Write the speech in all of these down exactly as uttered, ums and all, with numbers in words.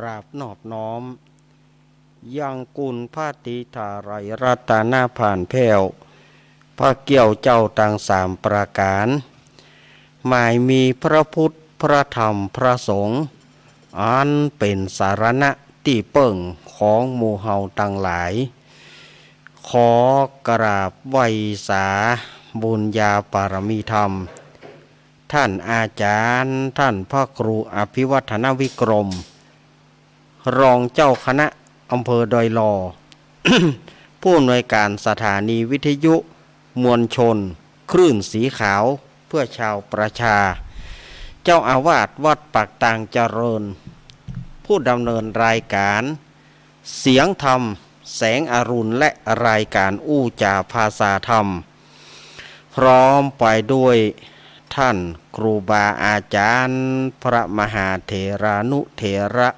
กราบนอบน้อม ยังคุณพระศรีถาไลยรัตนผาลแผ้ว พระเกี้ยวเจ้าตังสามประก๋าน หมายมีพระพุทธ พระธรรม พระสงฆ์ อันเป๋นสรณะตี้เปิ้งของหมู่เฮาตังหลาย ขอกราบไหว้สาบุญญาบารมีธรรม ท่านอาจารย์ ท่านพระครูอภิวัฒนวิกรม รองเจ้าคณะอำเภอดอยหล่อ ผู้อำนวยการสถานีวิทยุมวลชนคลื่นสีขาวเพื่อชาวประชา เจ้าอาวาสวัดปากตางเจริญ ผู้ดำเนินรายการ เสียงธรรมแสงอรุณ และรายการอู้จ๋าภาษาธรรม พร้อมไปด้วยท่านครูบาอาจารย์ พระมหาเถรานุเถระ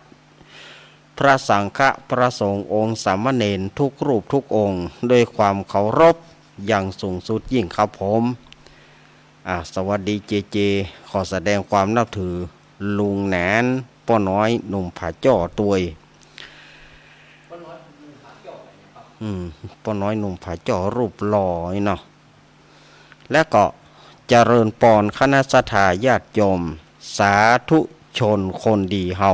พระสังฆะ พระสงฆ์ องค์สามเณรทุกรูปทุกองค์ ด้วยความเคารพอย่างสูงสุดยิ่งครับผม อ่า สวัสดีเจเจ ขอแสดงความนับถือลุงแหนน ป้อน้อยหนุ่มผาจ้อตวย อืม ป้อน้อยหนุ่มผาจ้อรูปหล่อนี่เนาะ และก็เจริญปอนคณะศรัทธาญาติโยม สาธุชนคนดีเฮา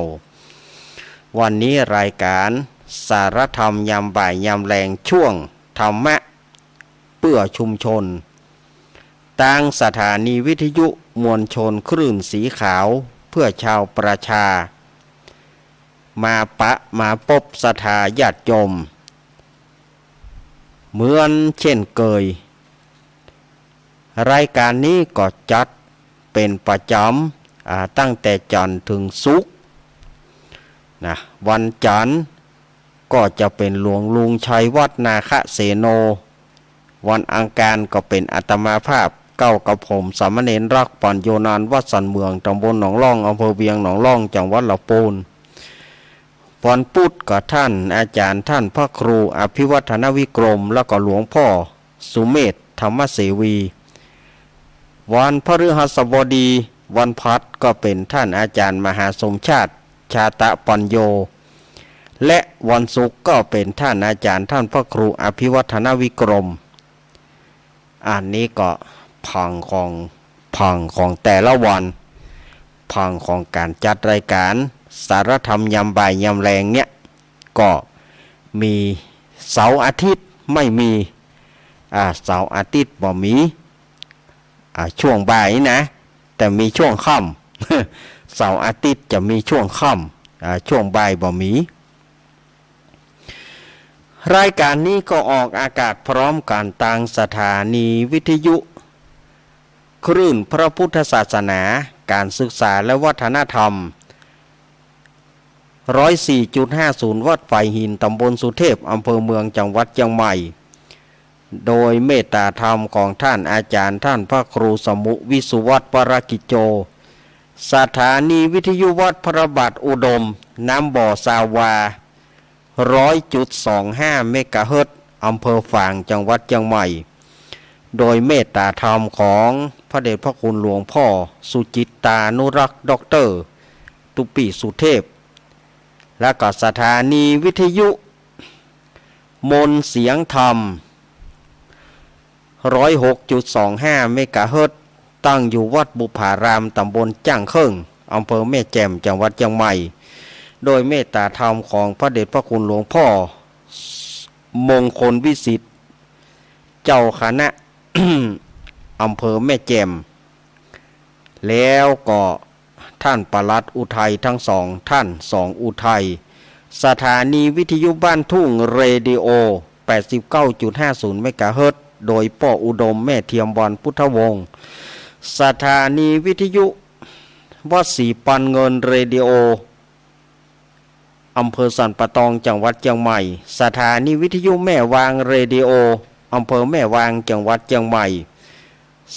วันนี้รายการสารธรรมยามบ่ายยามแลง ช่วงธรรมะเปื้อชุมชน ตางสถานีวิทยุมวลชนคลื่นสีขาวเพื่อชาวประชา มาปะมาปบศรัทธาญาติโยม เหมือนเช่นเกย รายการนี้ก็จัดเป๋นประจ๋ำ อ่า ตั้งแต่จันทร์เถิงศุกร์นะ วันจันทร์ก็จะเป๋นหลวงลุงชัยวัฒน์นาคเสโน วันอังคารก็เป๋นอาตมาภาพ เก้ากับผม สามเณรรัก ปัญโญ นานวัดสันเมือง ตำบลหนองล่อง อำเภอเวียงหนองล่อง จังหวัดลำปูน วันพุธก็ท่านอาจารย์ ท่านพระครูอภิวัฒนวิกรม แล้วก็หลวงพ่อสุเมธธรรมเสวี วันพฤหัสบดี วันพหัสก็เป๋นท่านอาจารย์มหาสมชาติ ชาตะปัญโญ และวันศุกร์ก็เป๋นท่านอาจารย์ ท่านพระครูอภิวัฒนวิกรม อันนี้ก็ผังของ ผังของแต่ละวัน ผังของก๋านจัดรายการสารธรรมยามบ่ายยามแลงเนี่ย ก็มีเสาร์อาทิตย์ไม่มี อ่า เสาร์อาทิตย์บ่มี อ่า ช่วงบ่ายนี่นะ แต่มีช่วงค่ำ เสาร์อาทิตย์จะมีช่วงค่ำ อ่า ช่วงบ่ายบ่มี รายการนี้ก็ออกอากาศพร้อมกั๋นตางสถานีวิทยุคลื่นพระพุทธศาสนา ก๋านศึกษาและวัฒนธรรม ร้อยสี่จุดห้าศูนย์ วัดฝายหิน ตำบลสุเทพ อำเภอเมือง จังหวัดเจียงใหม่ โดยเมตตาธรรมของท่านอาจารย์ ท่านพระครูสมุห์ วิสุวัฒน์ วรกิจโจ สถานีวิทยุวัดพระบาทอุดม น้ำบ่อซาวา ร้อยจุดสองห้า เมกะเฮิรตซ์ อำเภอฝาง จังหวัดเจียงใหม่ โดยเมตตาธรรมของพระเดชพระคุณหลวงพ่อสุจิตตานุรักษ์ ด็อกเตอร์ ตุ๊ปี้สุเทพ และก็สถานีวิทยุมนต์เสียงธรรม ร้อยหกจุดสองห้า เมกะเฮิรตซ์ ตั้งอยู่วัดบุปผาราม ตำบลจ้างเคิ่ง อำเภอแม่แจ่ม จังหวัดเจียงใหม่ โดยเมตตาธรรมของพระเดชพระคุณหลวงพ่อมงคลวิสิทธิ์ เจ้าคณะ อำเภอแม่แจ่ม แล้วก็ท่านปลัดอุทัยทั้งสองท่าน สองอุทัย สถานีวิทยุบ้านทุ่ง เรดิโอ แปดสิบเก้าจุดห้าศูนย์ เมกะเฮิรตซ์ โดยป้ออุดม แม่เทียมวรรณพุทธวงศ์ สถานีวิทยุวัดศรีปันเงิน เรดิโอ อำเภอสันป่าตอง จังหวัดเจียงใหม่ สถานีวิทยุแม่วาง เรดิโอ อำเภอแม่วาง จังหวัดเจียงใหม่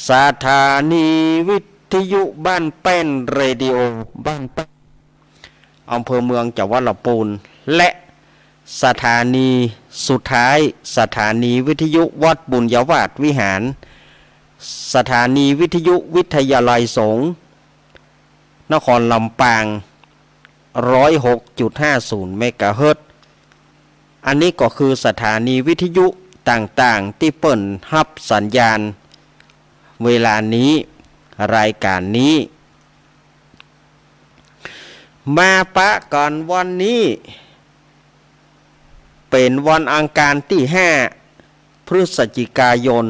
สถานีวิทยุบ้านแป้น เรดิโอ บ้านแป้น อำเภอเมือง จังหวัดลำปูน และสถานีสุดท้าย สถานีวิทยุวัดบุญญาวาสวิหาร สถานีวิทยุวิทยาลัยสงฆ์นครลำปาง ร้อยหกจุดห้าศูนย์เมกะเฮิรตซ์ อันนี้ก็คือสถานีวิทยุต่างๆ ตี้เปิ้นฮับสัญญาณเวลานี้ รายก๋านนี้ มาปะกั๋นวันนี้ เป๋นวันอังคารตี้ห้า พฤศจิกายน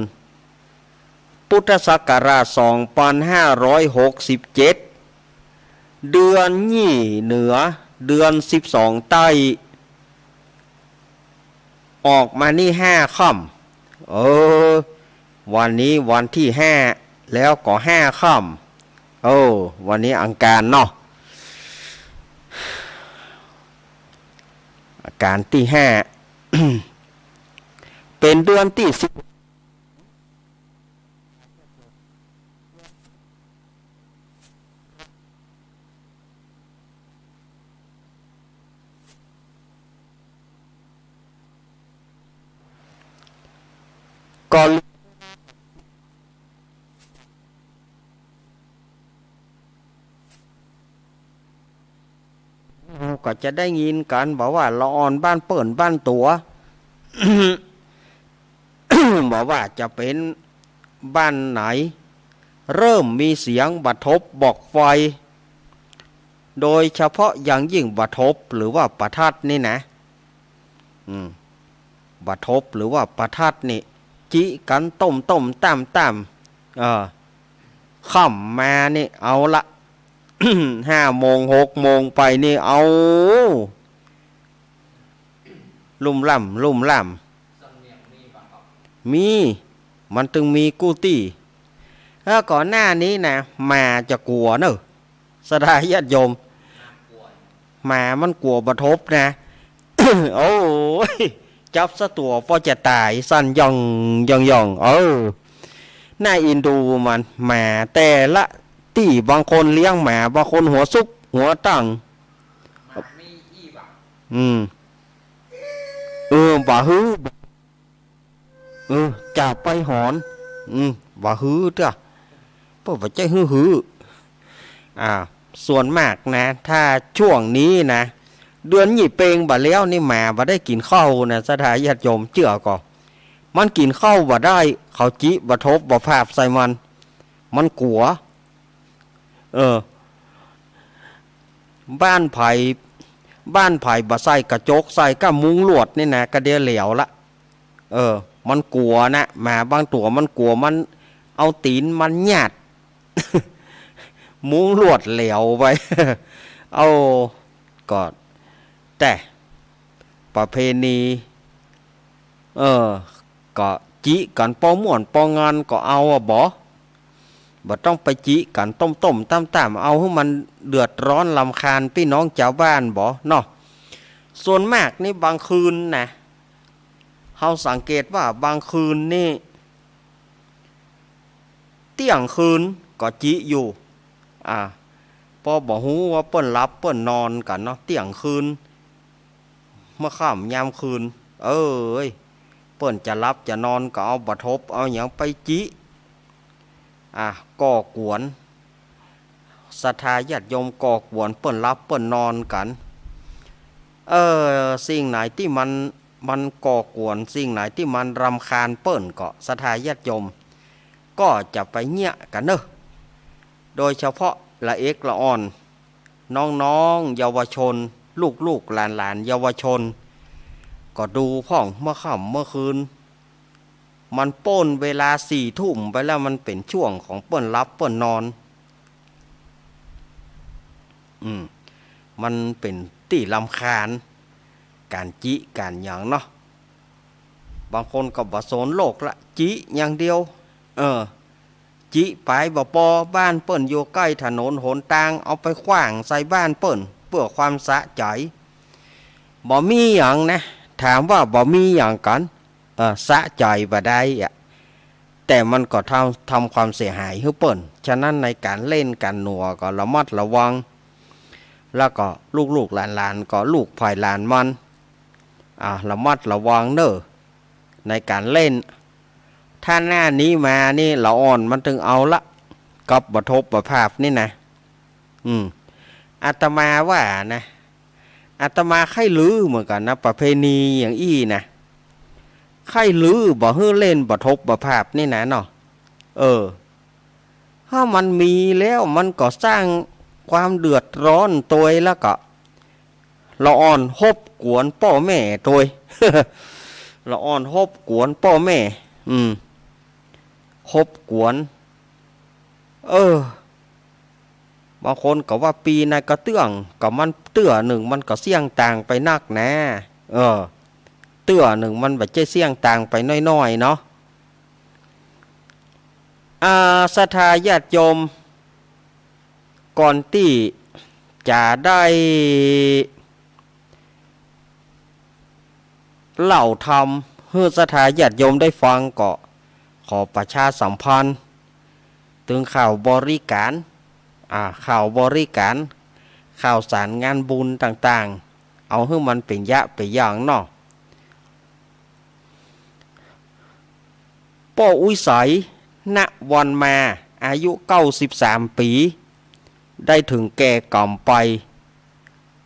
พุทธศักราชสองปันห้าร้อยหกสิบเจ็ด เดือนยี่เหนือ เดือนสิบสองใต้ ออกมานี่ห้าค่ำ เออ วันนี้วันตี้ห้า แล้วก็ห้าค่ำ เออ วันนี้อังคารเนาะ อังคารตี้ห้า เป๋นเดือนตี้สิบ ก็ เฮาก็จะได้ยินกั๋น บ่ว่าละอ่อนบ้านเปิ้นบ้านตั๋ว บ่ว่าจะเป๋นบ้านไหน เริ่มมีเสียงบะทบบอกไฟ โดยเฉพาะอย่างยิ่งบะทบหรือว่าประทัดนี่นะ อืม บะทบหรือว่าประทัดนี่ จิกั๋นต้มๆ ต้ามๆ เออ ค่ำมานี่เอาละ ห้าโมงหกโมงไปนี่ เอา ลุ่มล่ำลุ่มล่ำ มี มันตึงมีกู้ตี้ แล้วก่อนหน้านี้นะ หมาจะกั๋วเน่อ ศรัทธาญาติโยม หมามันกั๋วบะทบนะ โอ้ย จับซะตั๋วปอจะต๋าย สั่นหย่องหย่องหย่อง เออ น่าเอ็นดูมัน หมาแต่ละตี้ บางคนเลี้ยงหมา บางคนหัวซุกหัวตั้ง อืม เออ บ่าหื้อ เออ จะไปหอน อืม บ่าหื้อเตื้อ เปิ้นบ่ใจ้หื้อ อ่า ส่วนมากนะ ถ้าช่วงนี้นะ เดือนยี่เปงบ่าแล้วนี่ หมาบ่ได้กิ๋นข้าวนะ ศรัทธาญาติโยม เจื้อก่อ มันกิ๋นข้าวบ่ได้ เขาจิบ่ทบบ่พาบใส่มัน มันกั๋ว เออ บ้านใผ บ้านใผบ่ใส่กระจก ใส่ก้ามุ้งลวดนี่นะ ก็เดี๋ยวแหลวละ เออ มันกั๋วนะ หมาบางตั๋วมันกั๋ว มันเอาตี๋นมันหยาด มุ้งลวดแหลวไป เอา ก็ แต่ประเพณี เออ ก็จิกั๋นปองม่วนปองงานก็เอาอะบ่ บ่ต้องไปจิกั๋นต้มๆ ต้ามๆ เอาหื้อมันเดือดร้อนรำคาญปี้น้องจาวบ้านบ่เนาะ ส่วนมากนี่บางคืนนะ เฮาสังเกตว่าบางคืนนี่ เตี้ยงคืนก็จิอยู่ อ่า ปอบ่ฮู้ว่าเปิ้นหลับเปิ้นนอนกั๋นเนาะ เตี้ยงคืน เมื่อค่ำยามคืน เอ้ย เปิ้นจะหลับจะนอนก็เอาบะทบเอาหยังไปจิ อ่ะ ก่อกวน ศรัทธาญาติโยม ก่อกวนเปิ้นหลับเปิ้นนอนกั๋น เออ สิ่งไหนตี้มัน มันก่อกวน สิ่งไหนตี้มันรำคาญเปิ้นก็ ศรัทธาญาติโยม ก็จะไปเยียะกั๋นเน่อ โดยเฉพาะละเอกละอ่อน น้องๆ เยาวชน ลูกๆ หลานๆ เยาวชน ก็ดูพ่อง เมื่อค่ำเมื่อคืน มันป้นเวลาสี่ทุ่มไปแล้ว มันเป๋นช่วงของเปิ้นหลับเปิ้นนอน อืม มันเป๋นตี้รำคาญ ก๋านจิก๋านหยังเนาะ บางคนก็บ่สนโลกละ จิอย่างเดียว เออ จิไปบ่ปอ บ้านเปิ้นอยู่ใก้ถนนหนตาง เอาไปขว้างใส่บ้านเปิ้น เปื้อความสะใจ๋ บ่มีหยังนะ ถามว่าบ่มีหยังกั๋น เออ สะใจ๋บ่ได้อะ แต่มันก็ทำ ทำความเสียหายหื้อเปิ้น ฉะนั้นในก๋านเล่นก๋านหนัวก็ระมัดระวัง แล้วก็ลูกๆ หลานๆ ก็ลูกใผหลานมัน อ่า ระมัดระวังเน่อ ในก๋านเล่น ถ้าหน้านี้มานี่ ละอ่อนมันตึงเอาละ กับบะทบบ่พาบนี่นะ อืม อาตมาว่านะ อาตมาใค่รื้อเหมือนกั๋นนะ ประเพณีอย่างอี้นะ ใค่รื้อบ่หื้อเล่นบ่ทบบ่ผาบนี่นะเนาะ เออ ถ้ามันมีแล้วมันก็สร้างความเดือดร้อนตวย แล้วก็ละอ่อนฮบกวนป้อแม่ตวย ละอ่อนฮบกวนป้อแม่ อืม ฮบกวน เออ บางคนก็ว่าปี๋ไหนก็เตื้อง ก็มันเตื้อนึ่งมันก็เสี้ยงต่างไปนักนะ เออ เตื้อนึ่งมันบ่ใจ้เสี้ยงต่างไปน้อยๆ เนาะ อ่า ศรัทธาญาติโยม ก่อนตี้จะได้ เล่าธรรมหื้อศรัทธาญาติโยมได้ฟังก็ขอประชาสัมพันธ์ เถิงข่าวบริการ อ่า ข่าวบริการ ข่าวสารงานบุญต่างๆ เอาหื้อมันเป๋นยะเป๋นอย่างเนาะ ป้ออุ๊ยใส ณ วันมา อายุเก้าสิบสามปี๋ ได้เถิงแก่กรรมไป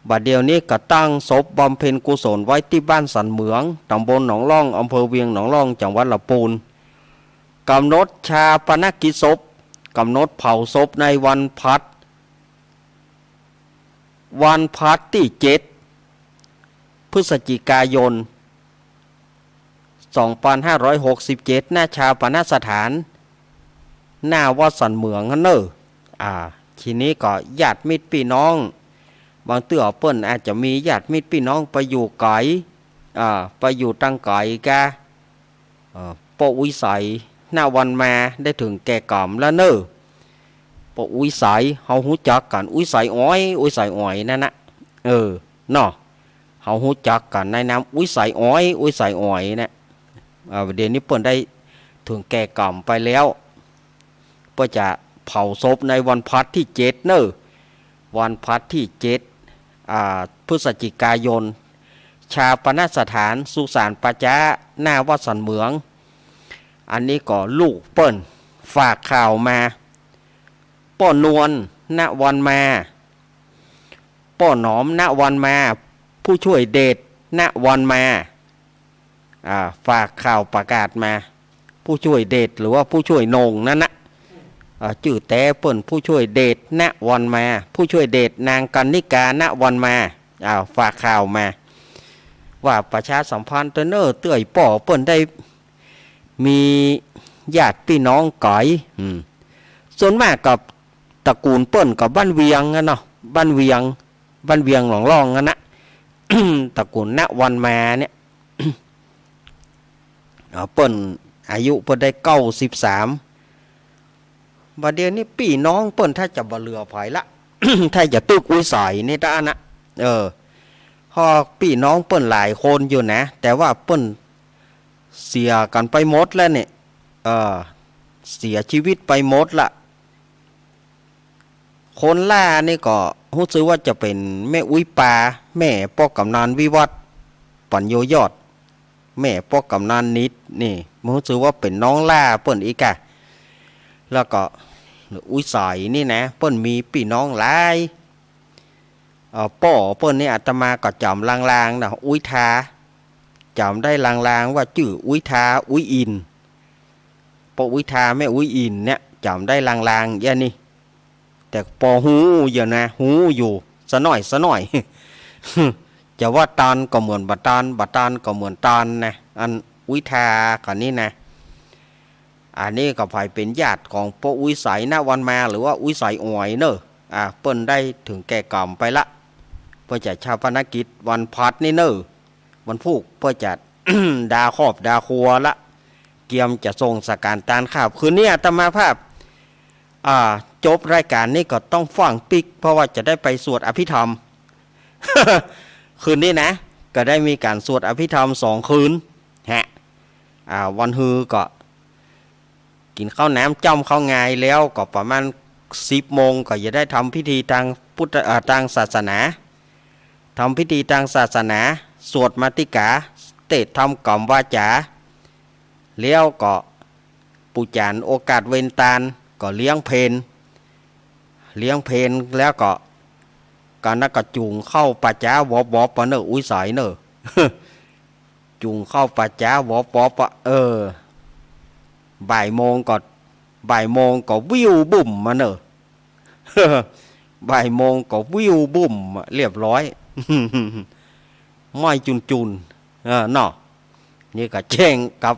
บ่าเดี่ยวนี้ก็ตั้งศพบำเพ็ญกุศลไว้ตี้บ้านสันเหมือง ต๋ำบลหนองล่อง อำเภอเวียงหนองล่อง จังหวัดลำปูน ก๋ำหนดฌาปนกิจศพ ก๋ำหนดเผาศพในวันพัด วันพัดตี้เจ็ด พฤศจิกายน สองปันห้าร้อยหกสิบเจ็ด ณ ฌาปนสถาน หน้าวัดสันเหมืองหั้นเน่อ อ่า ทีนี้ก็ญาติมิตรปี้น้อง บางเตื้อเปิ้นอาจจะมีญาติมิตรปี้น้องไปอยู่ไก๋ อ่า ไปอยู่ตังไก๋กา เอ่อ ป้ออุ๊ยใส ณ วันมา ได้เถิงแก่กรรมแล้วเน่อ ป้ออุ๊ยใส เฮาฮู้จักกั๋น อุ๊ยใสอ๋อย อุ๊ยใสอ๋อยนั่นนะ เออ เนาะ เฮาฮู้จักกั๋นในนามอุ๊ยใสอ๋อย อุ๊ยใสอ๋อยนะ เอ่อ เดี๋ยวนี้เปิ้นได้เถิงแก่กรรมไปแล้ว เปิ้นจะเผาศพในวันพัดตี้เจ็ดเน่อ วันพัดตี้เจ็ด อ่า พฤศจิกายน ฌาปนสถานสุสานป่าจ๊า หน้าวัดสันเหมือง อันนี้ก็ลูกเปิ้นฝากข่าวมา ป้อนวล ณ วันมา ป้อหนอม ณ วันมา ผู้ช่วยเดช ณ วันมา อ่า ฝากข่าวประกาศมา ผู้ช่วยเดชหรือว่าผู้ช่วยโหน่งนั่นนะ อ่า จื้อแต๊เปิ้นผู้ช่วยเดช ณ วันมา ผู้ช่วยเดช นางกรรณิกา ณ วันมา อ่า ฝากข่าวมา ว่าประชาสัมพันธ์เต๊อะเน่อ เตื้อป้อเปิ้นได้มีญาติปี้น้องไก๋ อืม ส่วนมากก็ตระกูลเปิ้นก็บ้านเวียงอะเนาะ บ้านเวียง บ้านเวียงหนองล่องนั่นนะ ตระกูล ณ วันมาเนี่ย เอ่อ เปิ้นอายุเปิ้นได้เก้าสิบสาม บ่าเดี่ยวนี้ปี้น้องเปิ้นถ้าจะบ่เหลือใผละ ถ้าจะตึกอุ๊ยใสนี่ตะอั้นนะ เออ เพราะปี้น้องเปิ้นหลายคนอยู่นะ แต่ว่าเปิ้นเสียกั๋นไปหมดแล้วเนี่ย เออ เสียชีวิตไปหมดละ คนแรกนี่ก็ฮู้สึกว่าจะเป๋นแม่อุ๊ยปา แม่ป้อกำนันวิวัฒน์ ปัญโญยอด แม่ป้อกำนันนิดนี่ ฮู้สึกว่าเป๋นน้องแรกเปิ้นอีกอะ แล้วก็อุ๊ยใสนี่นะ เปิ้นมีปี้น้องหลาย เอ่อ ป้อเปิ้นนี่อาตมาก็จ๋ำลางๆ นะ อุ๊ยทา จ๋ำได้ลางๆ ว่าจื้ออุ๊ยทา อุ๊ยอิน ป้ออุ๊ยทา แม่อุ๊ยอินเนี่ย จ๋ำได้ลางๆ อย่างนี้ แต่ปอฮู้อยู่นะ ฮู้อยู่ สะหน้อย สะหน้อย จะว่าตานก็เหมือนบ่ตาน บ่ตานก็เหมือนตานนะ อันอุ๊ยทาคนนี้นะ อันนี้ก็ใผเป๋นญาติของป้ออุ๊ยใส ณ วันมา หรือว่าอุ๊ยใสอ๋อยเน่อ อ่า เปิ้นได้เถิงแก่กรรมไปละ เปิ้นจะฌาปนกิจวันพัดนี่เน่อ วันพูกเปิ้นจะ ดาครอบดาครัวละ เกียมจะส่งสังฆารตานข้าว คืนนี้อาตมาภาพ อ่า จบรายก๋านนี้ก็ต้องฟั่งปิ๊ก เพราะว่าจะได้ไปสวดอภิธรรม คืนนี้นะ ก็ได้มีก๋านสวดอภิธรรมสองคืน ฮะ อ่า วันฮือก็ กิ๋นข้าวหนามจ้ำข้าวงายแล้วก็ประมาณสิบโมงก็จะได้ทำพิธีตางพุทธ เอ่อ ตางศาสนา ทำพิธีตางศาสนา สวดมาติกา เตศน์ทำกรรมวาจา แล้วก็ปู๋จ๋านโอกาสเวนตาน ก็เลี้ยงเพล เลี้ยงเพลแล้วก็ กานั้นก็จุ่งเข้าป่าจ๊าหวอบๆ ปะเน่อ อุ๊ย สายเน่อ จุ่งเข้าป่าจ๊าหวอบๆ ปะ เออ บ่ายโมงก็ บ่ายโมงก็วิวบุ่มมาเน่อ บ่ายโมงก็วิวบุ่มอะ เรียบร้อย ไหม้จุนๆ เออ เนาะ นี่ก็แจ้งกับ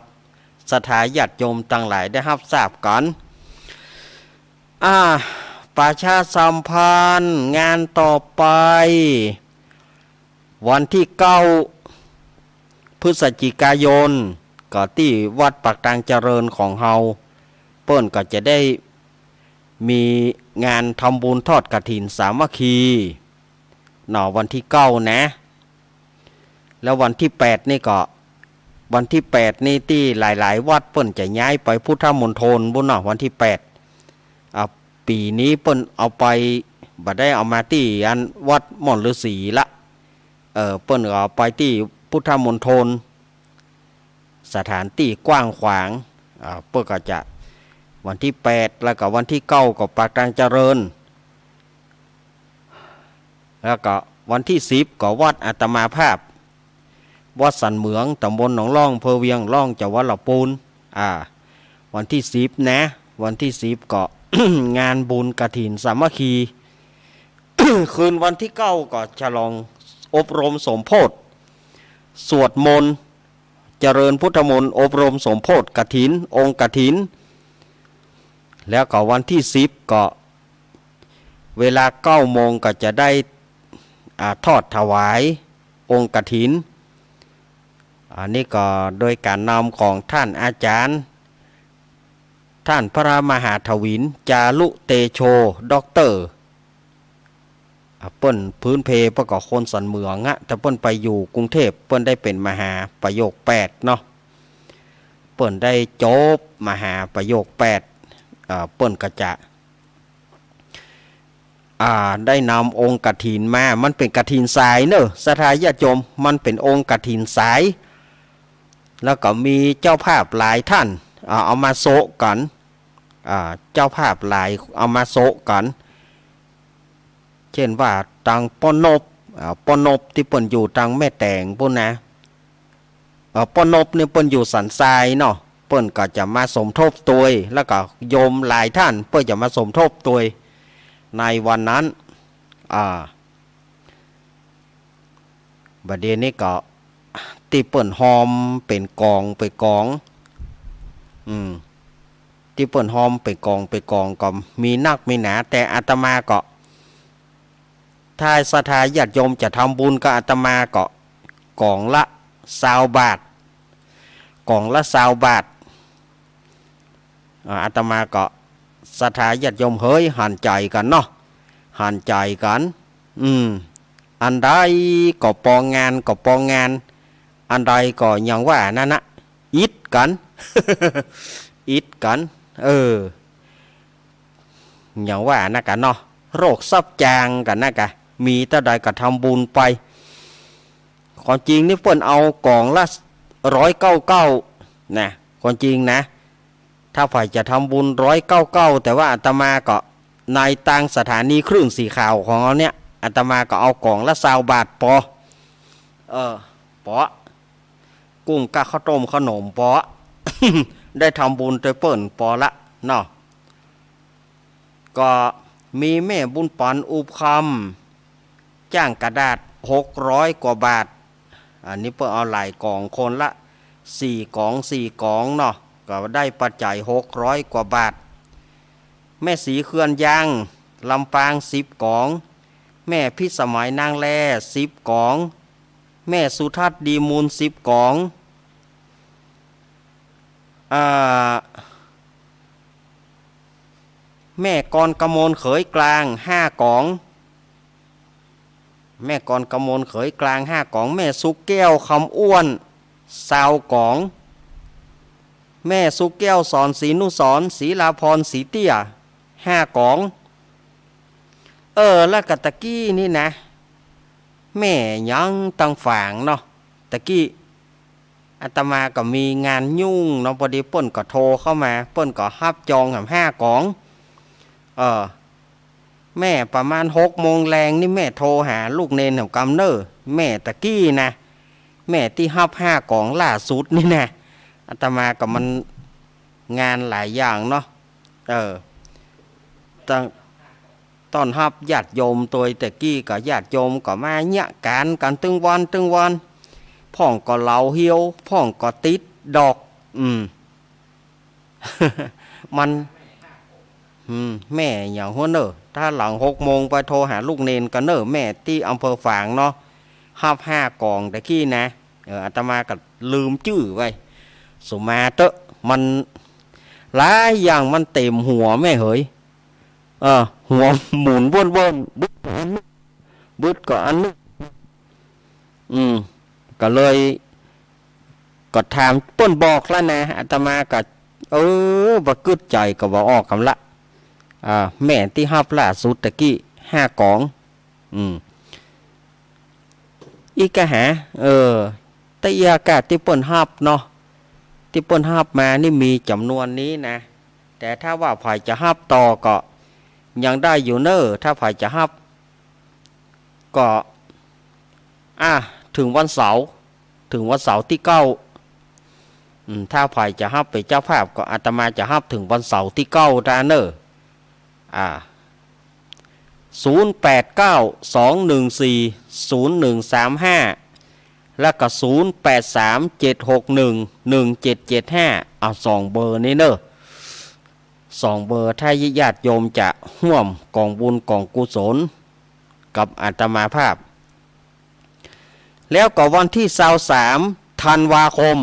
ศรัทธาญาติโยมตังหลายได้ฮับทราบกั๋น อ่า ประชาสัมพันธ์งานต่อไป วันตี้เก้าพฤศจิกายน ก็ตี้วัดปากตางเจริญของเฮา เปิ้นก็จะได้มีงานทำบุญทอดกฐินสามัคคี เนาะ วันตี้เก้านะ แล้ววันตี้แปดนี่ก็ วันตี้แปดนี่ตี้หลายๆ วัดเปิ้นจะย้ายไปพุทธมณฑลปู้นเนาะ วันตี้แปด อ่า ปี๋นี้เปิ้นเอาไป บ่ได้เอามาตี้อันวัดม่อนฤๅษีละ เออ เปิ้นก็เอาไปตี้พุทธมณฑล สถานตี้กว้างขวาง อ่า เปิ้นก็จะ วันตี้แปด แล้วก็วันตี้เก้าก็ปากตางเจริญ แล้วก็วันตี้สิบก็วัดอาตมาภาพ วัดสันเหมือง ตำบลหนองล่อง อำเภอเวียงล่อง จังหวัดลำปูน อ่า วันตี้สิบนะ วันตี้สิบก็ งานบุญกฐินสามัคคี คืนวันตี้เก้าก็ฉลองอบรมสมโภช สวดมนต์ เจริญพุทธมนต์ อบรมสมโภชกฐิน องค์กฐิน แล้วก็วันตี้สิบก็ เวลาเก้าโมงก็จะได้ อ่า ทอดถวายองค์กฐิน อันนี้ก็โดยก๋านนำของท่านอาจารย์ ท่านพระมหาถวิล จารุเตโช ด็อกเตอร์ อ่า เปิ้นพื้นเพเปิ้นก็คนสันเหมืองอะ แต่เปิ้นไปอยู่กรุงเทพฯ เปิ้นได้เป๋นมหาประโยคแปดเนาะ เปิ้นได้จบมหาประโยคแปด อ่า เปิ้นก็จะ อ่า ได้นำองค์กฐินมา มันเป๋นกฐินสายเน่อ ศรัทธาญาติโยม มันเป๋นองค์กฐินสาย แล้วก็มีเจ้าภาพหลายท่าน อ่า เอามาโซะกั๋น อ่า เจ้าภาพหลายเอามาโซะกั๋น เจ้นว่าตางป้อนบ อ่า ป้อนบตี้เปิ้นอยู่ตางแม่แตงปู้นนะ เอ่อ ป้อนบนี่เปิ้นอยู่สันทรายเนาะ เปิ้นก็จะมาสมทบตวย แล้วก็โยมหลายท่านเปิ้นจะมาสมทบตวยในวันนั้น อ่า บ่าเดี่ยวนี้ก็ตี้เปิ้นฮอมเป๋นก๋องเป๋นก๋อง อืม ตี้เปิ้นฮอมเป๋นก๋องเป๋นก๋องก็มีนักมีหนา แต่อาตมาก็ ถ้าศรัทธาญาติโยมจะทำบุญกับอาตมาก็ก๋องละซาวบาท ก๋องละซาวบาท อ่า อาตมาก็ศรัทธาญาติโยมเหยหันใจ๋กั๋นเนาะ หันใจ๋กั๋น อืม อันใดก็ปองงานก็ปองงาน อันใดก็อย่างว่านั้นนะ อิดกั๋น อิดกั๋น เออ อย่างว่านะกะเนาะ โรคซับจางกั๋นนะกะ มีเต้าใดก็ทำบุญไป ความจริงนี่เปิ้นเอาก๋องละร้อยเก้าเก้านะ ความจริงนะ ถ้าใผจะทำบุญร้อยเก้าเก้า แต่ว่าอาตมาก็ในตางสถานีคลื่นสีขาวของเฮาเนี่ย อาตมาก็เอาก๋องละซาวบาทปอ เออ ปอ กุ้มกับข้าวต้มขนมปอ ได้ทำบุญตวยเปิ้นปอละเนาะ ก็มีแม่บุญปั๋นอุบคำ จ้างกระดาษหกร้อยกว่าบาท อันนี้เปิ้นเอาหลายก๋อง คนละสี่ก๋อง สี่ก๋องเนาะ ก็ได้ปัจจัยหกร้อยกว่าบาท แม่ศรีเคือนยาง ลำปาง สิบก๋อง แม่พิสมัยนางแล สิบก๋อง แม่สุทัศน์ดีมูล สิบก๋อง อ่า แม่กรกมลเขยกลาง ห้าก๋อง แม่กรกมลเขยกลาง ห้าก๋อง แม่สุแก้วคำอ้วน ซาวก๋อง แม่สุแก้วสอนศรีนุสร ศรีลาพร ศรีเตี้ย ห้าก๋อง เออ แล้วก็ตะกี้นี่นะ แม่หยังตางฝางเนาะ ตะกี้อาตมาก็มีงานยุ่งเนาะ พอดีเปิ้นก็โทรเข้ามา เปิ้นก็ฮับจองแหมห้าก๋อง เออ แม่ประมาณหกโมงแลงนี่แม่โทรหาลูกเณรแหมกำเน่อ แม่ตะกี้นะ แม่ตี้ฮับห้ากองล่าสุดนี่นะ อาตมากับมันงานหลายอย่างเนาะ เออ ต้อน ต้อนฮับญาติโยมตวยตะกี้ก็ญาติโยมก็มาเยียะก๋านกั๋นตึงวันตึงวัน พ่องก็เหลาเหียว พ่องก็ติดดอก อืม มัน อืม แม่หยังหั้นเน่อ ถ้าหลังหกโมงไปโทรหาลูกเณรกั๋นเน่อ แม่ตี้อำเภอฝางเนาะ ฮับห้ากองตะกี้นะ เออ อาตมาก็ลืมจื้อไป สุมาเต๊อะ มันหลายอย่างมันเต็มหัวแม่เหย เออ หัวหมุนว่อนๆ บึดก็อันนึ่ง บึดก็อันนึ่ง อืม ก็เลย ก็ถามเปิ้นบอกแล้วนะ อาตมาก็ เออ บ่กึ๊ดใจ๋ก็บ่ออกกำละ อ่า แม่ตี้ฮับล่าสุดตะกี้ ห้ากอง อืม อีกกะหา เออ แต่อีกาตี้เปิ้นฮับเนาะ ตี้เปิ้นฮับมานี่มีจ๋ำนวนนี้นะ แต่ถ้าว่าใผจะฮับต่อก็ยังได้อยู่เน่อ ถ้าใผจะฮับ ก็ อ่ะ เถิงวันเสาร์ เถิงวันเสาร์ตี้เก้า อืม ถ้าใผจะฮับเป๋นเจ้าภาพก็อาตมาจะฮับเถิงวันเสาร์ตี้เก้าตาเน่อ อ่า ศูนย์แปดเก้า สองหนึ่งสี่ ศูนย์หนึ่งสามห้า แล้วก็ ศูนย์แปดสาม เจ็ดหกหนึ่ง หนึ่งเจ็ดเจ็ดห้า เอาสองเบอร์นี้เน่อ สองเบอร์ ถ้าญาติโยมจะฮ่วมก๋องบุญก๋องกุศลกับอาตมาภาพ แล้วก็วันตี้ซาวสาม ธันวาคม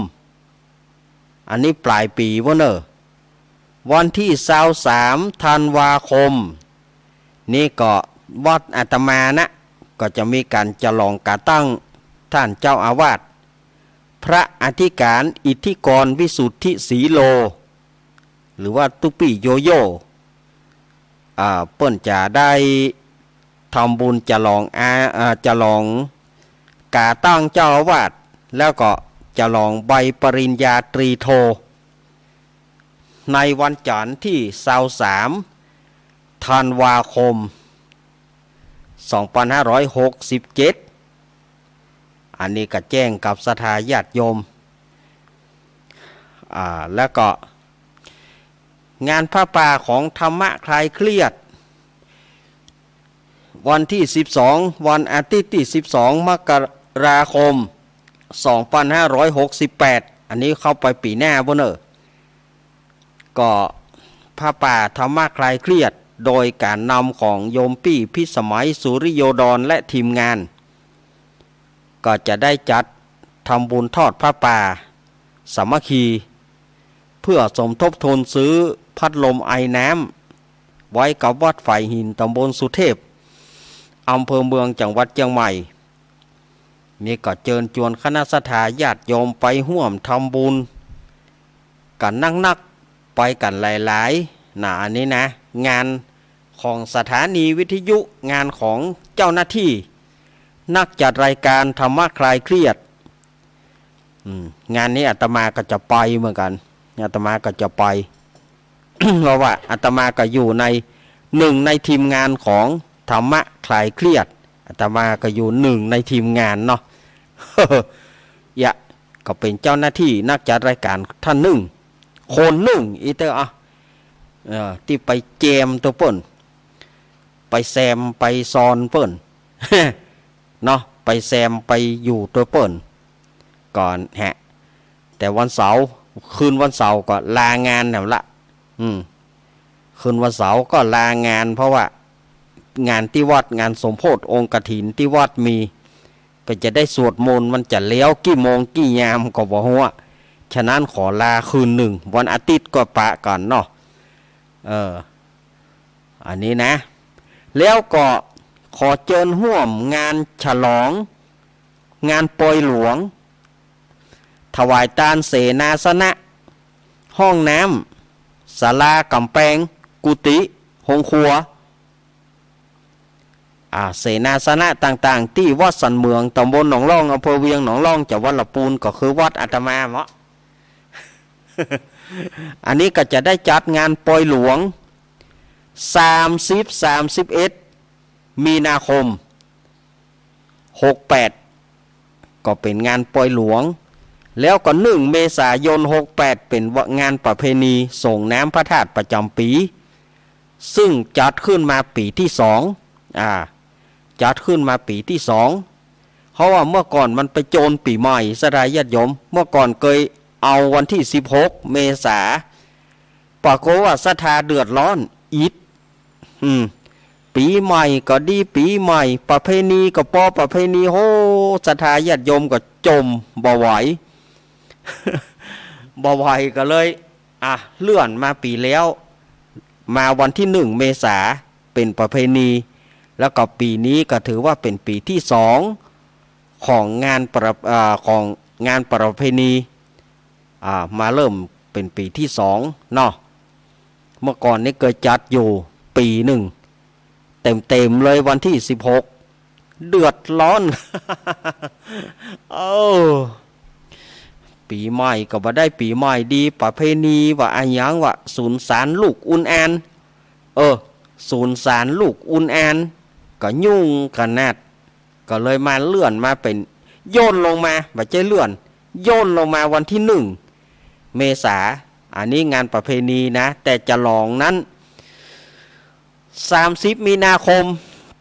อันนี้ป๋ายปี๋วะเน่อ วันตี้ซาวสาม ธันวาคม นี่ก็วัดอาตมานะ ก็จะมีก๋านจะหลองก๋าตั้งต้านเจ้าอาวาส พระอธิก๋ารอิทธิกรวิสุทธิสีโล หรือว่าตุ๊ปี้โยโย่ อ่า เปิ้นจะได้ทำบุญจะหลองอา อ่า จะหลองก๋าตั้งเจ้าอาวาส แล้วก็จะหลองใบปริญญาตรีโท ในวันจันทร์ตี้ซาวสาม ธันวาคม สองปันห้าร้อยหกสิบเจ็ด อันนี้ก็แจ้งกับศรัทธาญาติโยม อ่า แล้วก็งานผ้าป่าของธรรมะคลายเครียด วันตี้สิบสอง วันอาทิตย์ตี้สิบสอง มกราคม สองปันห้าร้อยหกสิบแปด อันนี้เข้าไปปี๋หน้าปู้นเน่อ ก็ผ้าป่าธรรมะคลายเครียด โดยก๋านนำของโยมปี้พิสมัย สุริโยดร และทีมงาน ก็จะได้จัดทำบุญทอดผ้าป่าสามัคคี เพื่อสมทบทุนซื้อพัดลมไอน้ำ ไว้กับวัดฝายหิน ตำบลสุเทพ อำเภอเมือง จังหวัดเจียงใหม่ นี่ก็เจิญจวนคณะศรัทธาญาติโยมไปฮ่วมทำบุญกั๋นนักๆ ไปกั๋นหลายๆ นะ อันนี้นะ งานของสถานีวิทยุ งานของเจ้าหน้าตี้ นักจัดรายก๋านธรรมะคลายเครียด อืม งานนี้อาตมาก็จะไปเหมือนกั๋น อาตมาก็จะไป เพราะว่าอาตมาก็อยู่ใน หนึ่งในทีมงานของธรรมะคลายเครียด อาตมาก็อยู่หนึ่งในทีมงานเนาะ เยียะ ก็เป๋นเจ้าหน้าตี้นักจัดรายก๋านต้านนึ่ง คนนึ่ง อี้เต๊อะ เออ ตี้ไปแจมตวยเปิ้น ไปแซมไปซอนเปิ้น เนาะ ไปแซมไปอยู่ตวยเปิ้นก่อนแหะ แต่วันเสาร์ คืนวันเสาร์ก็ลางานแหมละ อืม คืนวันเสาร์ก็ลางาน เพราะว่างานตี้วัด งานสมโภชองค์กฐินตี้วัดมี ก็จะได้สวดมนต์ มันจะแล้วกี่โมงกี่ยามก็บ่ฮู้ ฉะนั้นขอลาคืนนึ่ง วันอาทิตย์ก็ปะกั๋นเนาะ เออ อันนี้นะ แล้วก็ขอเจิญฮ่วมงานฉลอง งานปอยหลวง ถวายตานเสนาสนะ ห้องน้ำ ศาลาก๋ำแปง กุฏิ โฮงครัว อ่า เสนาสนะต่างๆ ตี้วัดสันเหมือง ตำบลหนองล่อง อำเภอเวียงหนองล่อง จังหวัดละปูน ก็คือวัดอาตมาเนาะ อันนี้ก็จะได้จัดงานปอยหลวง สามสิบ สามสิบเอ็ด มีนาคม หกแปด ก็เป๋นงานปอยหลวง แล้วก็ หนึ่ง เมษายน หกแปด เป๋นงานประเพณีส่งน้ำพระธาตุประจ๋ำปี๋ ซึ่งจัดขึ้นมาปี๋ตี้สอง อ่า จัดขึ้นมาปี๋ตี้สอง เพราะว่าเมื่อก่อนมันไปโจนปี๋ใหม่ ศรัทธาญาติโยม เมื่อก่อนเกยเอาวันตี้ สิบหก เมษา ปรากฏว่าศรัทธาเดือดร้อนอิด อืม ปี๋ใหม่ก็ดี ปี๋ใหม่ ประเพณีก็ปอประเพณี โห ศรัทธาญาติโยมก็จ่มบ่ไหว บ่ไหวก็เลย อ่ะ เลื่อนมาปี๋แล้ว มาวันตี้ หนึ่ง เมษา เป๋นประเพณี แล้วก็ปี๋นี้ก็ถือว่าเป๋นปี๋ตี้สองของงานประ เอ่อ ของงานประเพณี อ่า มาเริ่มเป๋นปี๋ตี้สองเนาะ เมื่อก่อนนี้เกยจัดอยู่ปี๋นึ่ง เต็มๆ เลยวันตี้ สิบหก เดือดร้อน เออ ปี๋ใหม่ก็บ่ได้ปี๋ใหม่ดี ประเพณีว่าอะหยังว่าสุนสานลูกอุนอาน เออ สุนสานลูกอุนอาน ก็ยุ่งขนาด ก็เลยมาเลื่อนมาเป๋น โยนลงมา บ่ใจ้เลื่อน โยนลงมาวันตี้ หนึ่ง เมษา อันนี้งานประเพณีนะ แต่ฉลองนั้น สามสิบ มีนาคม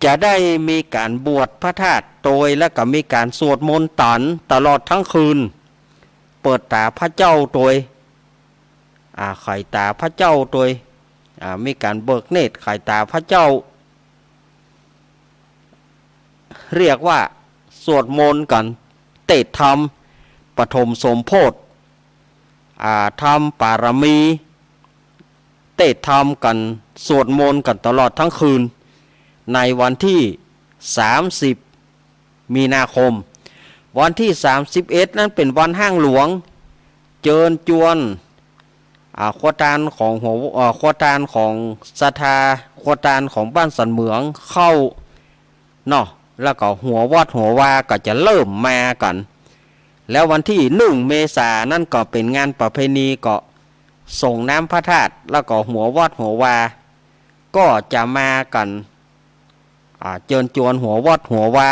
จะได้มีก๋านบวชพระธาตุโตย แล้วก็มีก๋านสวดมนต์ตันตลอดตึงคืน เปิดต๋าพระเจ้าโตย อ่า ไขต๋าพระเจ้าโตย อ่า มีก๋านเบิกเนตรไขต๋าพระเจ้า เรียกว่าสวดมนต์กั๋น เตศน์ธรรม ปฐมสมโพธิ อ่า ทำปารมี เตศน์ธรรมกั๋น สวดมนต์กั๋นตลอดตึงคืน ในวันตี้ สามสิบ มีนาคม วันตี้ สามสิบเอ็ด นั้นเป๋นวันฮ้างหลวง เจิญจวน อ่า ครัวตานของหัว เอ่อ ครัวตานของศรัทธา ครัวตานของบ้านสันเหมืองเข้าเนาะ แล้วก็หัววัดหัววาก็จะเริ่มมากั๋น แล้ววันตี้ หนึ่ง เมษานั้นก็เป๋นงานประเพณีก็ส่งน้ำพระธาตุ แล้วก็หัววัดหัววา ก็จะมากั๋น อ่า เจิญจวนหัววัดหัววา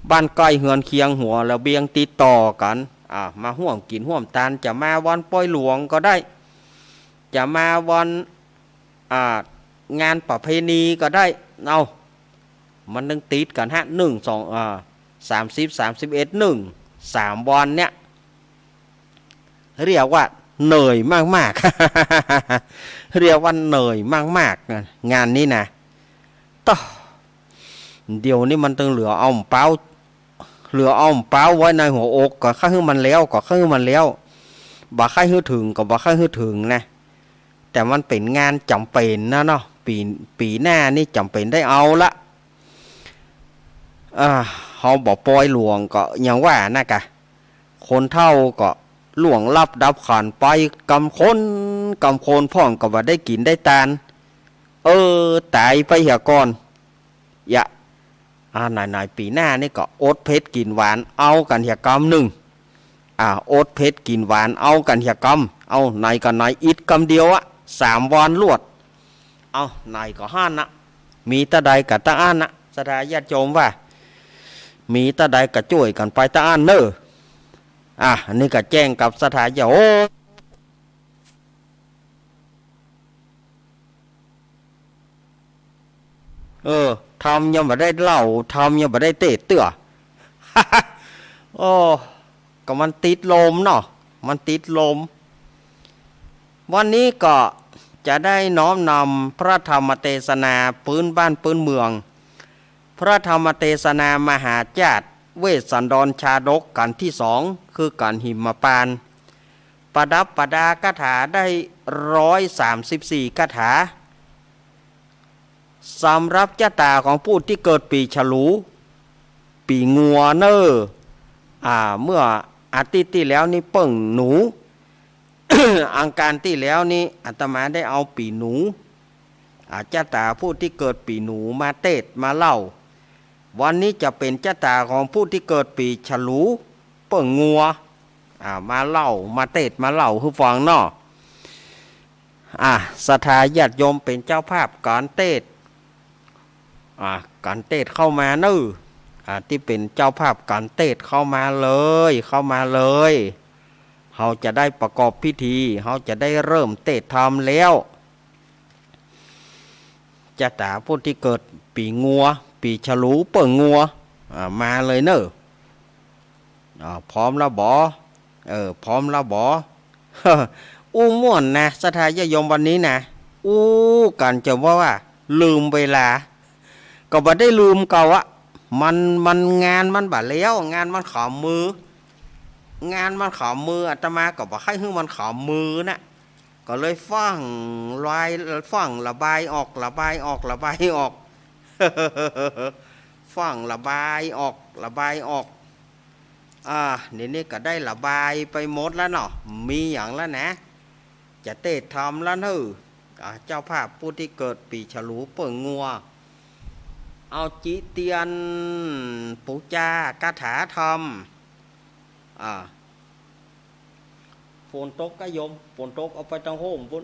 บ้านใก้เฮือนเคียงหัวระเบียงติดต่อกั๋น อ่า มาฮ่วมกิ๋นฮ่วมตาน จะมาวันปอยหลวงก็ได้ จะมาวัน อ่า งานประเพณีก็ได้ เอา มันตึงติดกั๋นฮะ หนึ่ง สอง อ่า สามสิบ สามสิบเอ็ด หนึ่ง สามวันเนี่ย เรียกว่าเหนื่อยมากๆ เรียกว่าเหนื่อยมากๆ นะ งานนี้นะ ต๊ะ เดี๋ยวนี้มันตึงเหลือเอาเป๋า เหลือเอาเป๋าไว้ในหัวอก ก็ใค่หื้อมันแล้ว ก็ใค่หื้อมันแล้ว บ่ใค่หื้อเถิง ก็บ่ใค่หื้อเถิงนะ แต่มันเป๋นงานจ๋ำเป๋นนะเนาะ ปี๋ ปี๋หน้านี่จ๋ำเป๋นได้เอาละ อ่า เฮาบ่ปอยหลวงก็อย่างว่านะกะ คนเฒ่าก็ล่วงลับดับขันธ์ไป กำคน กำคนพ่องก็บ่ได้กิ๋นได้ตาน เออ ต๋ายไปเหียก่อน ยะ อ่า ไหนๆ ปี๋หน้านี่ก็อดเผ็ดกิ๋นหวาน เอากั๋นเหียกำนึ่ง อ่า อดเผ็ดกิ๋นหวาน เอากั๋นเหียกำ เอา ไหนก็ไหน อิดกำเดียวอะ สามวันรวด เอา ไหนก็หั้นนะ มีตะใดก็ตะอั้นนะ ศรัทธาญาติโยมว่า มีตะใดก็จ้วยกั๋นไปตะอั้นเน่อ อ่ะ อันนี้ก็แจ้งกับศรัทธาญาติโยม เออ ธรรมยังบ่ได้เล่า ธรรมยังบ่ได้เตศน์เตื้อ โอ้ ก็มันติดลมเนาะ มันติดลม วันนี้ก็จะได้น้อมนำพระธรรมเตสนาปื๊นบ้านปื๊นเมือง พระธรรมเตสนามหาจาตุเวสสันดรชาดกกัณฑ์ตี้สอง คือกัณฑ์หิมพานต์ ประดับประดาคาถาได้ร้อยสามสิบสี่คาถา สำหรับจะต๋าของผู้ตี้เกิดปี๋ฉลู ปี๋งัวเน่อ อ่า เมื่ออาทิตย์ตี้แล้วนี้เปิ้งหนู อังคารตี้แล้วนี้อาตมาได้เอาปี๋หนู อ่า จะต๋าผู้ตี้เกิดปี๋หนูมาเตศน์มาเล่า วันนี้จะเป๋นจะต๋าของผู้ตี้เกิดปี๋ฉลู เปิ้งงัว อ่า มาเล่า มาเตศน์มาเล่าหื้อฟังเนาะ อ่ะ ศรัทธาญาติโยมเป๋นเจ้าภาพก๋านเตสน์ อ่ะ ก๋านเตสน์เข้ามาเน่อ อ่ะ ตี้เป๋นเจ้าภาพก๋านเตสน์เข้ามาเลย เข้ามาเลย เฮาจะได้ประกอบพิธี เฮาจะได้เริ่มเตสน์ธรรมแล้ว จะต๋าผู้ตี้เกิดปี๋งัว ปี๋ฉลูเปิ้งงัว อ่ะ มาเลยเน่อ อ่า พร้อมแล้วบ่ เออ พร้อมแล้วบ่ อู้ม่วนนะ ศรัทธาญาติโยม วันนี้นะ อู้กั๋นจ๋นว่า ว่า ลืมเวลา ก็บ่ได้ลืมเก่าอะ มัน มัน งานมันบ่แล้ว งานมันขำมือ งานมันขำมือ อาตมาก็บ่ใค่หื้อมันขำมือนะ ก็เลยฟั่งระบาย ฟั่งระบายออก ระบายออก ระบายออก ฟั่งระบายออก ระบายออก อ่า เดี๋ยวนี้ก็ได้ระบายไปหมดแล้วเนาะ มีหยังแล้วนะ จะเตสน์ธรรมแล้วเน่อ อ่า เจ้าภาพผู้ตี้เกิดปี๋ฉลูเปิ้งงัว เอาจิเตียนปู๋จาคาถาธรรม อ่า ฝนตกก้าโยม ฝนตก เอาไปตังโฮมปู๊น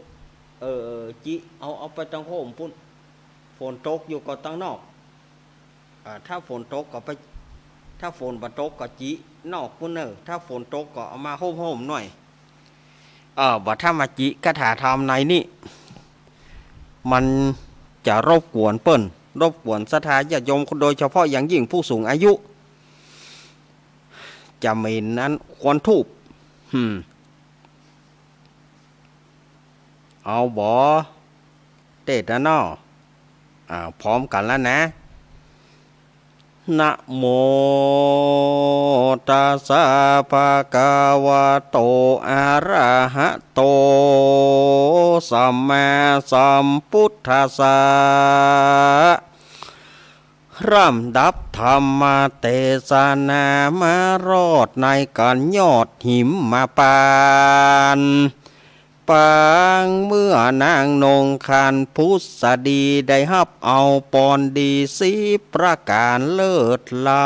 เออ เออ จิ เอา เอาไปตังโฮมปู๊น ฝนตกอยู่ก็ตังนอก อ่า ถ้าฝนตกก็ไป ถ้าฝนบ่ตกก็จินอกปู๊นเน่อ ถ้าฝนตกก็เอามาโฮมๆ หน่อย เออ บ่าถ้ามาจิคาถาธรรมในนี้ มันจะรบกวนเปิ้น รบกวนศรัทธาญาติโยม โดยเฉพาะอย่างยิ่งผู้สูงอายุ จะเหม็นอันควันธูป อืม เอาบ่ เตสน์แล้วเนาะ อ่า พร้อมกั๋นแล้วนะ นะโมตัสสะ ภะคะวะโต อะระหะโต สัมมาสัมพุทธัสสะ ลำดับธรรมเตสนามารอดในก๋านยอดหิมมะปานต์ ปางเมื่อนางนงครรภ์ผุสดีได้ฮับเอาปอนดีสิบประก๋านเลิศล้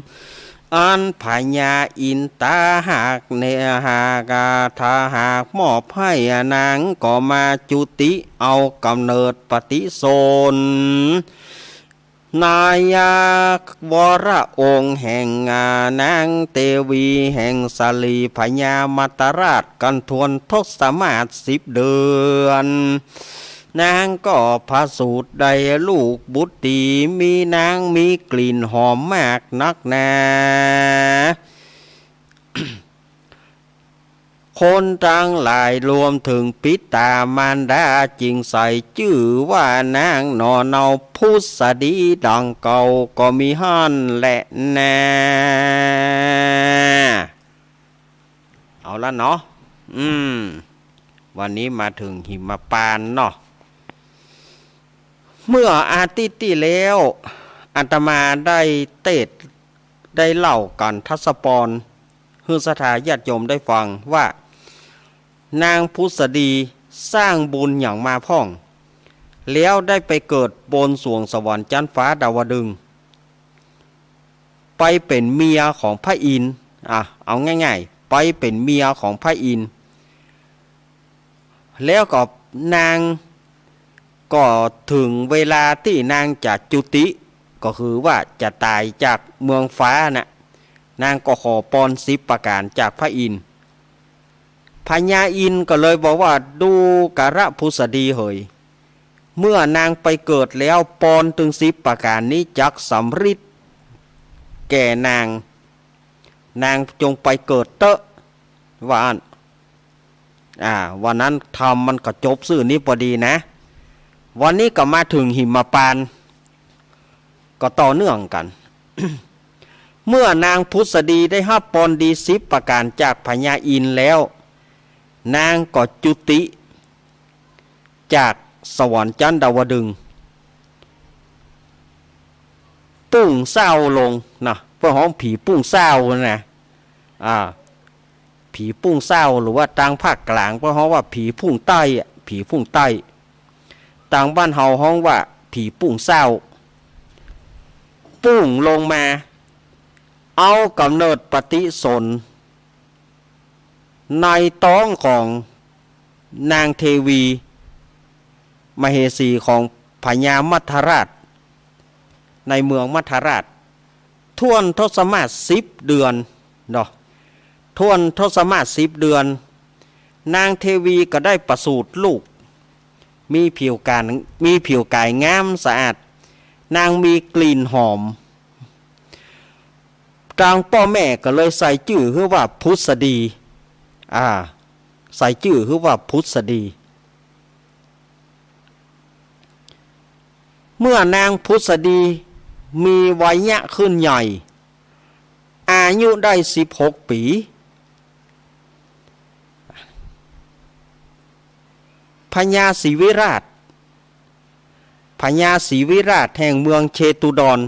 ำ อันพญาอินทร์ต๋างหากเน่อ หาก ถ้าหากมอบหื้อนางก็มาจุติเอาก๋ำเนิดปฏิสนธิ นายะวรองค์แห่งนางเตวีแห่งสลีพญามัตตราชกั๋นถ้วนทศมาศสิบเดือน นางก็ประสูติได้ลูกบุตรี มีนางมีกลิ่นหอมมากนักหนา คนตังหลายรวมเถิงปิต๋ามารดาจึงใส่จื้อว่านางหนอเนาผุสดีดังเก่าก็มีหั้นแลนา เอาละเนาะ อืม วันนี้มาเถิงหิมมะปานต์เนาะ เมื่ออาทิตย์ตี้แล้ว อาตมาได้เตสน์ ได้เล่าก๋านทศพร หื้อศรัทธาญาติโยมได้ฟังว่า นางผุสดีสร้างบุญหยังมาพ่อง แล้วได้ไปเกิดบนสวงสวรรค์จั๊นฟ้าดาวดึงส์ ไปเป๋นเมียของพระอินทร์ อ่ะ เอาง่ายๆ ไปเป๋นเมียของพระอินทร์ แล้วก็นางก็เถิงเวลาตี้นางจะจุติ ก็คือว่าจะต๋ายจากเมืองฟ้าน่ะ นางก็ขอปอนสิบประก๋านจากพระอินทร์ พญาอินทร์ก็เลยบอกว่า ดูกราผุสดีเหย เมื่อนางไปเกิดแล้วปอนตึงสิบประก๋านนี้จักสำริดแก่นาง นางจงไปเกิดเต๊อะ ว่าอั้น อ่า วันนั้นธรรมมันก็จบซื่อนี้ปอดีนะ วันนี้ก็มาเถิงหิมมะปานต์ ก็ต่อเนื่องกั๋น เมื่อนางผุสดีได้ฮับปอนดีสิบประก๋านจากพญาอินทร์แล้ว นางก็จุติจากสวรรค์จั๊นดาวดึงส์ ปุ้งเศร้าลงนะ เปิ้นฮ้องผีปุ้งเศร้านะ อ่า ผีปุ้งเศร้า หรือว่าตางภาคกลางเปิ้นฮ้องว่าผีปุ้งใต้อะ ผีปุ้งใต้ ตางบ้านเฮาฮ้องว่าผีปุ้งเศร้า ปุ้งลงมา เอาก๋ำเนิดปฏิสนธิในต๊องของ นางเทวีมเหสีของพญามัทธราช ในเมืองมัทธราช ถ้วนทศมาศสิบเดือนเนาะ ถ้วนทศมาศสิบเดือน นางเทวีก็ได้ประสูติลูก มีผิวกาย มีผิวกายงามสะอาด นางมีกลิ่นหอม ตางป้อแม่ก็เลยใส่จื้อหื้อว่าผุสดี อ่า ใส่จื้อหื้อว่าผุสดี เมื่อนางผุสดีมีวัยยะขึ้นใหญ่ อายุได้สิบหกปี๋ พญาศรีวิราช พญาศรีวิราชแห่งเมืองเชตุดร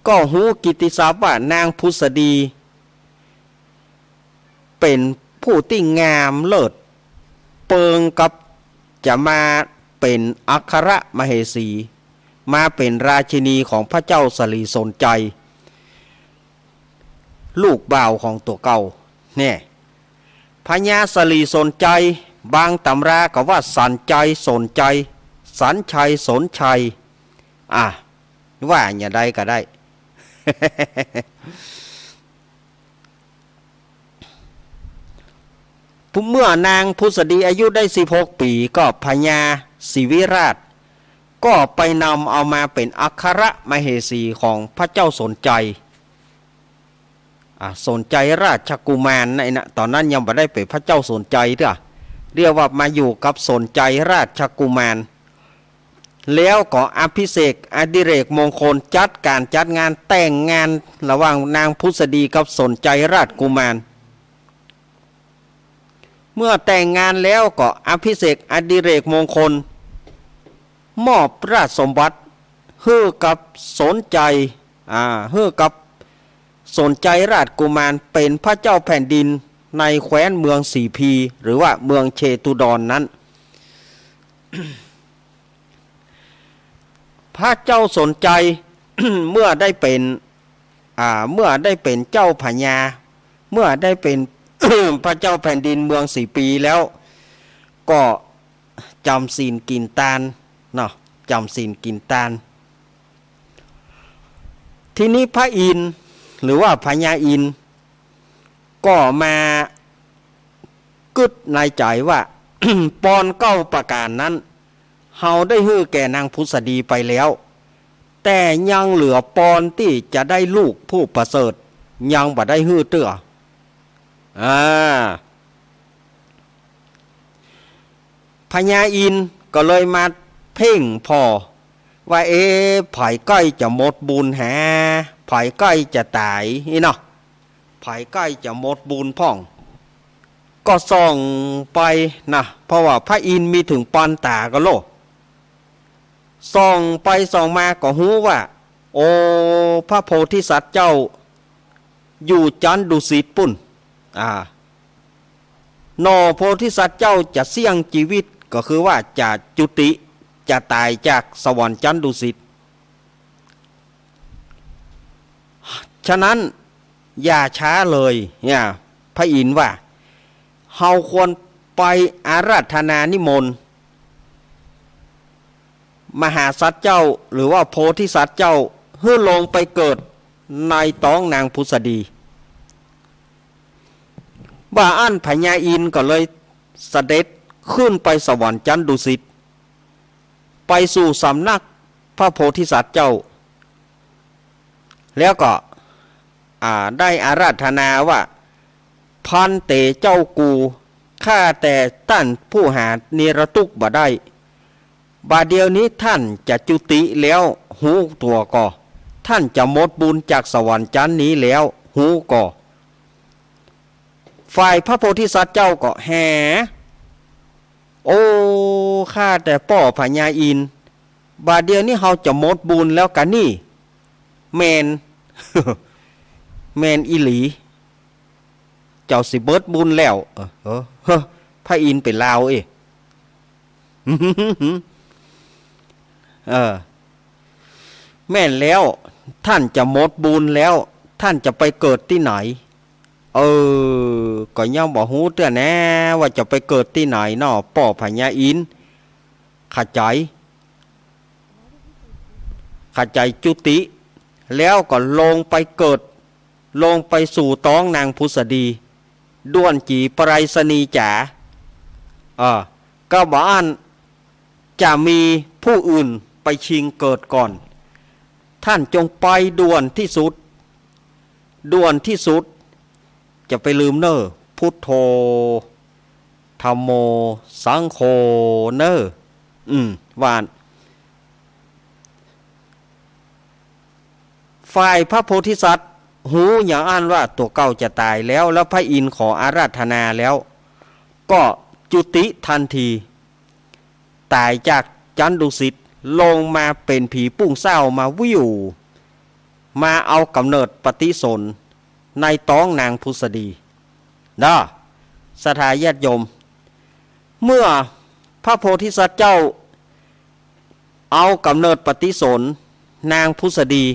ก็ฮู้กิตติศัพท์ว่านางผุสดี เป๋นผู้ตี้งามเลิศ เปิงกับจะมาเป๋นอัครมเหสี มาเป๋นราชินีของพระเจ้าสลีสนชัย ลูกบ่าวของตั๋วเก่า เนี่ย พญาสลีสนชัย บางตำราก็ว่าสันชัยสนชัย สันชัยสนชัย อ่ะ ว่าอย่างใดก็ได้ เมื่อนางผุสดีอายุได้สิบหกปี๋ ก็พญาศรีวิราช ก็ไปนำเอามาเป๋นอัครมเหสีของพระเจ้าสนชัย อ่ะ สนชัยราชกุมารนะ ไอ้นะ ต๋อนนั้นยังบ่ได้เป๋นพระเจ้าสนชัยเตื้อ เรียกว่ามาอยู่กับสนชัยราชกุมาร แล้วก็อภิเษกอดิเรกมงคล จัดก๋านจัดงานแต่งงานระหว่างนางผุสดีกับสนชัยราชกุมาร เมื่อแต่งงานแล้วก็อภิเษกอดิเรกมงคล มอบราชสมบัติหื้อกับสนชัย อ่า หื้อกับสนชัยราชกุมารเป๋นพระเจ้าแผ่นดินในแคว้นเมืองสีพี หรือว่าเมืองเชตุดรนั้น พระเจ้าสนชัย เมื่อได้เป๋น อ่า เมื่อได้เป๋นเจ้าพญา เมื่อได้เป๋น พระเจ้าแผ่นดินเมืองสีพีแล้ว ก็จ๋ำศีลกิ๋นตานเนาะ จ๋ำศีลกิ๋นตาน ทีนี้พระอินทร์ หรือว่าพญาอินทร์ ก็มากึ๊ดในใจ๋ว่า ปอนเก้าประก๋านนั้น เฮาได้หื้อแก่นางผุสดีไปแล้ว แต่ยังเหลือปอนตี้จะได้ลูกผู้ประเสริฐ ยังบ่ได้หื้อเตื้อ อ่า พญาอินทร์ก็เลยมาเพ่งผ่อว่า เอ๊ะ ใผใก้จะหมดบุญแฮะ ใผใก้จะต๋าย อี้เนาะ ใผใก้จะหมดบุญพ่อง ก็ส่องไปนะ เพราะว่าพระอินทร์มีเถิงปานต๋าก็โล ส่องไปส่องมาก็ฮู้ว่า โอ้ พระโพธิสัตว์เจ้า อยู่จันดุสิตปุ้น อ่า หน่อโพธิสัตว์เจ้าจะเสี้ยงจีวิต ก็คือว่าจะจุติ จะต๋ายจากสวรรค์จันดุสิต ฉะนั้นอย่าช้าเลย เนี่ย พระอินทร์ว่า เฮาควรไปอาราธนานิมนต์ มหาสัตว์เจ้า หรือว่าโพธิสัตว์เจ้า หื้อลงไปเกิดในต๊องนางผุสดี บ่าอั้นพญาอินทร์ก็เลยเสด็จขึ้นไปสวรรค์จันดุสิต ไปสู่สำนักพระโพธิสัตว์เจ้า แล้วก็ อ่า ได้อาราธนาว่า ภันเตเจ้ากู ข้าแต่ต้านผู้หานิรตุ๊กข์บ่ได้ บ่าเดี่ยวนี้ต้านจะจุติแล้วฮู้ตั๋วก่อ ต้านจะหมดบุญจากสวรรค์จันนี้แล้วฮู้ก่อ ฝ่ายพระโพธิสัตว์เจ้าก็แห โอ้ ข้าแต่ป้อพญาอินทร์ บ่าเดี่ยวนี้เฮาจะหมดบุญแล้วกานี่ แม่น แม่นอีหลี เจ้าสิเบิดบุญแล้ว เออ เออ เฮ้อ พระอินทร์เป๋นลาวเอ้ย เออ แม่นแล้ว ต้านจะหมดบุญแล้ว ต้านจะไปเกิดตี้ไหน เออ ก็ยังบ่ฮู้เตื้อแน่ว่าจะไปเกิดตี้ไหนเนาะ ป้อพญาอินทร์ ขะใจ๋ ขะใจ๋จุติ แล้วก็ลงไปเกิด ลงไปสู่ต๊องนางผุสดี ด่วนจี๋ไปรษณีย์จ๋า เออ ก็บ่อั้นจะมีผู้อื่นไปชิงเกิดก่อน ท่านจงไปด่วนที่สุด ด่วนที่สุด จะไปลืมเน่อ พุทโธ ธัมโม สังโฆ เน่อ อืม ว่า ฝ่ายพระโพธิสัตว์ฮู้อย่างอั้นว่าตั๋วเก่าจะต๋ายแล้ว แล้วพระอินทร์ขออาราธนาแล้ว ก็จุติทันที ต๋ายจากจันดุสิต ลงมาเป๋นผีปุ้งเส้า มาวิว มาเอาก๋ำเนิดปฏิสนธิในต๊องนางผุสดี เนาะ ศรัทธาญาติโยม เมื่อพระโพธิสัตว์เจ้าเอาก๋ำเนิดปฏิสนธินางผุสดี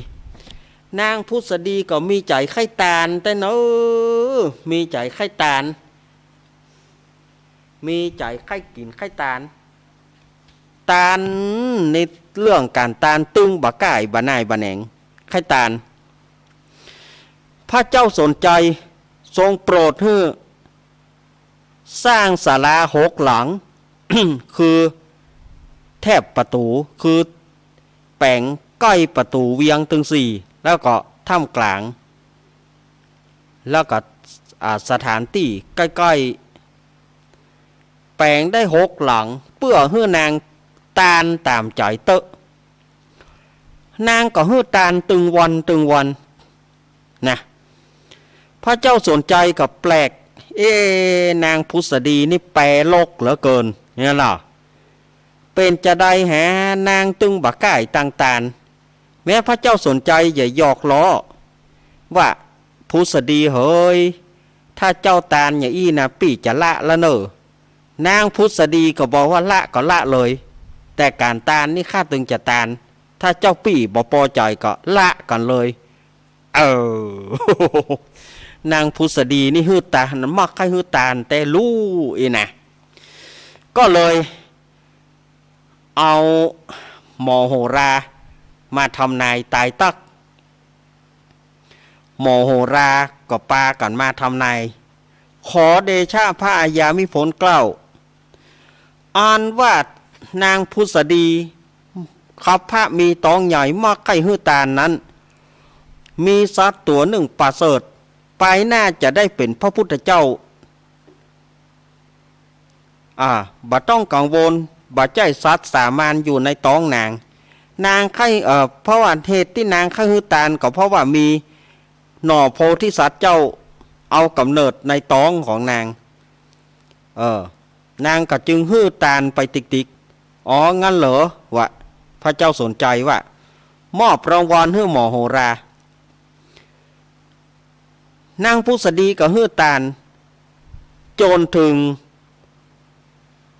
นางผุสดีก็มีใจ๋ใค่ตานแต๊เน่อ มีใจ๋ใค่ตาน มีใจ๋ใค่กิ๋นใค่ตาน ตานในเรื่องก๋านตานตึงบ่ก้าบ่หน่ายบ่แหนง ใค่ตาน พระเจ้าสนชัยทรงโปรดหื้อสร้างศาลาหกหลัง คือแถบประตู๋ คือแป๋งใก้ประตู๋เวียงตึงสี่ แล้วก็ถ้ำกลาง แล้วก็ อ่า สถานตี้ใก้ๆ แป๋งได้หกหลัง เปื้อหื้อนางตานต๋ามใจ๋เต๊อะ นางก็หื้อตานตึงวันตึงวัน นะ พระเจ้าสนชัยก็แปลก เอ๊ะ นางผุสดีนี่แปรโลกเหลือเกิน เนี่ยล่ะ เป๋นจาใดแหนนางตึงบ่ก้าตังตาน แม้พระเจ้าสนชัยจะหยอกล้อว่า ผุสดีเหย ถ้าเจ้าตานอย่างอี้นะ ปี้จะละแล้วเน่อ นางผุสดีก็บอกว่าละก็ละเลย แต่ก๋านตานนี่ข้าตึงจะตาน ถ้าเจ้าปี้บ่ปอใจ๋ก็ละกั๋นเลย เออ นางผุสดีนี่หื้อตาน มักใค่หื้อตานแต๊ลู่อี้นะ ก็เลยเอาหมอโหรามาทำนายตายตัก หมอโหราก็ปากั๋นมาทำนาย ขอเดชะพระอาญามิโผลเกล้า อันว่านางผุสดี คัพพะมีต๊องใหญ่ มักใค่หื้อตานนั้น มีสัตว์ตั๋วนึ่งประเสริฐ ไปหน้าจะได้เป๋นพระพุทธเจ้า อ่า บ่ต้องกังวล บ่ใจ้สัตว์สามัญอยู่ในต๊องนาง นางใค่ เอ่อ เพราะว่าเหตุตี้นางใค่หื้อตานก็เพราะว่ามีหน่อโพธิสัตว์เจ้าเอาก๋ำเนิดในต๊องของนาง เออ นางก็จึงหื้อตานไปติ๊กๆ อ๋อ งั้นเหรอ วะ พระเจ้าสนชัยว่า มอบรางวัลหื้อหมอโหรา นางผุสดีก็หื้อตาน จ๋นเถิง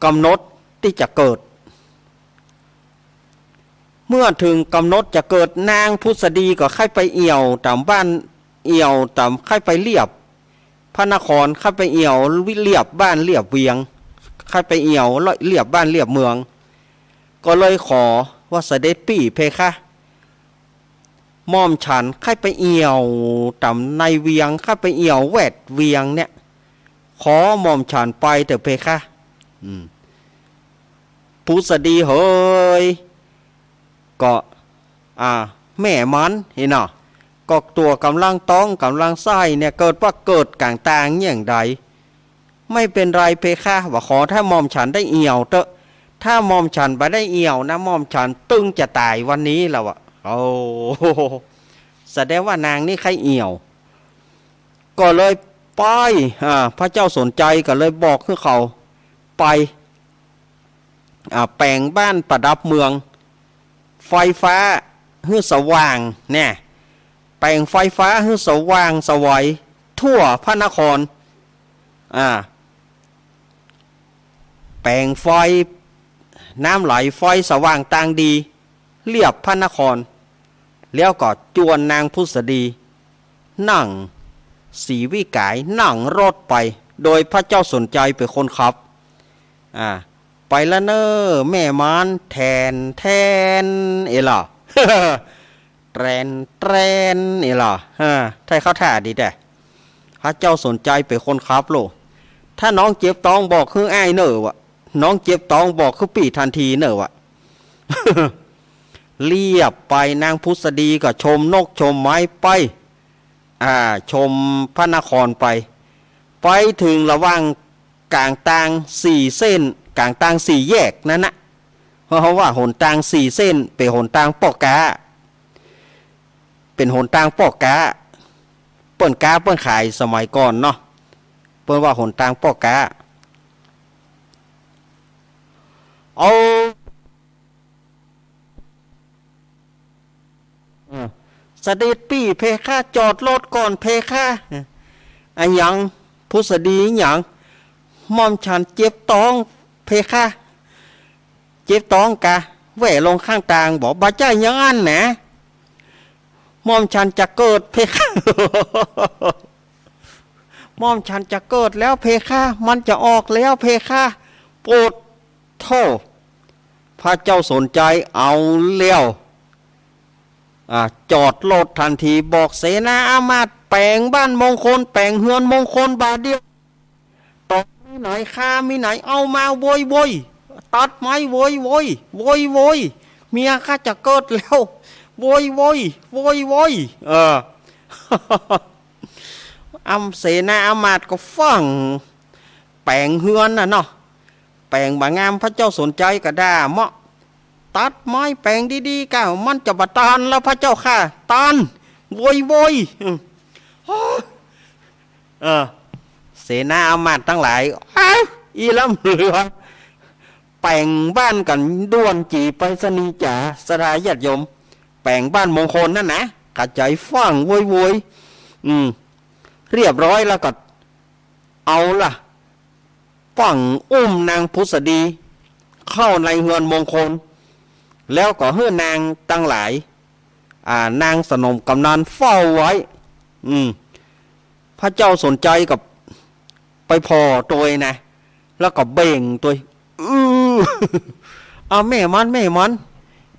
ก๋ำหนดตี้จะเกิด เมื่อเถิงก๋ำหนดจะเกิด นางผุสดีก็ใค่ไปเอี่ยวต๋ามบ้าน เอี่ยวต๋าม ใค่ไปเลียบพระนคร ใค่ไปเอี่ยวเลียบบ้านเลียบเวียง ใค่ไปเอี่ยวเลียบบ้านเลียบเมือง ก็เลยขอว่า เสด็จปี้เพคะ หม่อมฉันใค่ไปเอี่ยวต๋ามในเวียง ใค่ไปเอี่ยวแวดเวียงเนี่ย ขอหม่อมฉันไปเต๊อะเพคะ อืม ผุสดีเหย ก็ อ่า แม่มันนี่เนาะ ก็ตั๋วก่ำลังต๊องก่ำลังไส้เนี่ย เกิดว่าเกิดก๋างตางอย่างใด ไม่เป๋นไรเพคะ ว่าขอถ้าหม่อมฉันได้เอี่ยวเต๊อะ ถ้าหม่อมฉันบ่ได้เอี่ยวนะ หม่อมฉันตึงจะต๋ายวันนี้แล้วอะ โอ้ แสดงว่านางนี่ใค่เอี่ยว ก็เลยไป อ่า พระเจ้าสนชัยก็เลยบอกหื้อเขาไป อ่า แป๋งบ้านประดับเมือง ไฟฟ้าหื้อสว่างเนี่ย แป๋งไฟฟ้าหื้อสว่างไสวทั่วพระนคร อ่า แป๋งไฟ น้ำไหลไฟสว่างตางดี เลียบพระนคร แล้วก็จวนนางผุสดี นั่ง ศรีวิก๋ายนั่งรถไป โดยพระเจ้าสนใจเป๋นคนขับ อ่า ไปละเน่อแม่หมอน แทน แทน เอล่ะ แตรน แตรน เอล่ะ ฮะ ใต้เข้าท่าดีแต๊ พระเจ้าสนใจเป๋นคนขับโลด ถ้าน้องเจ็บต๊องบอกหื้ออ้ายเน่อวะ น้องเจ็บต๊องบอกหื้อปี้ทันทีเน่อวะ เลียบไปนางผุสดีก็ชมนกชมไม้ไป อ่า ชมพระนครไป ไปเถิงระหว่างก๋างตางสี่เส้น ก๋างตางสี่แยกนั้นนะ เพราะว่าหนตางสี่เส้นเป๋นหนตางป้อก๊า เป๋นหนตางป้อก๊า เปิ้นก๊าเปิ้นขายสมัยก่อนเนาะ เปิ้นว่าหนตางป้อก๊า เอา เสด็จปี้เพคะ จอดรถก่อนเพคะ อะหยัง ผุสดี อะหยัง หม่อมฉันเจ็บต๊องเพคะ เจ็บต๊องกา แหว่ลงข้างตาง บอก บ่ใจ้อย่างอั้นนะ หม่อมฉันจะเกิดเพคะ หม่อมฉันจะเกิดแล้วเพคะ มันจะออกแล้วเพคะ โปรดโธ่ พระเจ้าสนใจเอาแล้ว อ่า จอดรถทันที บอกเสนาอามาตย์แป๋งบ้านมงคล แป๋งเฮือนมงคลบ่าเดี่ยว ตอกไม้ไหนคาไม้ไหนเอามาโวยโวย ตัดไม้โวยโวย โวยโวย เมียข้าจะเกิดแล้ว โวยโวย โวยโวย เออ อำ เสนาอามาตย์ก็ฟั่งแป๋งเฮือนน่ะเนาะ แป๋งบ่างาม พระเจ้าสนใจก็ด่าเมาะ ตัดไม้แป๋งดีๆ ก้า มันจะบ่ตันแล้วพระเจ้าข้า ตัน โวยโวย อืม เออ เสนาอามาตย์ตังหลาย อ้าว อี่ล้ำเหลือ แป๋งบ้านกั๋นด่วนจี๋ไปรษณีย์จ๋า ศรัทธาญาติโยม แป๋งบ้านมงคลนั่นนะ กระจายฟั่งโวยโวย อืม เรียบร้อยแล้วก็ เอาล่ะ ฟั่งอุ้มนางผุสดี เข้าในเฮือนมงคล แล้วก็หื้อนางตังหลาย อ่า นางสนมกำนันเฝ้าไว้ อืม พระเจ้าสนใจก็ไปผ่อตวยนะ แล้วก็เบ่งตวย อือ เอาแม่มัน แม่มัน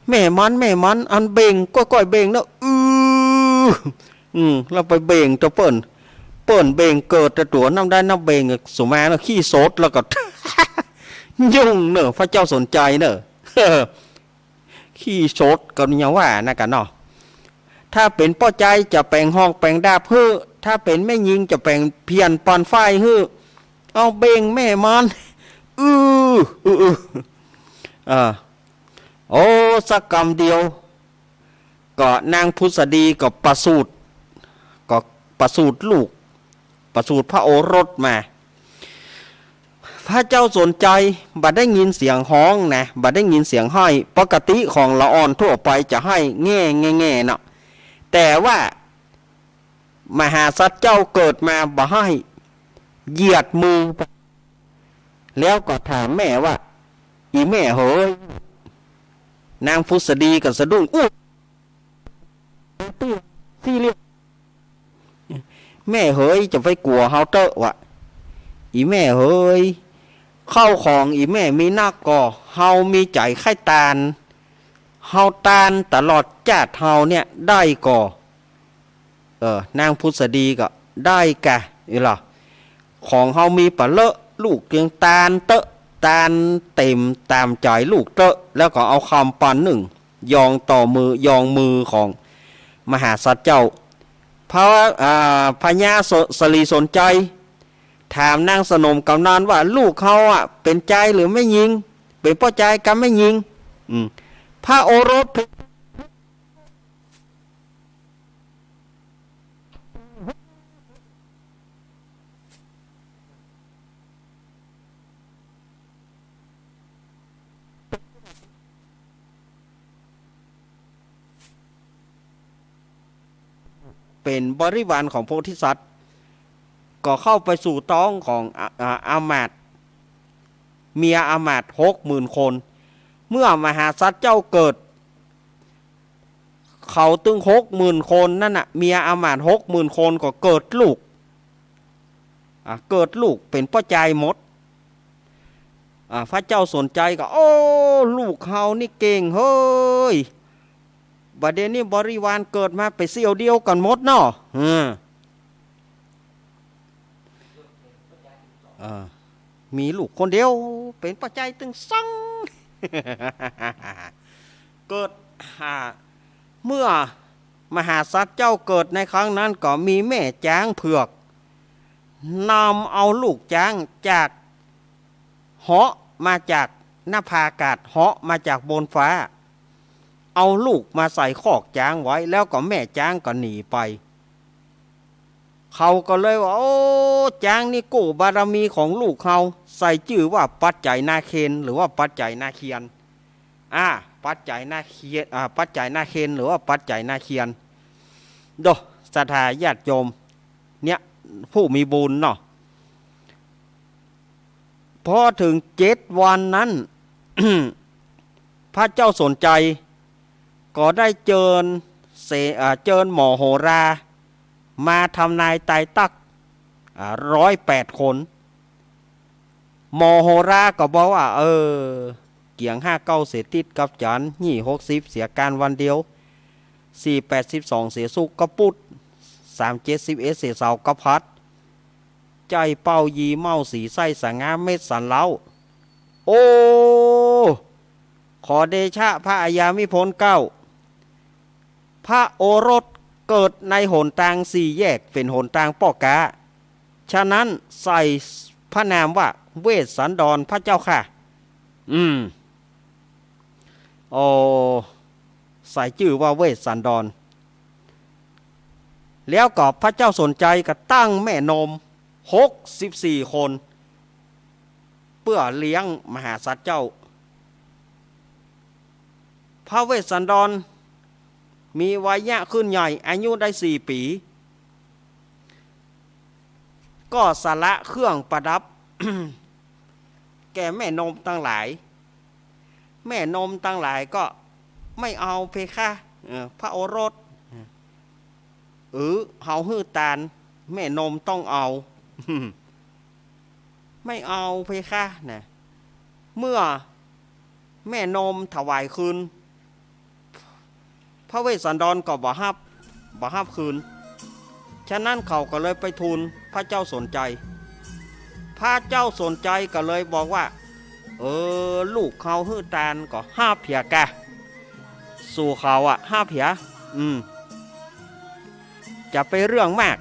แม่มัน แม่มัน อันเบ่ง ก้อยๆ เบ่งนะ อือ อืม แล้วไปเบ่งตวยเปิ้น เปิ้นเบ่งเกิดตวยตั๋วน้ำได้น้ำเบ่ง สุมานะ ขี้สดแล้วก็ ยุ่งเน่อ พระเจ้าสนใจเน่อ ขี้สดก็ยังว่านะกั๋นเนาะ ถ้าเป๋นป้อจายจะแป๋งหอกแป๋งดาบหื้อ ถ้าเป๋นแม่ญิงจะแป๋งเผียนปานฝ้ายหื้อ เอาเบ่งแม่มัน อือ อือ อือ อ่า โอ้ สักกำเดียว ก็นางผุสดีก็ประสูติ ก็ประสูติลูก ประสูติพระโอรสมา พระเจ้าสนใจบ่ได้ยินเสียงฮ้องนะ บ่ได้ยินเสียงไห้ ปกติของละอ่อนทั่วไปจะไห้แง่ แง่ แง่เนาะ แต่ว่ามหาสัตว์เจ้าเกิดมาบ่ไห้ เหยียดมือไป แล้วก็ถามแม่ว่า อี่แม่เหย นางผุสดีก็สะดุ้ง อู้ ตี้ ตี้เลีย แม่เหย จะไปกั๋วเฮาเต๊อะวะ อี่แม่เหย ข้าวของอี่แม่มีนักก่อ เฮามีใจ๋ใค่ตาน เฮาตานตลอดจาติเฮาเนี่ยได้ก่อ เออ นางผุสดีก็ได้กะ อี่หละ ของเฮามีปะเลอะ ลูกจึงตานเต๊อะ ตานเต๋มต๋ามใจ๋ลูกเต๊อะ แล้วก็เอาคำปันนึ่ง ยองต่อมือ ยองมือของมหาสัตว์เจ้า พระ อ่า พญาส- สลีสนใจ ถามนางสนมกำนันว่า ลูกเฮาอะ เป๋นจายหรือแม่ญิง เป๋นป้อจายกับแม่ญิง อืม พระโอรส เป๋นบริวารของโพธิสัตว์ ก็เข้าไปสู่ต๊องของ อา- อา- อามาตย์ เมียอามาตย์หกหมื่นคน เมื่อมหาสัตว์เจ้าเกิด เขาตึงหกหมื่นคนนั่นน่ะ เมียอามาตย์หกหมื่นคนก็เกิดลูก อ่า เกิดลูกเป๋นป้อจายหมด อ่า พระเจ้าสนชัยก็ โอ้ ลูกเฮานี่เก่งเฮ้ย บ่าเดี่ยวนี้บริวารเกิดมาเป๋นเสี้ยวเดียวกั๋นหมดเนาะ เออ เออ มีลูกคนเดียวเป๋นป้อจายตึงสอง เกิด อ่า เมื่อมหาสัตว์เจ้าเกิดในครั้งนั้นก็มีแม่จ๊างเผือก นำเอาลูกจ๊างจาก เหาะมาจากนภาอากาศ เหาะมาจากบนฟ้า เอาลูกมาใส่คอกจ๊างไว้ แล้วก็แม่จ๊างก็หนีไป เขาก็เลยว่า โอ้ จ๊างนี่กู้บารมีของลูกเฮา ใส่จื้อว่าปัจไจนาเคน หรือว่าปัจไจนาเคียน อ่า ปัจไจนาเคียน อ่า ปัจไจนาเคน หรือว่าปัจไจนาเคียน โด ศรัทธาญาติโยม เนี่ย ผู้มีบุญเนาะ พอเถิงเจ็ดวันนั้น พระเจ้าสนชัยก็ได้เจิญเส- อ่า เจิญหมอโหรามาทำนายตายตัก อ่า ร้อยแปดคน หมอโหราก็บอกว่า เออ เกี๋ยงห้าเก้าเสียติ๊ดกับจั๋น ยี่หกสิบเสียก๋านวันเดียว สี่แปดสิบสองเสียศุกร์กับปุธ สามเจ็ดสิบเอ็ดเสียเสาร์กับหัส ใจ้เป้ายีเม่าสีใส้สง่าเม็ดสันเล้า โอ้ ขอเดชะพระอาญามิพลเกล้า พระโอรสเกิดในหนตางสี่แยก เป๋นหนตางป้อก๊า ฉะนั้นใส่พระนามว่าเวสสันดรพระเจ้าค่ะ อืม โอ้ ใส่จื้อว่าเวสสันดร แล้วก็พระเจ้าสนชัยก็ตั้งแม่นมหกสิบสี่คน เปื้อเลี้ยงมหาสัตว์เจ้า พระเวสสันดรมีวัยยะขึ้นใหญ่ อายุได้สี่ปี๋ ก็สละเครื่องประดับ แก่แม่นมตังหลาย แม่นมตังหลายก็ ไม่เอาเพคะ เออ พระโอรส เออ เฮาหื้อตาน แม่นมต้องเอา ไม่เอาเพคะ นะ เมื่อแม่นมถวายคืน พระเวสสันดรก็บ่ฮับ บ่ฮับคืน ฉะนั้นเขาก็เลยไปทูลพระเจ้าสนชัย พระเจ้าสนชัยก็เลยบอกว่า เออ ลูกเขาหื้อตานก็ฮับเหียกะ สู่เขาอะ ฮับเหีย อืม จะไปเรื่องมาก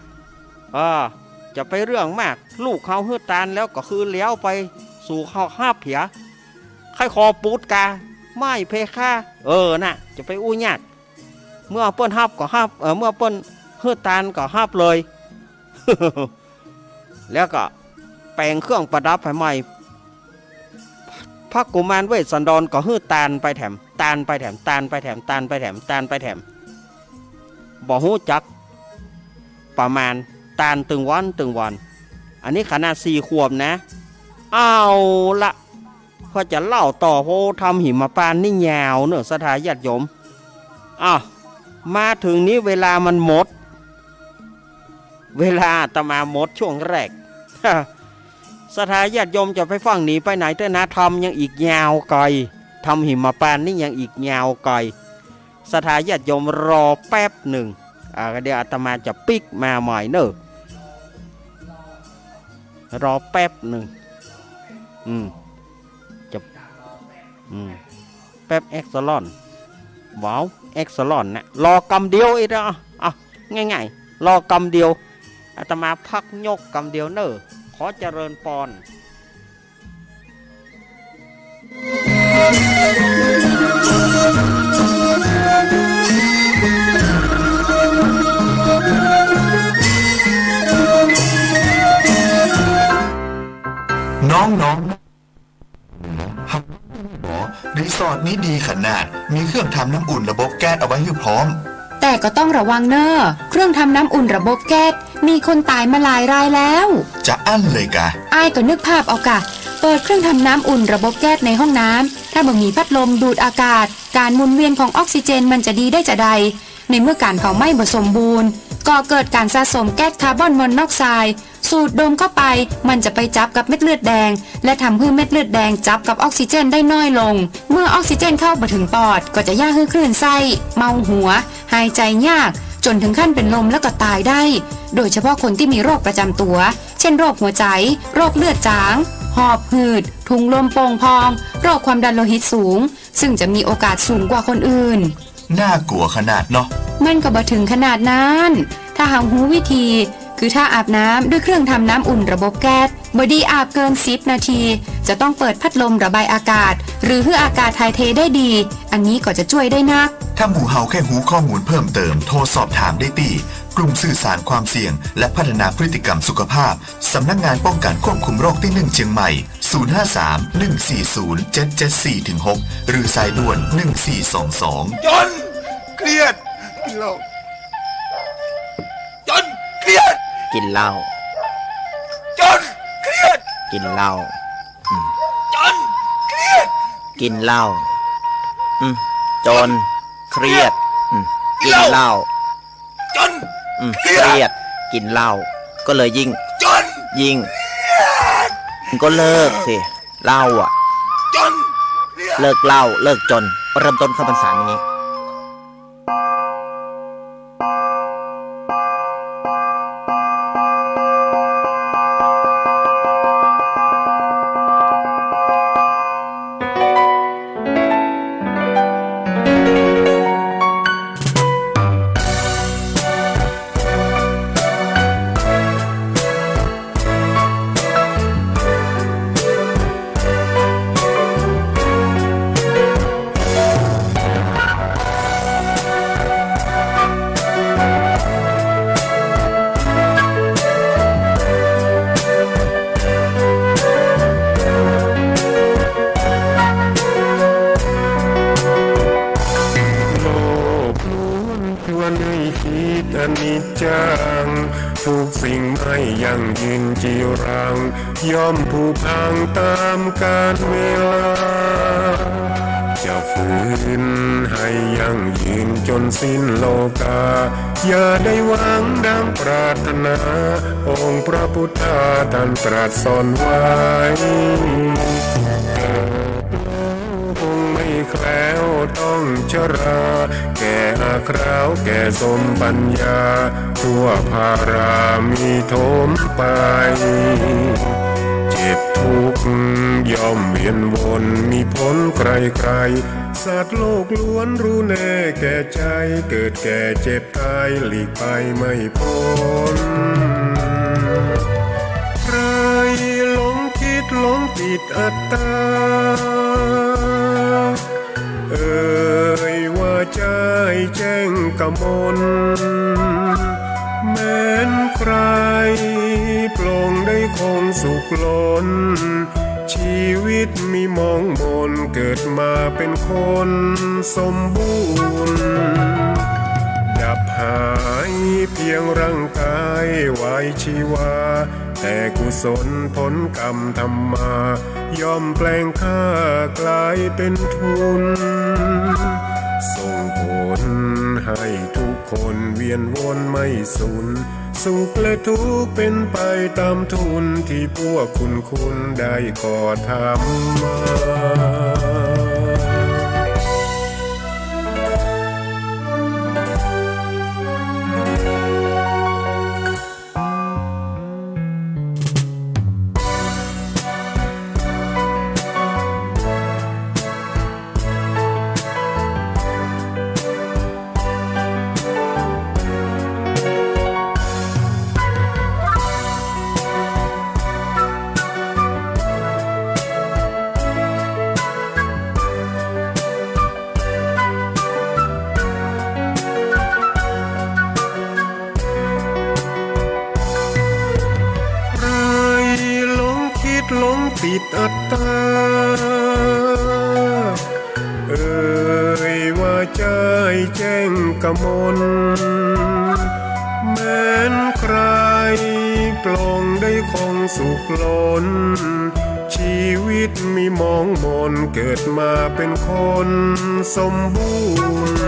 เออ จะไปเรื่องมาก ลูกเขาหื้อตานแล้วก็คือแล้วไป สู่เขาฮับเหีย ใค่ขอปูดกา ไม่เพคะ เออ น่ะ จะไปอู้ยาก เมื่อเปิ้นฮับก็ฮับ เออ เมื่อเปิ้นหื้อตานก็ฮับเลย แล้วก็แป๋งเครื่องประดับให้ใหม่ พระกุมารเวสสันดรก็หื้อตานไปแถม ตานไปแถม ตานไปแถม ตานไปแถม ตานไปแถม บ่ฮู้จักประมาณ ตานตึงวันตึงวัน อันนี้ขนาดสี่ขวบนะ เอาละ ก็จะเล่าต่อ โอ้ ธรรมหิมปานต์นี่ยาวเน่อ ศรัทธาญาติโยม อ้าว มาถึงนี้เวลามันหมด เวลาอาตมาหมดช่วงแรก ศรัทธาญาติโยมจะไปฟั่งหนีไปไหนเต๊อะนะ ธรรมยังอีกยาวไกล ธรรมหิมปานต์นี่ยังอีกยาวไกล ศรัทธาญาติโยมรอแป๊บหนึ่ง อ่า เดี๋ยวอาตมาจะปิ๊กมาใหม่เน่อ รอแป๊บหนึ่ง อืม จะ อืม แป๊บ เอ็กซาลอน ว้าว เอ็กซาลอนนะ รอกำเดียวเองเนาะ อ่ะ ง่ายๆ รอกำเดียว อาตมาพักยกกำเดียวเน่อ ขอเจริญปอน น้องๆ รีสอร์ทนี้ดีขนาด มีเครื่องทำน้ำอุ่นระบบแก๊สเอาไว้หื้อพร้อม แต่ก็ต้องระวังเน่อ เครื่องทำน้ำอุ่นระบบแก๊ส มีคนต๋ายมาหลายรายแล้ว จะอั้นเลยกา อ้ายก็นึกภาพเอากา เปิดเครื่องทำน้ำอุ่นระบบแก๊สในห้องน้ำ ถ้าบ่มีพัดลมดูดอากาศ ก๋านหมุนเวียนของออกซิเจนมันจะดีได้จาใด ในเมื่อก๋านเผาไหม้บ่สมบูรณ์ ก่อเกิดก๋านสะสมแก๊สคาร์บอนมอนอกไซด์ สูดดมเข้าไป มันจะไปจับกับเม็ดเลือดแดง และทำหื้อเม็ดเลือดแดงจับกับออกซิเจนได้น้อยลง เมื่อออกซิเจนเข้าบ่เถิงปอด ก็จะเยียะหื้อคลื่นไส้ เมาหัว หายใจ๋ยาก จ๋นเถิงขั้นเป๋นลมแล้วก็ต๋ายได้ โดยเฉพาะคนตี้มีโรคประจ๋ำตั๋ว เช่น โรคหัวใจ๋ โรคเลือดจ๋าง หอบหืด ถุงลมโป่งพอง โรคความดันโลหิตสูง ซึ่งจะมีโอกาสสูงกว่าคนอื่น น่ากลัวขนาดเนาะ มันก็บ่เถิงขนาดนั้น ถ้าเฮาฮู้วิธี คือถ้าอาบน้ำด้วยเครื่องทำน้ำอุ่นระบบแก๊ส บ่ดีอาบเกินสิบนาที จะต้องเปิดพัดลมระบายอากาศ หรือหื้ออากาศถ่ายเทได้ดี อันนี้ก็จะจ้วยได้นัก ถ้าหมู่เฮาแค่ฮู้ข้อมูลเพิ่มเติม โทรสอบถามได้ตี้กลุ่มสื่อสารความเสี่ยง และพัฒนาพฤติกรรมสุขภาพ สำนักงานป้องกันควบคุมโรคตี้หนึ่งเชียงใหม่ ศูนย์ห้าสาม หนึ่งสี่ศูนย์ เจ็ดเจ็ดสี่ ถึง หก หรือสายด่วน หนึ่งสี่สองสอง จ๋น เครียด กินเหล้า จ๋น เครียด กินเหล้า จ๋น เครียด กินเหล้า อืม จ๋น เครียด กินเหล้า อืม จ๋น เครียด อืม กินเหล้า จ๋น อืม เครียด เครียด กินเหล้า ก็เลยยิ่ง จ๋น ยิ่ง ก็เลิกสิ เหล้าอะ จ๋น เครียด เลิกเหล้า เลิกจ๋น เริ่มต้นเข้าพรรษานี้ โลกล้วนชวนให้คิดอนิจจัง ทุกสิ่งไม่ยั่งยืนจีรัง ย่อมผุพังตามกาลเวลา จะฝืนให้ยั่งยืนจนสิ้นโลกา อย่าได้หวังดังปรารถนา องค์พระพุทธาท่านตรัสสอนไว้ เกิดแล้วคงไม่แคล้วต้องชรา แก่อาคราวแก่สมปัญญา ทั่วพารามีโถมไป เจ็บทุกข์ย่อมเวียนวนมีผลใครๆ สัตว์โลกล้วนรู้แน่แก่ใจ เกิดแก่เจ็บตายหลีกไปไม่พ้น ใครหลงคิดหลงติดอัตตา เอ่ยว่าใจ้แจ้งกมล แม้นใครปลงได้คงสุขล้น ชีวิตมีหมองหม่น เกิดมาเป็นคนสมบูรณ์ ดับหายเพียงร่างกายไว้ชีวา แต่กุศลผลกรรมทำมา ย่อมแปลงค่ากลายเป็นทุน ส่งผลให้ทุกคนเวียนวนไม่สูญ สุขและทุกข์เป็นไปตามทุน ที่พวกคุณๆ ได้ก่อทำมา ใครหลงคิดหลงติดอัตตา เอ่ยว่าใจ้แจ้งกมล แม้นใครปลงได้คงสุขล้น ชีวิตมีหมองหม่น เกิดมาเป็นคนสมบูรณ์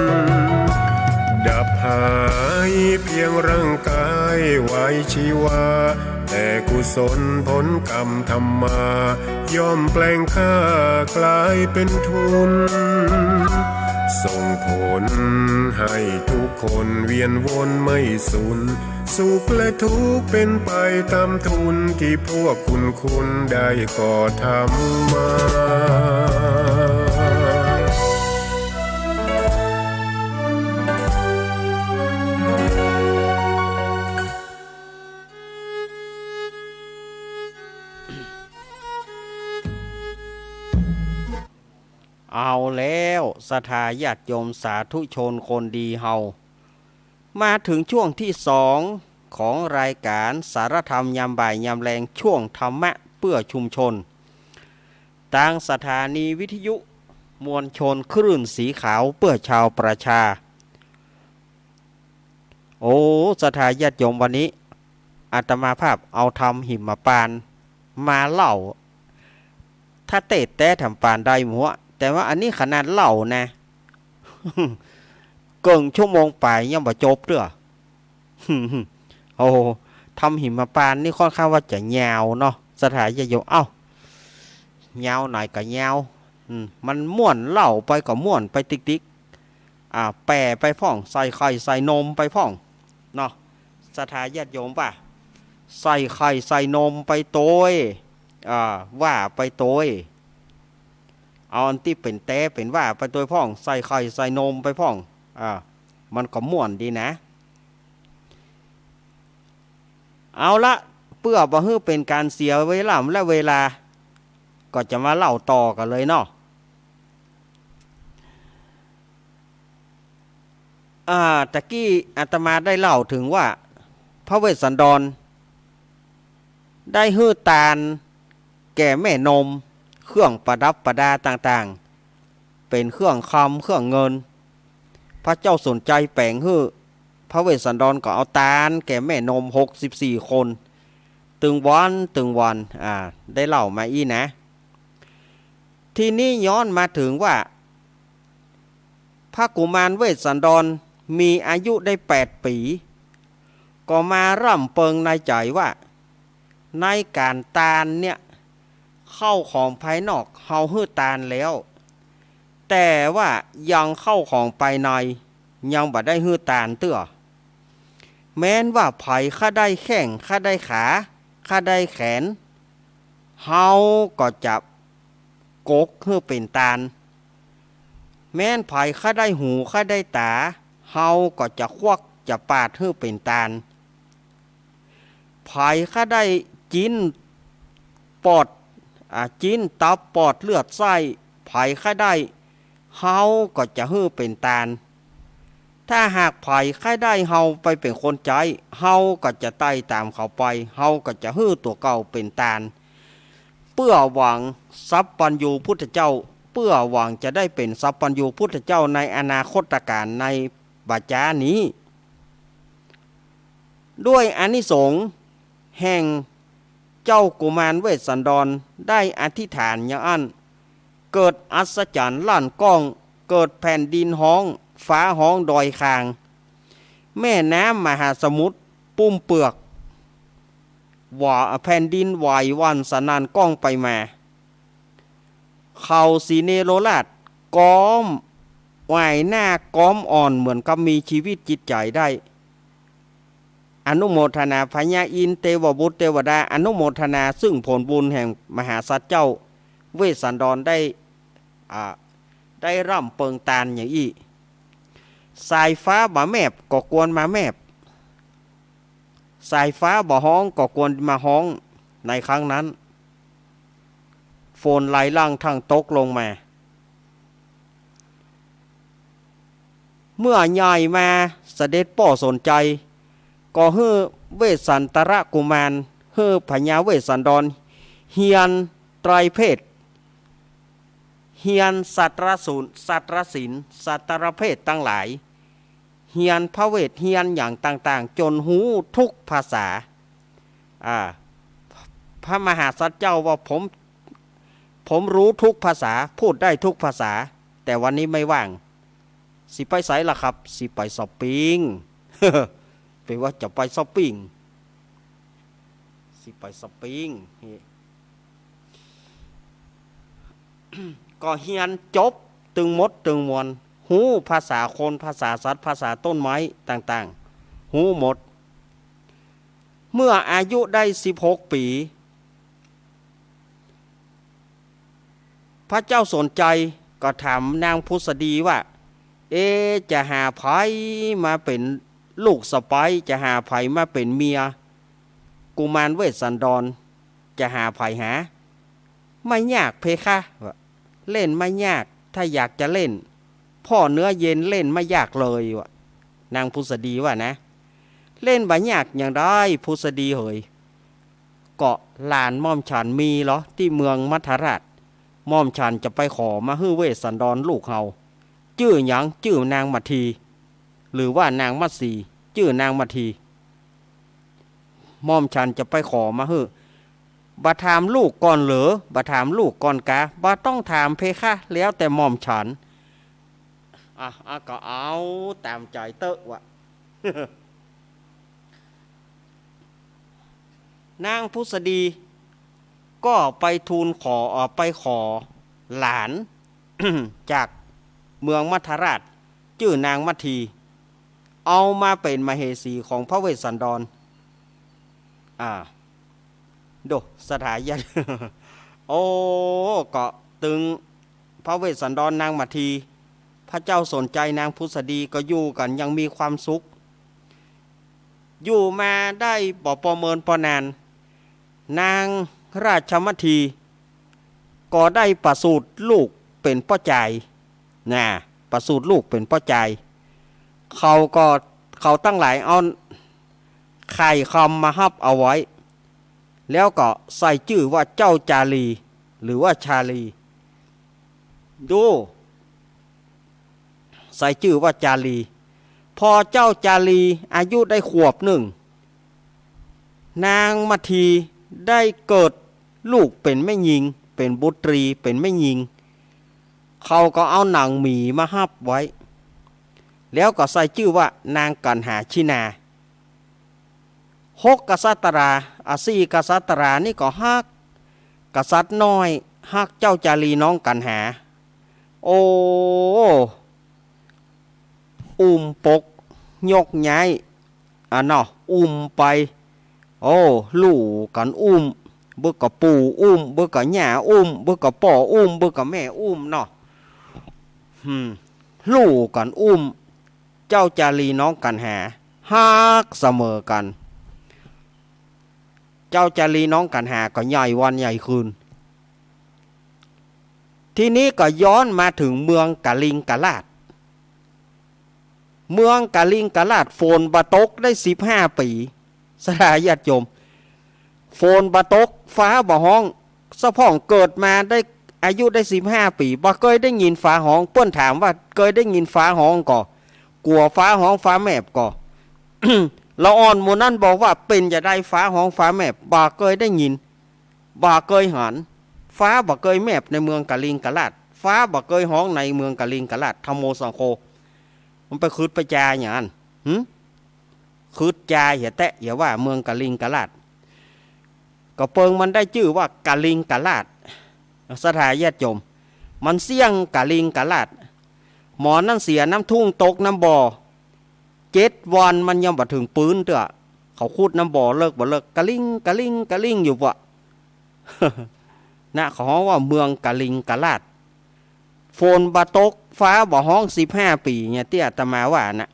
ดับหายเพียงร่างกายไว้ชีวา แต่ แต่กุศลผลกรรมทำมา ย่อมแปลงข้ากลายเป็นทุน ส่งผลให้ทุกคนเวียนวนไม่สูญ สุขและทุกข์เป็นไปตามทุน ที่พวกคุณคุณได้ก่อทำมา เอาแล้ว ศรัทธาญาติโยมสาธุชนคนดีเฮา มาถึงช่วงที่สองของรายการสารธรรมยามบ่ายยามแลง ช่วงธรรมะเพื่อชุมชน ตางสถานีวิทยุมวลชนคลื่นสีขาวเพื่อชาวประชา โอ้ ศรัทธาญาติโยม วันนี้อาตมาภาพเอาธรรมหิมพานต์มาเล่า ถ้าเตสน์แต๊ถามปานได้หมด แต่ว่าอันนี้ขนาดเล่านะ เกิ่งชั่วโมงปลายยังบ่จบเตื้อ โอ้ ธรรมหิมพานต์นี่ค่อนข้างว่าจะยาวเนาะ ศรัทธาญาติโยม เอ้า ยาวหน่อยก็ยาว อืม มันม่วน เล่าไปก็ม่วนไปติ๊กๆ อ่า แป้ไปพ่อง ใส่ไข่ใส่นมไปพ่อง เนาะ ศรัทธาญาติโยมว่า ใส่ไข่ใส่นมไปตวย อ่า ว่าไปตวย เอาอันตี้เป๋นแต๊เป๋นว่าไปตวยพ่อง ใส่ไข่ใส่นมไปพ่อง อ่า มันก็ม่วนดีนะ เอาละ เพื่อบ่หื้อเป๋นก๋านเสียเวลาและเวลา ก็จะมาเล่าต่อกั๋นเลยเนาะ อ่า ตะกี้อาตมาได้เล่าเถิงว่า พระเวสสันดรได้หื้อตานแก่แม่นม เครื่องประดับประดาต่างๆ เป๋นเครื่องคำเครื่องเงิน พระเจ้าสนชัยแป๋งหื้อ พระเวสสันดรก็เอาตานแก่แม่นมหกสิบสี่คน ตึงวันตึงวัน อ่า ได้เล่ามาอี้นะ ทีนี้ย้อนมาเถิงว่า พระกุมารเวสสันดรมีอายุได้แปดปี๋ ก็มาร่ำเปิงในใจ๋ว่า ในก๋านตานเนี่ย เข้าของภายนอกเฮาหื้อตานแล้ว แต่ว่ายังเข้าของภายในยังบ่ได้หื้อตานเตื้อ แม้นว่าใผใค่ได้แข้ง ใค่ได้ขา ใค่ได้แขน เฮาก็จะกกหื้อเป๋นตาน แม้นใผใค่ได้หู ใค่ได้ต๋า เฮาก็จะควักจะปาดหื้อเป๋นตาน ใผใค่ได้จิ๊นปอด อ่า จิ๊นตับปอดเลือดไส้ ใผใค่ได้ เฮาก็จะหื้อเป๋นตาน ถ้าหากใผใค่ได้เฮาไปเป๋นคนใจ๊ เฮาก็จะไต่ต๋ามเขาไป เฮาก็จะหื้อตั๋วเก่าเป๋นตาน เพื่อหวังสัพพัญญูพุทธเจ้า เพื่อหวังจะได้เป๋นสัพพัญญูพุทธเจ้าในอนาคตก๋าลในบ่จ๊านี้ ด้วยอานิสงส์แห่งเจ้ากุมารเวสสันดรได้อธิษฐานอย่างอั้น เกิดอัศจรรย์ลั่นก้อง เกิดแผ่นดินฮ้อง ฟ้าฮ้องดอยคาง แม่น้ำมหาสมุทรปุ้มเปือก ว่าแผ่นดินไหวหวั่นสนั่นก้องไปมา เขาสีเนโรราชก้อมไหว้หน้าก้อมอ่อนเหมือนกับมีชีวิตจิตใจ๋ได้ อนุโมทนาพญาอินทร์เตวบุตรเตวดา อนุโมทนาซึ่งผลบุญแห่งมหาสัตว์เจ้าเวสสันดรได้ อ่า ได้ร่ำเปิงตานอย่างอี้ สายฟ้าบ่าแมบก็ควรมาแมบ สายฟ้าบ่าฮ้องก็ควรมาฮ้อง ในครั้งนั้น ฝนไหลหลั่งทังตกลงมา เมื่อใหญ่มาเสด็จป้อสนชัย ก็หื้อเวสสันตรกุมาร หื้อพญาเวสสันดร เฮียนไตรเพศ เฮียนสัตรสูน สัตรศิลป์ สัตรเพศตังหลาย เฮียนพระเวท เฮียนอย่างต่างๆ จ๋นฮู้ทุกภาษา อ่า พระมหาสัตว์เจ้าว่า ผม ผมฮู้ทุกภาษา พูดได้ทุกภาษา แต่วันนี้ไม่ว่าง สิไปใสล่ะครับ สิไปซอปปิ้ง แปลว่าจะไปซอปปิ้ง ไปสปริงนี่ ก็เฮียนจบตึงหมดตึงมวล ฮู้ภาษาคน ภาษาสัตว์ ภาษาต้นไม้ต่างๆ ฮู้หมด เมื่ออายุได้สิบหกปี๋ พระเจ้าสนชัยก็ถามนางผุสดีว่า เอ จะหาใผมาเป๋นลูกสะใภ้ จะหาใผมาเป๋นเมีย กุมารเวสสันดร จะหาใผหา ไม่ยากเพคะ ว่า เล่นไม่ยาก ถ้าอยากจะเล่น พ่อเนื้อเย็นเล่นไม่ยากเลย ว่า นางผุสดีว่านะ เล่นบ่ยากอย่างใดผุสดีเหย ก็หลานหม่อมฉันมีเหรอ ตี้เมืองมัทธราช หม่อมฉันจะไปขอมาหื้อเวสสันดรลูกเฮา จื้อหยัง จื้อนางมัทที หรือว่านางมัทสี จื้อนางมัทที หม่อมฉันจะไปขอมาหื้อ บ่ถามลูกก่อนเหรอ บ่ถามลูกก่อนกา บ่ต้องถามเพคะ แล้วแต่หม่อมฉัน อ่ะ อ่ะ ก็เอาต๋ามใจ๋เต๊อะ ว่า นางผุสดีก็ไปทูลขอ เอ่อ ไปขอหลาน จากเมืองมัทธราช จื้อนางมัทที เอามาเป๋นมเหสีของพระเวสสันดร อ่า โด สถาญาติ โอ้ ก็ตึงพระเวสสันดรนางมัทที พระเจ้าสนชัยนางผุสดีก็อยู่กั๋นอย่างมีความสุข อยู่มาได้บ่ประเมินปานาน นางราชมัททีก็ได้ประสูติลูกเป๋นป้อจาย นะ ประสูติลูกเป๋นป้อจาย เขาก็ เขาตังหลายเอาไข่คำมาฮับเอาไว้ แล้วก็ใส่จื้อว่าเจ้าจารี หรือว่าชาลี ดู ใส่จื้อว่าจารี พอเจ้าจารีอายุได้ขวบนึ่ง นางมัททีได้เกิดลูกเป๋นแม่ญิง เป๋นบุตรี เป๋นแม่ญิง เขาก็เอาหนังหมีมาฮับไว้ แล้วก็ใส่จื้อว่านางกัณหาชินา หกกษัตรา อ่ะ สี่กษัตรานี่ก็ฮักกษัตริย์น้อย ฮักเจ้าจารีน้องกัณหา โอ้ อุ้มปกยกย้าย อ่ะเนาะ อุ้มไป โอ้ ลู่กั๋นอุ้ม เบิ่งก็ปู่อุ้ม เบิ่งก็ย่าอุ้ม เบิ่งก็ป้ออุ้ม เบิ่งก็แม่อุ้มเนาะ อืม ลู่กั๋นอุ้ม เจ้าจารีน้องกัณหา ฮักเสมอกั๋น เจ้าจารีน้องกัณหาก็ใหญ่วันใหญ่คืน ทีนี้ก็ย้อนมาเถิงเมืองกลิงกราช เมืองกลิงกราชฝนบ่ตกได้สิบห้าปี๋ ศรัทธาญาติโยม ฝนบ่ตก ฟ้าบ่ฮ้อง สะพ่องเกิดมาได้อายุได้สิบห้าปี๋ บ่เกยได้ยินฟ้าฮ้อง เปิ้นถามว่าเกยได้ยินฟ้าฮ้องก่อ กั๋วฟ้าฮ้องฟ้าแมบก่อ ละอ่อนหมู่นั้นบอกว่าเป๋นจาใดฟ้าฮ้องฟ้าแมบ บ่เกยได้ยิน บ่เกยหัน ฟ้าบ่เกยแมบในเมืองกลิงกราช ฟ้าบ่เกยฮ้องในเมืองกลิงกราช ธัมโมสังโฆ มันไปขึดไปจาอย่างนั้น หึ ขึดจาเหียแต๊ เหียว่าเมืองกลิงกราช ก็เปิงมันได้จื้อว่ากลิงกราช ศรัทธาญาติโยม มันเสี้ยงกลิงกราช หมอนั้นเสียน้ำทุ่งตกน้ำบ่อ เจ็ดวันมันยังบ่เถิงปื๊นเตื้อ เขาขุดน้ำบ่อเลิกบ่เลิก กะลิง กะลิง กะลิงอยู่ปะ นะ เขาฮ้องว่าเมืองกลิงกราช ฝนบ่ตก ฟ้าบ่ฮ้องสิบห้าปี๋เนี่ย ตี้อาตมาว่านะ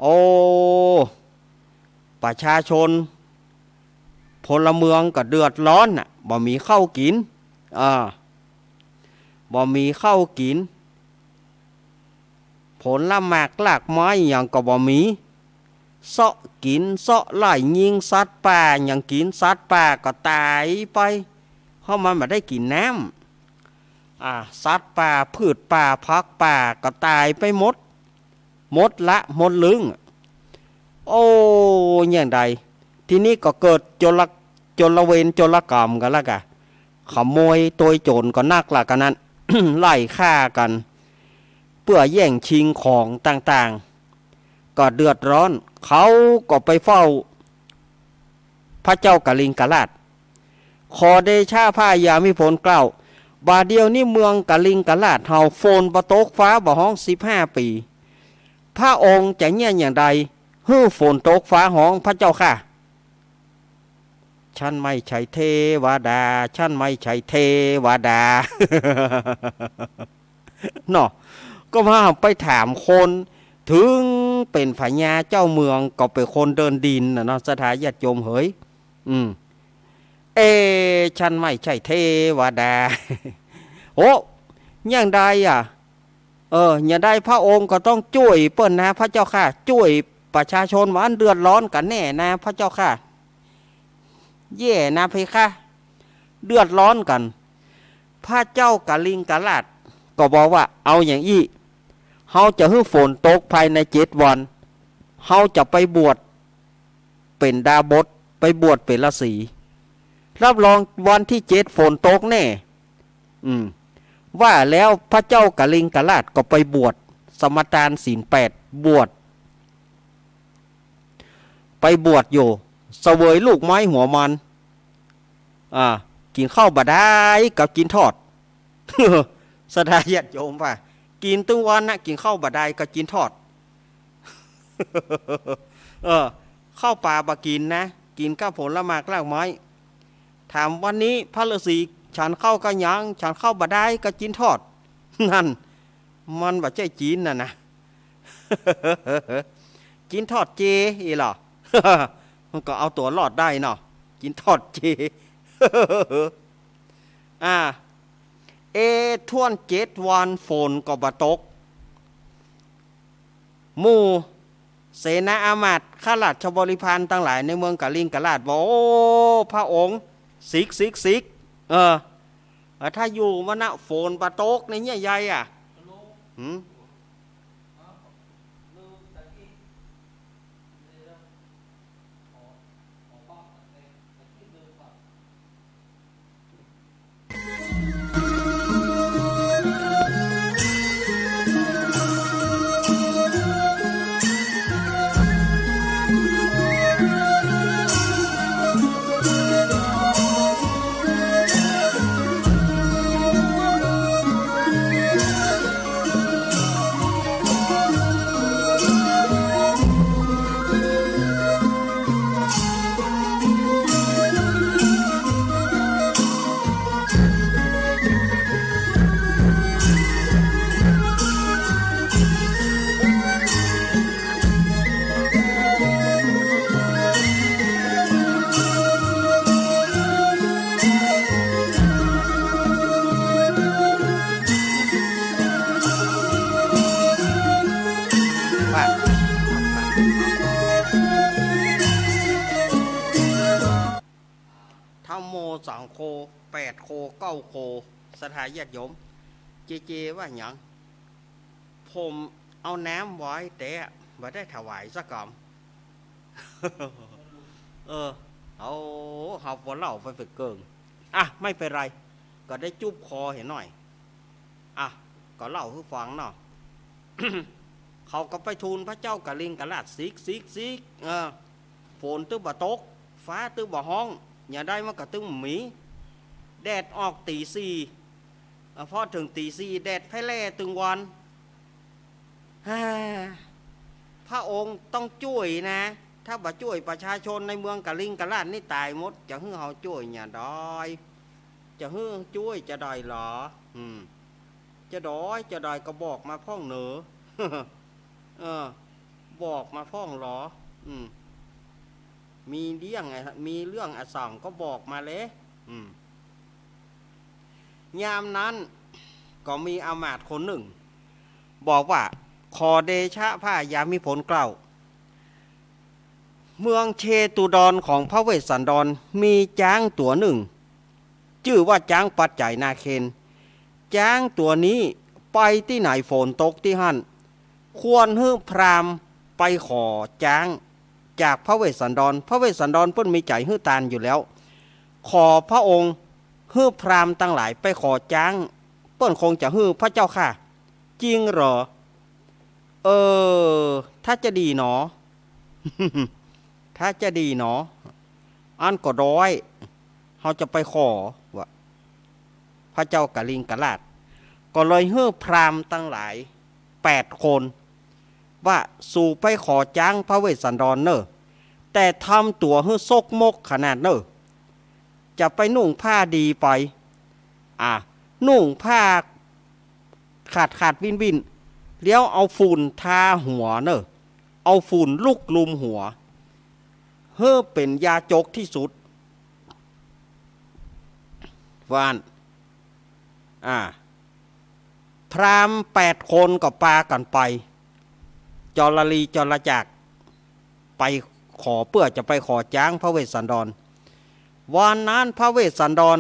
โอ้ ประชาชน พลเมืองก็เดือดร้อนน่ะ บ่มีข้าวกิ๋น อ่า บ่มีข้าวกิ๋น ผลหมากรากไม้หยังก็บ่มี เซาะกิ๋น เซาะไล่ยิงสัตว์ป่าหยังกิ๋น สัตว์ป่าก็ต๋ายไป เพราะมันบ่ได้กิ๋นน้ำ อ่า สัตว์ป่า พืชป่า ผักป่าก็ต๋ายไปหมด หมดละ หมดลึ้ง โอ้ อย่างใด ทีนี้ก็เกิดโจร โจรเวรโจรกรรมกั๋นละกะ ขโมยโตยโจ๋รก็นักละกั๋นนั้น ไล่ฆ่ากั๋น เปื้อแย่งชิงของต่างๆ ก็เดือดร้อน เขาก็ไปเฝ้า พระเจ้ากลิงกราช ขอเดชะพระยามิพลเกล้า บ่าเดี่ยวนี้เมืองกลิงกราชเฮาฝนบ่ตกฟ้าบ่ฮ้องสิบห้าปี๋ พระองค์จะเยียะอย่างใดหื้อฝนตกฟ้าฮ้องพระเจ้าข้า ฉันไม่ใช่เทวดา ฉันไม่ใช่เทวดา เนาะ ก็มาไปถามคน ถึงเป๋นพญาเจ้าเมือง ก็เป๋นคนเดินดินน่ะเนาะ ศรัทธาญาติโยมเหย อืม เอ ฉันไม่ใช่เทวดา โอ้ อย่างใดอะ เออ อย่างใดพระองค์ก็ต้องจ้วยเปิ้นนะพระเจ้าข้า จ้วยประชาชนว่าอันเดือดร้อนกั๋นแน่นะพระเจ้าข้า แย่นะเพคะ เดือดร้อนกั๋น พระเจ้ากลิงกราชก็บอกว่า เอาอย่างอี้ เฮาจะหื้อฝนตกภายในเจ็ดวัน เฮาจะไปบวชเป๋นดาบส ไปบวชเป๋นฤๅษี รับรองวันที่เจ็ดฝนตกแน่ อืม ว่าแล้วพระเจ้ากลิงกราชก็ไปบวชสมาทานศีลแปด บวช ไปบวชอยู่ เสวยลูกไม้หัวมัน อ่า กิ๋นข้าวบ่าดายกับจีนทอด ศรัทธาญาติโยมว่า กิ๋นตึงวันนะ กิ๋นข้าวบ่าดายกับจีนทอด เออ ข้าวเป๋าบ่ากิ๋นนะ กิ๋นกับผลหมากรากไม้ ถามวันนี้พระฤๅษีฉันข้าวกับหยัง ฉันข้าวบ่าดายกับจีนทอด นั่น มันบ่ใจ้จีนน่ะนะ จีนทอดเจอี้เหรอ มันก็เอาตั๋วรอดได้เนาะ จีนทอดเจ อ่า เอ ถ้วนเจ็ดวันฝนก็บ่ตก หมู่เสนาอามาตย์ข้าราชบริพารตังหลายในเมืองกลิงกราชว่า โอ้ พระองค์ สิก สิก สิก เออ ถ้าอยู่มานะฝนบ่ตกในเยียะใยอะ หืม ว่า ธัมโม สองโค แปดโค เก้าโค ศรัทธาญาติโยม เจเจว่าหยัง ผมเอาน้ำไว้แต่บ่ได้ถวายสักกำ เออ เอา เอาบ่เล่าไปเป๋นเกิ่ง อ่ะ ไม่เป๋นไร ก็ได้จุ๊บคอเหียหน่อย อ่ะ ก็เล่าหื้อฟังเนาะ เขาก็ไปทูลพระเจ้ากลิงกราช สิก สิก สิก เออ ฝนตึงบ่ตก ฟ้าตึงบ่ฮ้อง อย่างใดมันก็ตึงบ่มี แดดออกตี๋สี่ อ่ะ พอเถิงตี๋สี่ แดดแผ่แล่ตึงวัน ฮ่า พระองค์ต้องจ้วยนะ ถ้าบ่จ้วยประชาชนในเมืองกลิงกราชนี่ต๋ายหมด จะหื้อเฮาจ้วยอย่างใด จะหื้อจ้วยจะใดลอ อืม จะใด จะใดก็บอกมาพ่องเน่อ เออ บอกมาพ่องลอ อืม มีเรื่องอะ มีเรื่องอะสั่งก็บอกมาเลย อืม ยามนั้นก็มีอามาตย์คนนึ่ง บอกว่า ขอเดชะพระยามิพลเกล้า เมืองเชตุดรของพระเวสสันดรมีจ๊างตั๋วนึ่ง จื้อว่าจ๊างปัจจัยนาเคน จ๊างตั๋วนี้ไปตี้ไหนฝนตกตี้หั้น ควรหื้อพราหมณ์ไปขอจ๊างจากพระเวสสันดร พระเวสสันดรเปิ้นมีใจ๋หื้อตานอยู่แล้ว ขอพระองค์หื้อพราหมณ์ตังหลายไปขอจ๊างเปิ้นคงจะหื้อพระเจ้าข้า จริงเหรอ เออ ถ้าจะดีหนอ ถ้าจะดีหนอ อั้นก็ได้ เฮาจะไปขอ ว่า พระเจ้ากลิงกราช ก็เลยหื้อพราหมณ์ตังหลายแปดคน ว่า สูไปขอจ๊างพระเวสสันดรเน่อ แต่ทำตั๋วหื้อซกมกขนาดเน่อ จะไปนุ่งผ้าดีไป อ่า นุ่งผ้าขาดขาดวิ่นวิ่น แล้วเอาฝุ่นทาหัวเน่อ เอาฝุ่นลุกลุมหัว หื้อเป๋นยาจกตี้สุด ว่าอั้น อ่า พราหมณ์แปดคนก็ปากั๋นไป จรลีจรจักร ไปขอ เปื้อจะไปขอจ๊างพระเวสสันดร วันนั้นพระเวสสันดร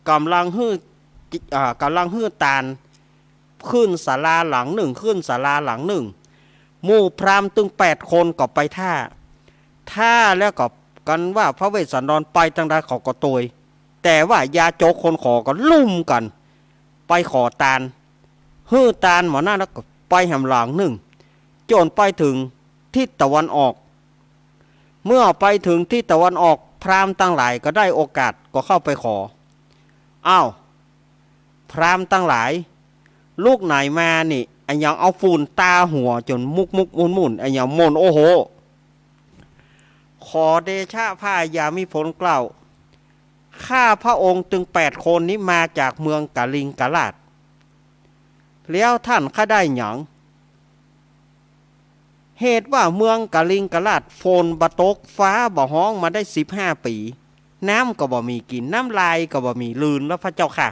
ก่ำลังหื้อ อ่า ก่ำลังหื้อตาน ขึ้นศาลาหลังนึ่ง ขึ้นศาลาหลังนึ่ง หมู่พราหมณ์ตึงแปดคนก็ไปถ้า ถ้าแล้วก็กั๋นว่าพระเวสสันดรไปตางใดเขาก็ตวย แต่ว่ายาจกคนขอก็ลุ่มกั๋น ไปขอตาน หื้อตานหมดนั้นแล้วก็ไปแหมหลังนึ่ง จ๋นไปเถิงทิศตะวันออก เมื่อไปเถิงทิศตะวันออก พราหมณ์ตังหลายก็ได้โอกาสก็เข้าไปขอ อ้าว พราหมณ์ตังหลาย ลูกไหนมานี่ อะหยังเอาฝุ่นตาหัวจ๋นมุกมุกมุ่นมุ่น อะหยังหม่น โอ้โห ขอเดชะพระยามิพลเกล้า ข้าพระองค์ตึงแปดคนนี้มาจากเมืองกลิงกราช แล้วท่านข้าได้หยัง เหตุว่าเมืองกลิงกราชฝนบ่ตก ฟ้าบ่ฮ้องมาได้สิบห้าปี๋ น้ำก็บ่มีกิ๋น น้ำลายก็บ่มี ลื่นแล้วพระเจ้าข้า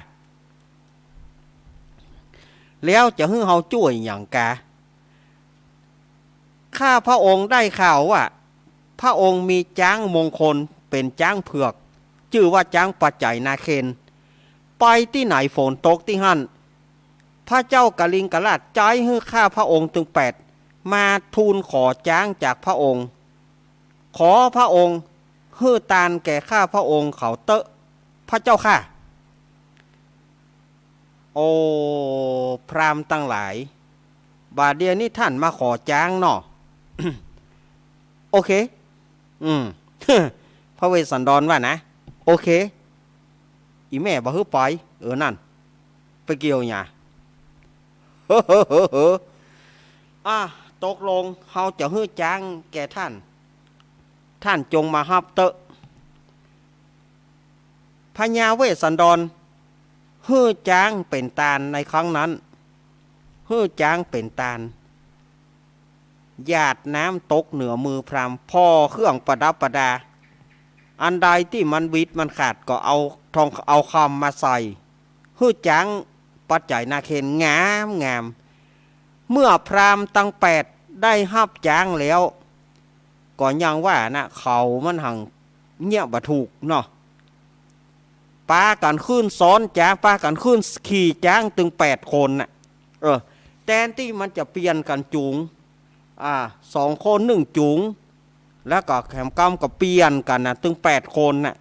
แล้วจะหื้อเฮาจ้วยหยังกา ข้าพระองค์ได้ข่าวว่า พระองค์มีจ๊างมงคลเป๋นจ๊างเผือก จื้อว่าจ๊างปัจไจนาเคณ ไปตี้ไหนฝนตกตี้หั้น พระเจ้ากลิงกราชใจ๊หื้อข้าพระองค์ตึงแปดมาทูลขอจ๊างจากพระองค์ ขอพระองค์หื้อตานแก่ข้าพระองค์เขาเต๊อะ พระเจ้าข้า โอ้ พราหมณ์ตังหลาย บ่าเดี่ยวนี้ท่านมาขอจ๊างเนาะ โอเค อืม พระเวสสันดรว่านะ โอเค อี่แม่บ่หื้อไป เออ นั่น ไปเกี่ยวหยัง อ่ะ ตกลง เฮาจะหื้อจ๊างแก่ท่าน ท่านจงมาฮับเต๊อะ พญาเวสสันดร หื้อจ๊างเป๋นตานในครั้งนั้น หื้อจ๊างเป๋นตาน หยาดน้ำตกเหนือมือพราหมณ์ ผ่อเครื่องประดับประดา อันใดตี้มันวิดมันขาดก็เอาทองเอาคำมาใส่ หื้อจ๊างปัจไจนาเคณงามงาม เมื่อพราหมณ์ตังแปดได้ฮับจ๊างแล้ว ก็ยังว่านะ เขามันหังเยียะบ่ถูกเนาะ ปากั๋นขึ้นซ้อนจ๊าง ปากั๋นขึ้นขี่จ๊างตึงแปดคนน่ะ เออ แตนตี้มันจะเปลี่ยนกั๋นจูง อ่า สองคนนึ่งจูง แล้วก็แหมกำก็เปลี่ยนกั๋นน่ะ ตึงแปดคนน่ะ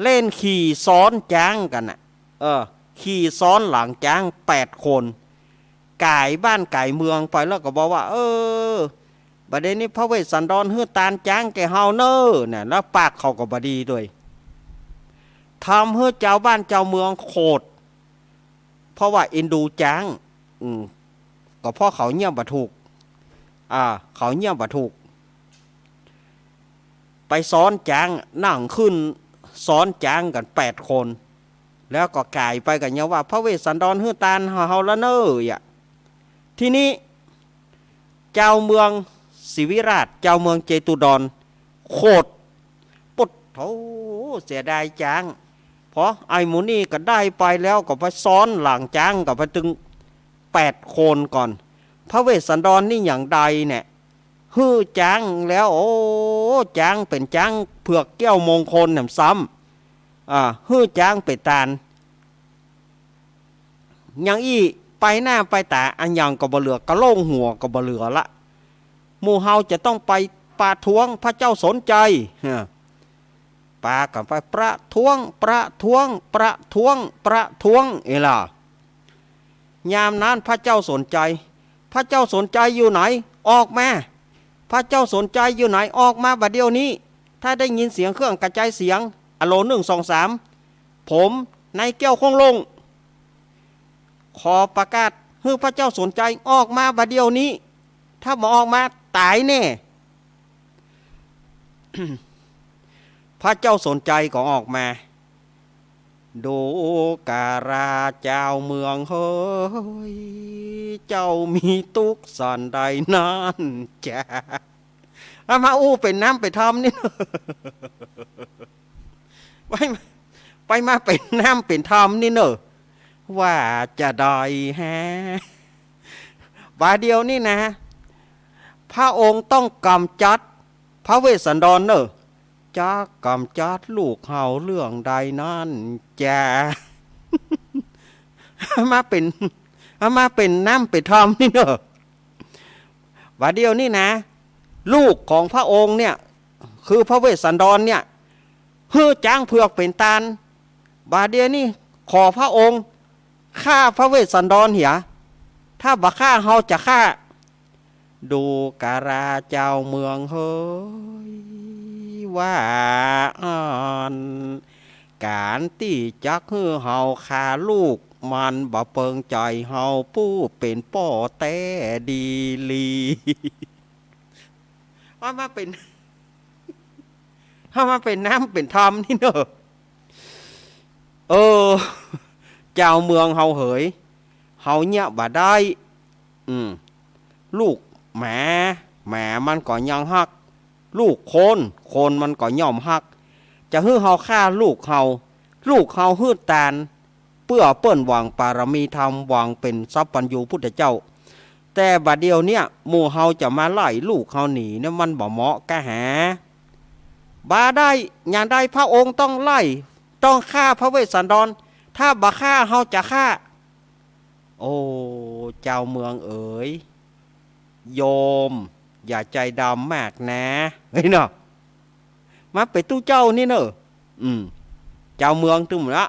เล่นขี่ซ้อนจ๊างกั๋นน่ะ เออ ขี่ซ้อนหลังจ๊างแปดคน ก๋ายบ้านก๋ายเมืองไปแล้วก็บอกว่า เออ บ่าเดี่ยวนี้พระเวสสันดรหื้อตานจ๊างแก่เฮาเน่อ น่ะ แล้วปากเขาก็บ่ดีตวย ทำหื้อจาวบ้านจาวเมืองโขด เพราะว่าเอ็นดูจ๊าง อืม ก็เพราะเขาเยียะบ่ถูก อ่า เขาเยียะบ่ถูก ไปซ้อนจ๊าง นั่งขึ้นซ้อนจ๊างกั๋นแปดคน แล้วก็ก๋ายไปกั๋นยังว่า พระเวสสันดรหื้อตานเฮาละเน่อ อ่ะ ทีนี้ จาวเมืองศรีวิราช จาวเมืองเจตุดร โขด ปุ๊ดโธ่ เสียดายจ๊าง พอไอ้หมู่นี่ก็ได้ไปแล้วก็ไปซ้อนหลังจ๊างก็ไปตึงแปดคนก่อน พระเวสสันดรนี่หยังใดเนี่ย หื้อจ๊างแล้ว โอ้ จ๊างเป๋นจ๊างเผือกแก้วมงคลแหมซ้ำ อ่า หื้อจ๊างเป๋นตาน ยังอี้ไปหน้าไปต๋า อะหยังก็บ่เหลือ กะโหลกหัวก็บ่เหลือละ หมู่เฮาจะต้องไปประท้วงพระเจ้าสนชัย ฮะ ปากั๋นไปประท้วง ประท้วง ประท้วง ประท้วง เอล่ะ ยามนั้นพระเจ้าสนชัย พระเจ้าสนชัยอยู่ไหน ออกมา พระเจ้าสนชัยอยู่ไหน ออกมาบ่าเดี่ยวนี้ ถ้าได้ยินเสียงเครื่องกระจายเสียง อะโหล หนึ่ง สอง สาม ผมนายแก้วคงลง ขอประกาศหื้อพระเจ้าสนใจออกมาบ่าเดี่ยวนี้ ถ้าบ่ออกมาต๋ายแน่ พระเจ้าสนใจก็ออกมา ดูกราเจ้าเมืองเหย เจ้ามีตุ๊กข์ส่อนใดนั้นจา เอามาอู้เป๋นน้ำเป๋นท่อมนี่เน่อ ไปมา ไปมาเป๋นน้ำเป๋นท่อมนี่เน่อ ว่าจะได้แฮะ บ่าเดี่ยวนี้นะ พระองค์ต้องก๋ำจัดพระเวสสันดรเน่อ จะก๋ำจัดลูกเฮาเรื่องใดนั้นจา เอามาเป๋น เอามาเป๋นน้ำเป๋นท่อมนี่เน่อ บ่าเดี่ยวนี้นะ ลูกของพระองค์เนี่ย คือพระเวสสันดรเนี่ย หื้อจ๊างเผือกเป๋นตาน บ่าเดี่ยวนี้ขอพระองค์ฆ่าพระเวสสันดรเหีย ถ้าบ่ฆ่าเฮาจะฆ่า ดูกราเจ้าเมืองเหย ว่าอั้น ก๋านตี้จักหื้อเฮาฆ่าลูกมันบ่เปิงใจ๋เฮาผู้เป๋นป้อแต๊ดีหลี เอามาเป๋น เอามาเป๋นน้ำเป๋นท่อมนี่เน่อ เออ เจ้าเมืองเฮาเหย เฮาเยียะบ่าได้ อืม ลูกหมา หมามันก็ยังฮัก ลูกคน คนมันก็ย่อมฮัก จะหื้อเฮาฆ่าลูกเฮา ลูกเฮาหื้อตาน เปื้อเปิ้นหวังปารมีธรรม หวังเป๋นสัพพัญญูพุทธเจ้า แต่บ่าเดี่ยวเนี่ย หมู่เฮาจะมาไล่ลูกเฮาหนีเนี่ย มันบ่เหมาะกาแห บ่าได้ ยามใดพระองค์ต้องไล่ ต้องฆ่าพระเวสสันดร ถ้าบ่ฆ่าเฮาจะฆ่า โอ้ เจ้าเมืองเอ๋ย โยม อย่าใจ๋ดำมากนะ เฮ้ยเนาะ มาเป๋นตุ๊เจ้านี่เน่อ อืม เจ้าเมืองตึงละ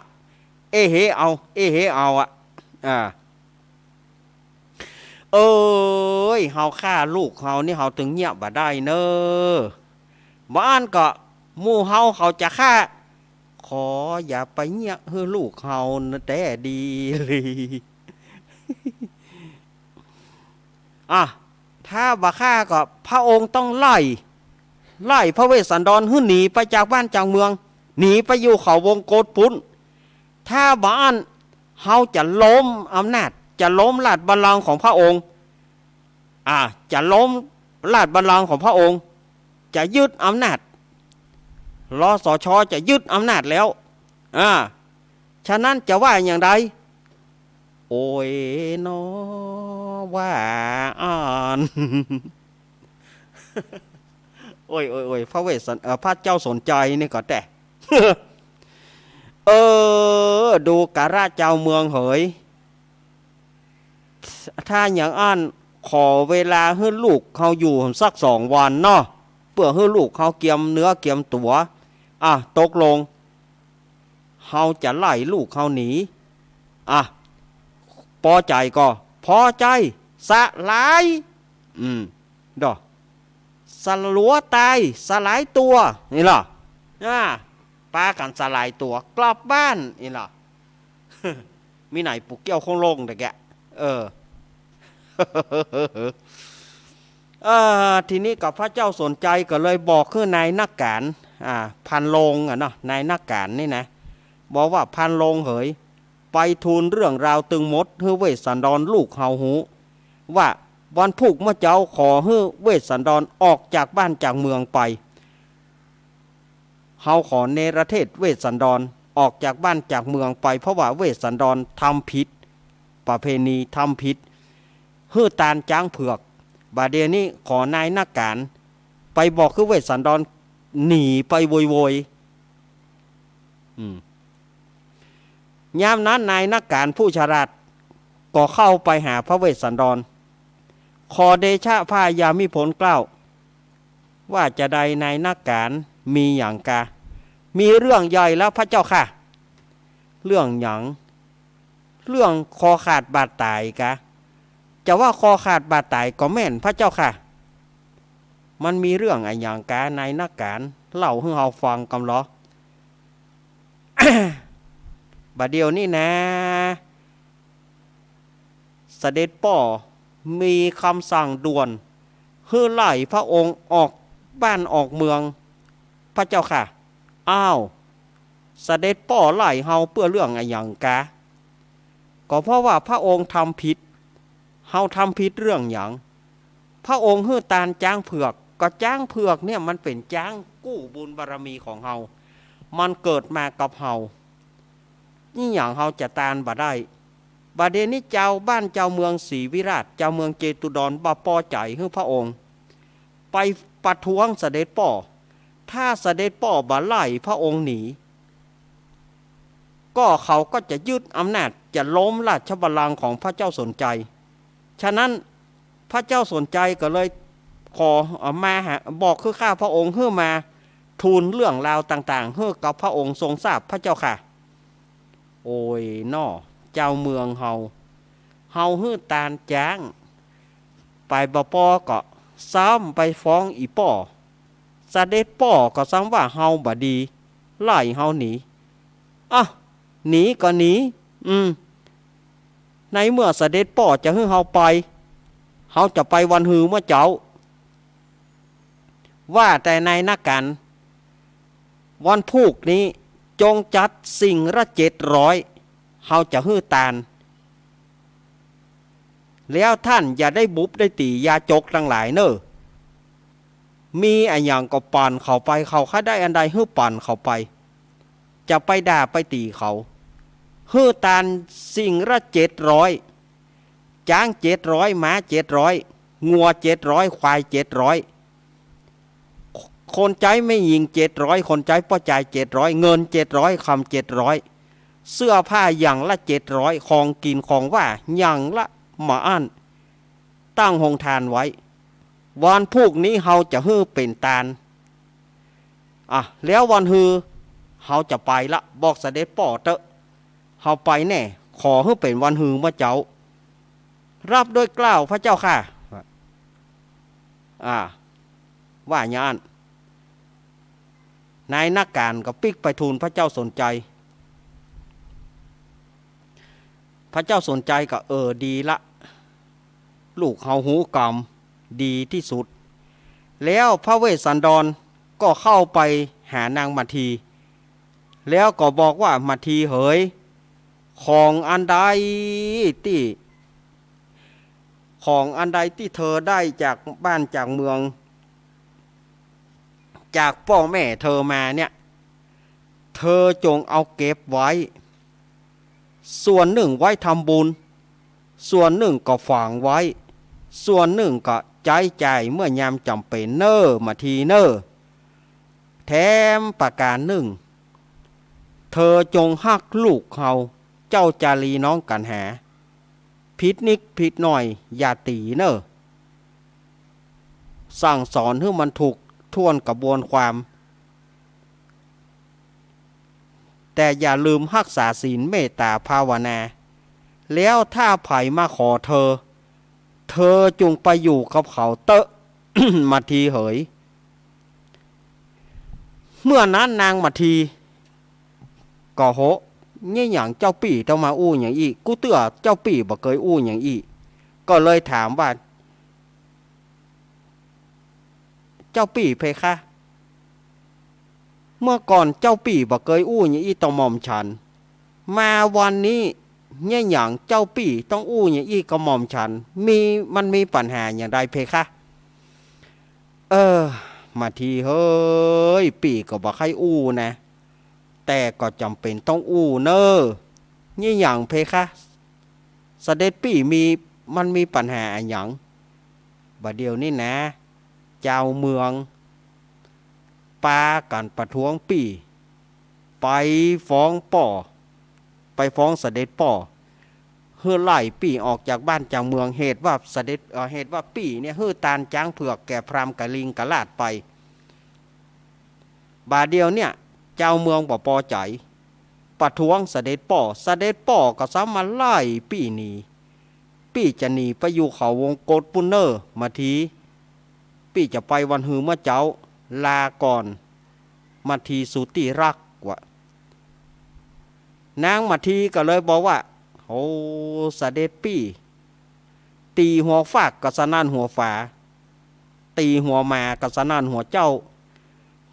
เอเหเอา เอเหเอาอะ อ่า เอ๋ย เฮาฆ่าลูกเฮานี่ เฮาตึงเยียะบ่าได้เน่อ บ่อั้นก็หมู่เฮาเขาจะฆ่า ขออย่าไปเยียะหื้อลูกเฮาแต๊ดีหลี อ่ะ ถ้าบ่ฆ่าก็พระองค์ต้องไล่ ไล่พระเวสสันดรหื้อหนีไปจากบ้านจากเมือง หนีไปอยู่เขาวงกตปุ้น ถ้าบ่อั้น เฮาจะล้มอำนาจ จะล้มราชบัลลังก์ของพระองค์ อ่า จะล้มราชบัลลังก์ของพระองค์ จะยึดอำนาจ รสช จะยึดอำนาจแล้ว อ่า ฉะนั้นจะว่าอย่างใด โอ้ยน้อ ว่าอั้น โอ้ย โอ้ย โอ้ย พระเวสสัน เอ่อ พระเจ้าสนใจนี่ก็แต๊ เออ ดูกราเจ้าเมืองเหย ถ้าอย่างอั้น ขอเวลาหื้อลูกเฮาอยู่สักสองวันเนาะ เปื้อหื้อลูกเฮาเกียมเนื้อเกียมตั๋ว อ่ะ ตกลง เฮาจะไล่ลูกเฮาหนี อ่ะ ปอใจ๋ก่อ ปอใจ๋ สลาย อืม ดอ สลัวตาย สลายตั๋ว นี่ล่ะ อ่า ปากั๋นสลายตั๋ว กลับบ้าน นี่ล่ะ มีไหนปู่เกี้ยวคงลงแต่แกะ เออ เออ ทีนี้ก็พระเจ้าสนใจก็เลยบอกหื้อนายนักก๋าน อ่า พานโรงอะเนาะ นายนักก๋านนี่นะ บอกว่า พานโรงเหย ไปทูลเรื่องราวตึงหมดหื้อเวสสันดรลูกเฮาฮู้ ว่าวันพุกเมื่อเจ๊าขอหื้อเวสสันดรออกจากบ้านจากเมืองไป เฮาขอเนรเทศเวสสันดรออกจากบ้านจากเมืองไป เพราะว่าเวสสันดรทำผิดประเพณี ทำผิด หื้อตานจ๊างเผือก บ่าเดี่ยวนี้ขอนายนักก๋านไปบอกหื้อเวสสันดรหนีไปโวยๆ อืม ยามนั้นนายนักก๋านผู้ฉลาดก็เข้าไปหาพระเวสสันดร ขอเดชะพระยามิพลเกล้า ว่าจะใดนายนักก๋าน มีหยังกา มีเรื่องใหญ่แล้วพระเจ้าค่ะ เรื่องหยัง เรื่องคอขาดบาดต๋ายกา จะว่าคอขาดบาดต๋ายก็แม่นพระเจ้าค่ะ มันมีเรื่องอะหยังกานายนักก๋าน เล่าหื้อเฮาฟังกำลอ บ่าเดี่ยวนี้นา เสด็จป้อมีกำสั่งด่วน หื้อไล่พระองค์ออกบ้านออกเมือง พระเจ้าค่ะ อ้าว เสด็จป้อไล่เฮาเปื้อเรื่องอะหยังกา ก็เพราะว่าพระองค์ทำผิด เฮาทำผิดเรื่องหยัง พระองค์หื้อตานจ๊างเผือก ก็จ๊างเผือกเนี่ยมันเป๋นจ๊างกู้บุญบารมีของเฮา มันเกิดมากับเฮา อิหยังเฮาจะตานบ่ได้ บ่าเดี่ยวนี้จาวบ้านจาวเมืองศรีวิราช จาวเมืองเจตุดรบ่ปอใจ๋หื้อพระองค์ไปประท้วงเสด็จป้อ ถ้าเสด็จป้อบ่ไล่พระองค์หนี ก็เขาก็จะยึดอำนาจ จะล้มราชบัลลังก์ของพระเจ้าสนใจ ฉะนั้นพระเจ้าสนใจก็เลยขอ เอ่อ มาหา บอกคือข้าพระองค์หื้อมาทูลเรื่องราวต่างๆ หื้อกับพระองค์ทรงทราบพระเจ้าค่ะ โอ้ยน้อ จาวเมืองเฮา เฮาหื้อตานจ๊าง ไปบ่ปอก็ซ้ำไปฟ้องอี่ป้อ เสด็จป้อก็ซ้ำว่าเฮาบ่ดี ไล่เฮาหนี อ่ะ หนีก็หนี อืม ในเมื่อเสด็จป้อจะหื้อเฮาไป เฮาจะไปวันฮือเมื่อเจ๊า ว่าแต่นายนักก๋าน วันพูกนี้จงจัดสิ่งละเจ็ดร้อย เฮาจะหื้อตาน แล้วท่านอย่าได้บุบได้ตี๋ยาจกตังหลายเน่อ มีอะหยังก็ปั่นเข้าไป เขาใค่ได้อันใดหื้อปั่นเข้าไป จะไปด่าไปตี๋เขา หื้อตานสิ่งละเจ็ดร้อย จ๊างเจ็ดร้อย ม้าเจ็ดร้อย งัวเจ็ดร้อย ควายเจ็ดร้อย คนใจ๊แม่ญิงเจ็ดร้อย คนใจ๊ป้อจายเจ็ดร้อย เงินเจ็ดร้อย คำเจ็ดร้อย เสื้อผ้าอย่างละเจ็ดร้อย ของกิ๋นของหว่านอย่างละบ่อั้น ตั้งโฮงตานไว้ วันพูกนี้เฮาจะหื้อเป๋นตาน อ่ะ แล้ววันฮือ เฮาจะไปละ บอกเสด็จป้อเต๊อะ เฮาไปแน่ ขอหื้อเป๋นวันฮือเมื่อเจ๊า รับด้วยเกล้าพระเจ้าค่ะ อ่า ว่าอย่างนั้น นายนักก๋านก็ปิ๊กไปทูลพระเจ้าสนใจ พระเจ้าสนใจก็ เออ ดีละ ลูกเฮาฮู้กำ ดีตี้สุด แล้วพระเวสสันดรก็เข้าไปหานางมัทที แล้วก็บอกว่า มัททีเหย ของอันใดตี้ ของอันใดตี้เธอได้จากบ้านจากเมือง จากป้อแม่เธอมาเนี่ย เธอจงเอาเก็บไว้ ส่วนนึ่งไว้ทำบุญ ส่วนนึ่งก็ฝังไว้ ส่วนนึ่งก็ใจ๊จ่ายเมื่อยามจ๋ำเป๋นเน่อ มัททีเน่อ แถมประก๋านนึ่ง เธอจงฮักลูกเฮา เจ้าจารีน้องกั๋นหา ผิดนิดผิดหน่อยอย่าตี๋เน่อ สั่งสอนหื้อมันถูกถ้วนกระบวนความ แต่อย่าลืมฮักษาศีลเมตต๋าภาวนา แล้วถ้าใผมาขอเธอ เธอจงไปอยู่กับเขาเต๊อะ มัททีเหย เมื่อนั้นนางมัททีก็โหะ เยียะหยังเจ้าปี้ต้องมาอู้อย่างอี้ กูเตื้อเจ้าปี้บ่เกยอู้อย่างอี้ ก็เลยถามว่า เจ้าปี้เพคะ เมื่อก่อนเจ้าปี้บ่เกยอู้อย่างอี้ต่อหม่อมฉัน มาวันนี้เยียะหยังเจ้าปี้ต้องอู้อย่างอี้กับหม่อมฉัน มี มันมีปัญหาอย่างใดเพคะ เออ มัททีเหย ปี้ก็บ่ใค่อู้นะ แต่ก็จ๋ำเป๋นต้องอู้เน่อ เยียะหยังเพคะ เสด็จปี้มี มันมีปัญหาอะหยัง บ่าเดี่ยวนี้นา จาวเมือง ปากั๋นประท้วงปี้ ไปฟ้องป้อ ไปฟ้องเสด็จป้อ หื้อไล่ปี้ออกจากบ้านจากเมือง เหตุว่าเสด็จ เอ่อ เหตุว่าปี้เนี่ยหื้อตานจ๊างเผือกแก่พราหมณ์กะลิงกะราษฎร์ไป บ่าเดี่ยวเนี่ย จาวเมืองบ่ปอใจ๋ ประท้วงเสด็จป้อ เสด็จป้อก็ซ้ำมาไล่ปี้หนี ปี้จะหนีไปอยู่เขาวงกตปุ้นเน่อ มัทที ปี้จะไปวันฮือเมื่อเจ๊า ลาก่อน มาทีสุดตี้ฮัก ว่า นางมาทีก็เลยบอกว่า โอ้ เสด็จปี้ ตี๋หัวฟากก็สนั่นหัวฝา ตี๋หัวหมาก็สนั่นหัวเจ๊า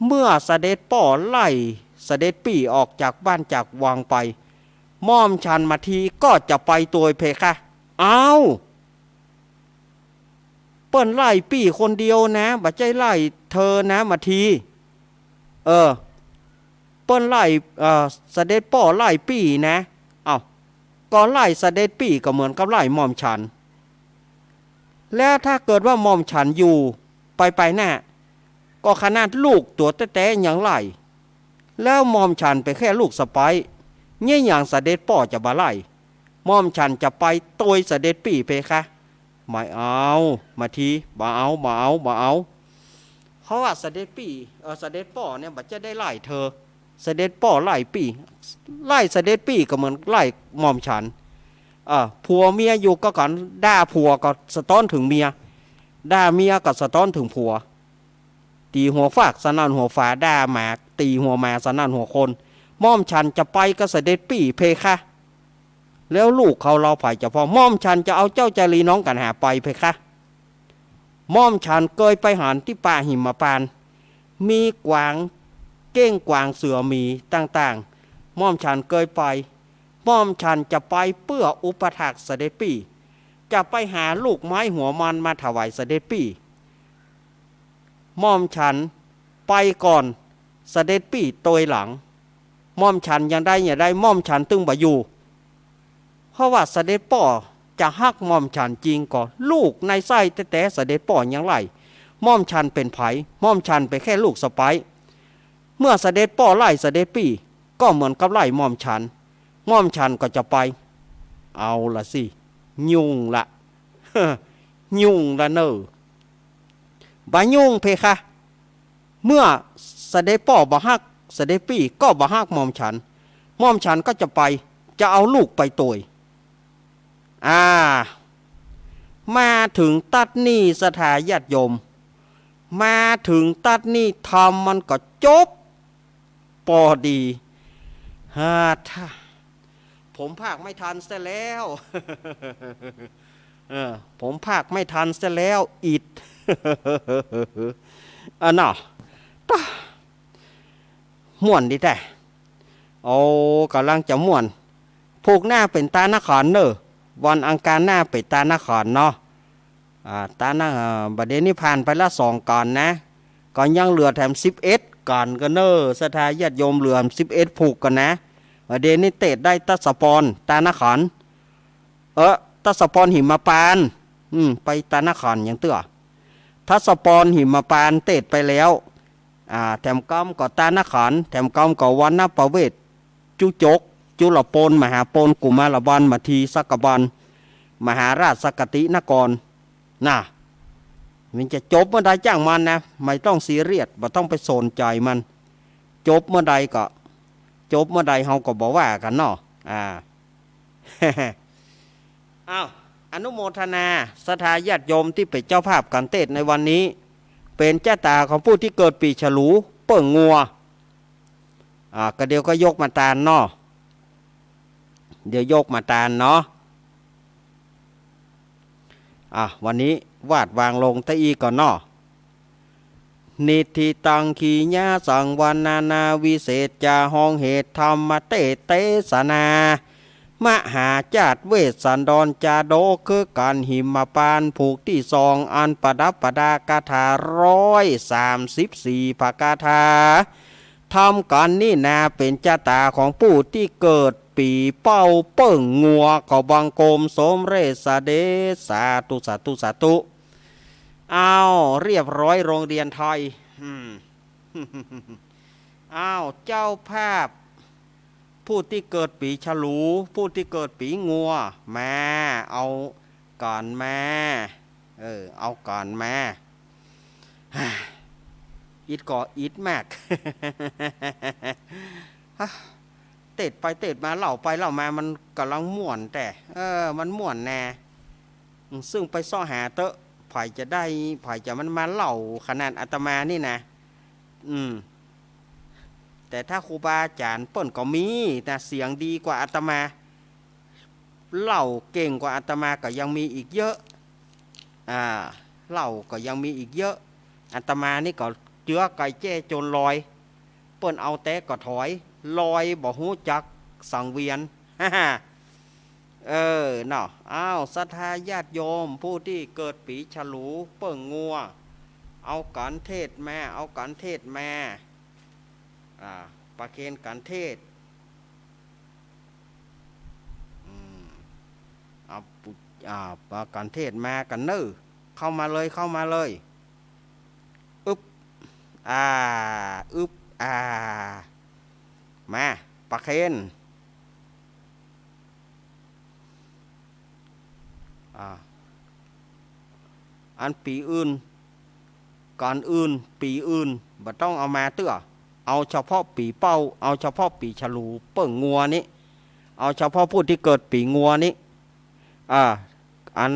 เมื่อเสด็จป้อไล่เสด็จปี้ออกจากบ้านจากวังไป หม่อมฉันมาทีก็จะไปตวยเพคะ อ้าว เปิ้นไล่ปี้คนเดียวนะ บ่ใจ้ไล่เธอนะมาที เออ เปิ้นไล่ เอ่อ เสด็จป้อไล่ปี้นะ เอ้า ก็ไล่เสด็จปี้ก็เหมือนกับไล่หม่อมฉัน แล้วถ้าเกิดว่าหม่อมฉันอยู่ไปไปหน้า ก็ขนาดลูกตั๋วแต๊ๆ ยังไล่ แล้วหม่อมฉันเป๋นแค่ลูกสะใภ้ เยียะหยังเสด็จป้อจะบ่ไล่ หม่อมฉันจะไปตวยเสด็จปี้เพคะ บ่เอา มาที บ่เอา บ่เอา บ่เอา เพราะว่าเสด็จปี้ เอ่อ เสด็จป้อเนี่ยบ่ใจ้ได้ไล่เธอ เสด็จป้อไล่ปี้ ไล่เสด็จปี้ก็เหมือนไล่หม่อมฉัน เอ่อ ผัวเมียอยู่ก็กั๋น ด่าผัวก็สะต๊อนเถิงเมีย ด่าเมียก็สะต๊อนเถิงผัว ตี๋หัวฟากสนั่นหัวฝา ด่าหมา ตี๋หัวหมาสนั่นหัวคน หม่อมฉันจะไปกับเสด็จปี้เพคะ แล้วลูกเขาเฮาใผจะผ่อง หม่อมฉันจะเอาเจ้าจารีน้องกั๋นหาไปเพคะ หม่อมฉันเกยไปหันตี้ป่าหิมพานต์ มีกวางเก้งกวางเสือหมีต่างๆ หม่อมฉันเกยไป หม่อมฉันจะไปเปื้ออุปัฏฐากเสด็จปี้ จะไปหาลูกไม้หัวมันมาถวายเสด็จปี้ หม่อมฉันไปก่อน เสด็จปี้ตวยหลัง หม่อมฉันยังได้ ยังได้ หม่อมฉันตึงบ่อยู่ เพราะว่าเสด็จป้อจะฮักหม่อมฉันจริงก็ ลูกในไส้แต๊ๆ เสด็จป้อยังไล่ หม่อมฉันเป๋นใผ หม่อมฉันเป๋นแค่ลูกสะใภ้ เมื่อเสด็จป้อไล่เสด็จปี้ ก็เหมือนกับไล่หม่อมฉัน หม่อมฉันก็จะไป เอาละสิ ยุ่งละ ยุ่งละเน่อ บ่ายุ่งเพคะ เมื่อเสด็จป้อบ่ฮักเสด็จปี้ก็บ่ฮักหม่อมฉัน หม่อมฉันก็จะไป จะเอาลูกไปตวย อ่า มาเถิงตั๊ดนี่ศรัทธาญาติโยม มาเถิงตั๊ดนี่ธรรมมันก็จบ ปอดี ฮ่า ถ้า ผมพากย์ไม่ทันเสียแล้ว เออ ผมพากย์ไม่ทันเสียแล้ว อิด อะเนาะ ตะ ม่วนดีแต๊ โอ้ ก่ำลังจะม่วน พูกหน้าเป๋นตานครเน่อ วันอังคารหน้าเป๋นตานครเนาะ อ่า ตาน อ่า บ่าเดี่ยวนี้ผ่านไปละสองก๋อนนะ ก็ยังเหลือแถมสิบเอ็ดก๋อนก่อเน่อ ศรัทธาญาติโยม เหลือสิบเอ็ดผูกก่อนนะ บ่าเดี่ยวนี้เตสน์ได้ทศพร ตานคร เออ ทศพรหิมพานต์ อืม ไปตานครยังเตื้อ ทศพรหิมพานต์เตสน์ไปแล้ว อ่า แถมกำก็ตานคร แถมกำก็วรรณประเวศ จุจก จุลโปน มหาโปน กุมารบาล มที สักกบาล มหาราชสักกตินคร น่ะ มันจะจบเมื่อใดจ้างมันนะ ไม่ต้องซีเรียส บ่ต้องไปสนใจ๋มัน จบเมื่อใดก็ จบเมื่อใดเฮาก็บ่ว่ากั๋นเนาะ อ่า อ้าว อนุโมทนา ศรัทธาญาติโยมตี้เป๋นเจ้าภาพก๋านเตสน์ในวันนี้ เป๋นจ๊ะต๋าของผู้ตี้เกิดปี๋ฉลู เปิ้งงัว อ่า ก็เดี๋ยวก็ยกมาตานเนาะ เดี๋ยวยกมาตานเนาะ อ่ะ วันนี้วาดวางลงเต้าอี้ก่อนเนาะ นิทธิตัง ขีณาสังวรรณนา วิเศษจา ฮ้องเหตุธรรมเตสน์เตสนา มหาจาตุเวสสันดรจาดก คือกั๋นหิมพานต์ผูกตี้สอง อันประดับประดาคาถาร้อยสามสิบสี่พระคาถา ธรรมก๋านนี้นาเป๋นจ๊ะต๋าของผู้ตี้เกิดปี๋เป้าเปิ้งงัว ขอบังคมสมเร็จเสด็จ สาธุ สาธุ สาธุ อ้าว เรียบร้อยโรงเรียนไทย อืม อ้าว เจ้าภาพ ผู้ตี้เกิดปี๋ฉลู ผู้ตี้เกิดปี๋งัว มา เอาก๋อนมา เออ เอาก๋อนมา อิดก็อิดมาก เตสน์ไปเตสน์มา เล่าไปเล่ามา มันก่ำลังม่วนแต๊ เออ มันม่วนแน่ อืม ซึ่งไปเซาะหาเต๊อะ ใผจะได้ ใผจะมันมาเล่าขนาดอาตมานี่นะ อืม แต่ถ้าครูบาอาจ๋ารย์เปิ้นก็มีนะ เสียงดีกว่าอาตมา เล่าเก่งกว่าอาตมาก็ยังมีอีกเยอะ อ่า เล่าก็ยังมีอีกเยอะ อาตมานี่ก็เจื้อไก่แจ้จนลอย เปิ้นเอาแต่ก็ถอย ลอยบ่ฮู้จักสังเวียน เออ เนาะ อ้าว ศรัทธาญาติโยม ผู้ตี้เกิดปี๋ฉลู เปิ้งงัว เอากัณฑ์เทศน์มา เอากัณฑ์เทศน์มา อ่า ประเคนกัณฑ์เทศน์ อืม เอาปุ อ่า เอากัณฑ์เทศน์มากั๋นเน่อ เข้ามาเลย เข้ามาเลย อึ๊บ อ่า อึ๊บ อ่า มา ประเคน อ่า อันปี๋อื่น กัณฑ์อื่น ปี๋อื่น บ่ต้องเอามาเตื้อ เอาเฉพาะปี๋เป้า เอาเฉพาะปี๋ฉลู เปิ้งงัวนี้ เอาเฉพาะผู้ตี้เกิดปี๋งัวนี้ อ่า อัน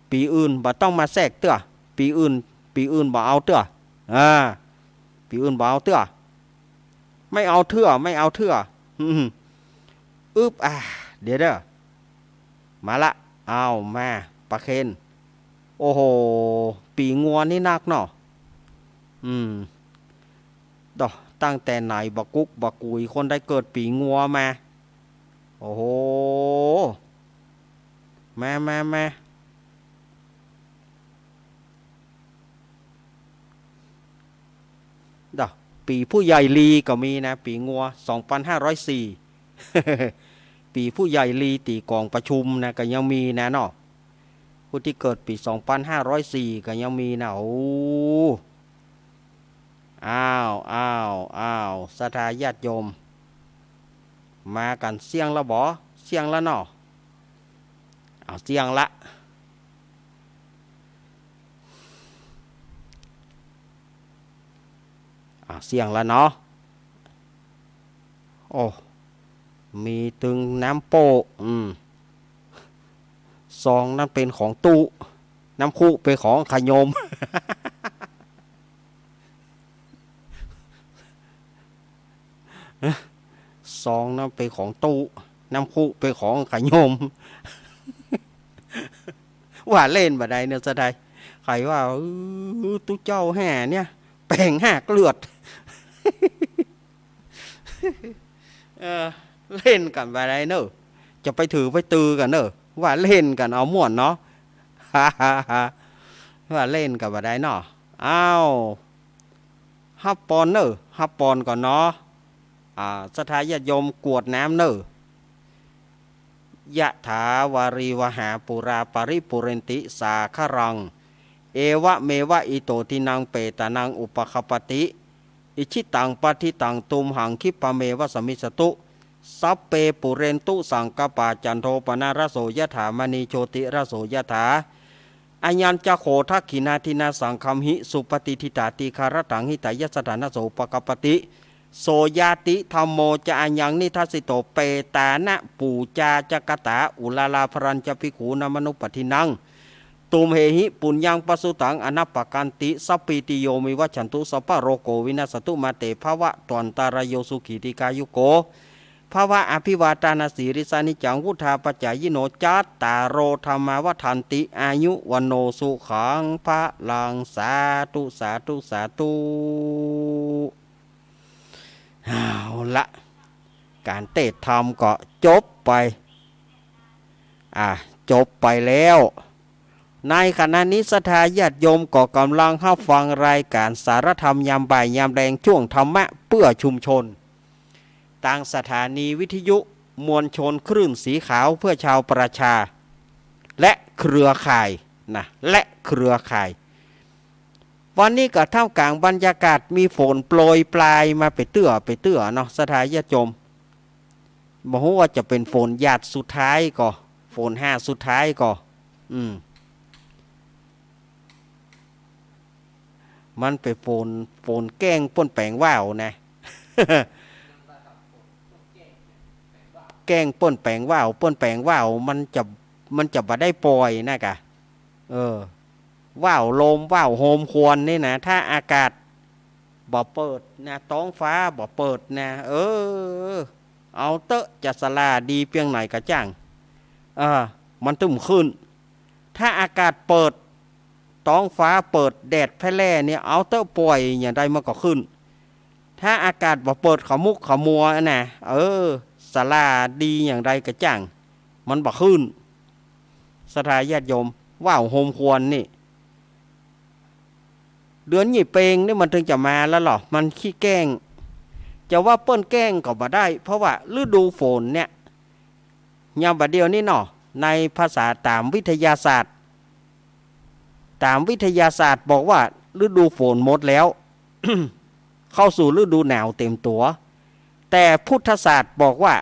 ปี๋อื่นบ่ต้องมาแทรกเตื้อ ปี๋อื่น ปี๋อื่นบ่เอาเตื้อ อ่า ปี๋อื่นบ่เอาเตื้อ ไม่เอาเตื้อ ไม่เอาเตื้อ อืม อึ๊บ อ่า เดี๋ยวเด้อ มาละ เอามา ประเคน โอ้โห ปี๋งัวนี่นักเนาะ อืม ดอก ตั้งแต่ไหนบ่ากุ๊กบ่ากุ๋ย คนได้เกิดปี๋งัวมา โอ้โห มา มา มา ดอก ปี๋ผู้ใหญ่ลีก็มีนะ ปี๋งัว สองปันห้าร้อยสี่ ปี๋ผู้ใหญ่ลีตี้ก๋องประชุมนะ ก็ยังมีนะเนาะ ผู้ตี้เกิดปี๋ สองปันห้าร้อยสี่ ก็ยังมีนะ โอ้ อ้าว อ้าว อ้าว ศรัทธาญาติโยม มากั๋นเสี้ยงละบ่ เสี้ยงละเนาะ เอาเสี้ยงละ อ่า เสี้ยงละเนาะ โอ้ มีตึงน้ำโป๊ะ อืม ซองนั้นเป๋นของตุ๊ น้ำคุเป๋นของขะยม ซองนั้นเป๋นของตุ๊ น้ำคุเป๋นของขะยม ว่าเล่นบ่าใดเนาะ ศรัทธา ใผว่า เออ ตุ๊เจ้าแห่เนี่ย แป๋งหากเลือด เออ เล่นกั๋นบ่าใดเนาะ จะไปถือไปตือกั๋นเนาะ ว่าเล่นกั๋นเอาม่วนเนาะ ว่าเล่นกั๋นบ่าใดเนาะ อ้าว ฮับปอนเนาะ ฮับปอนก่อนเนาะ อ่า ศรัทธาญาติโยมกรวดน้ำเนาะ ยะถาวาริวหาปูราปะริปูเรนติสาคะรัง เอวะเมวะอิโตทินังเปตานังอุปะคะปปติ อิจฉิตังปัตถิตังตุมหังคิปปะเมวะสะมิชฌะตุ สัพเพปูเรนตุสังกัปปา จันโทปะนะระโสยะถา มะณีโชติระโสยะถา อะยัญจะโข ทักขิณาทินาสังคะมหิ สุปะฏิฏฐิตา ตีฆะระตัง หิตายะสะถานะโส ปะคะปปติ โสญาติธัมโม จะอะยังนิทัสสิโต เปตานะปู๋จาจะกะตา อุราราภะรัญจะภิกขูนามะนุปปะทินัง ตุมเหหิ ปุญญังปะสุตัง อะนะปะกันติ สัพพีติโย วิวัชชันตุ สัพพะโรโก วินัสสะตุ มาเต ภะวะตวันตะราโย สุขี ดีฆายุโก ภะวะ อะภิวาตานะสีลิสสะ นิจจัง วุฑฒาปะจายิโน จัตตาโร ธัมมา วัฑฒันติ อายุ วัณโณ สุขัง พะลัง สาธุ สาธุ สาธุ เอาละ ก๋านเตศน์ธรรมก็จบไป อ่า จบไปแล้ว ในขณะนี้ศรัทธาญาติโยมก็ก่ำลังฮับฟังรายก๋านสารธรรมยามบ่ายยามแลง จ้วงธรรมะเปื้อชุมชน ตางสถานีวิทยุมวลชนคลื่นสีขาวเพื่อชาวประชา และเครือข่ายนะ และเครือข่าย วันนี้ก็ท่ามกลางบรรยากาศมีฝนโปรยปรายมาไปเตื้อไปเตื้อเนาะ ศรัทธาญาติโยม บ่ฮู้ว่าจะเป๋นฝนหยาดสุดท้ายก่อ ฝนหาสุดท้ายก่อ อืม มันเป๋นฝน ฝนแกล้งเปิ้นแป๋งว่าวนะ แกล้งเปิ้นแป๋งว่าว เปิ้นแป๋งว่าว มันจะ มันจะบ่ได้ป่อยนะกะ เออ ว่าวลม ว่าวโฮมควันนี่นะ ถ้าอากาศ บ่เปิดนะ ต๊องฟ้าบ่เปิดนะ เออ เอาเต๊อะ จะสะหล่าดีเปียงไหนก็จ้าง เออ มันตึงบ่ขึ้น ถ้าอากาศเปิด ต๊องฟ้าเปิด แดดแผะแล่เนี่ย เอาเต๊อะ ป่อยอย่างใดมันก็ขึ้น ถ้าอากาศบ่เปิดขมุกขมัวนะ เออ สะหล่าดีอย่างใดก็จ้าง มันบ่ขึ้น ศรัทธาญาติโยม ว่าวโฮมควรนี่ เดือนยี่เปงนี่มันถึงจะมาแล้วเหรอ มันขี้แกล้ง จะว่าเปิ้นแกล้งก็บ่ได้ เพราะว่าฤดูฝนเนี่ย ยามบ่าเดี่ยวนี้เนาะ ในภาษาต๋ามวิทยาศาสตร์ ต๋ามวิทยาศาสตร์บอกว่าฤดูฝนหมดแล้ว เข้าสู่ฤดูหนาวเต็มตั๋ว แต่พุทธศาสตร์บอกว่า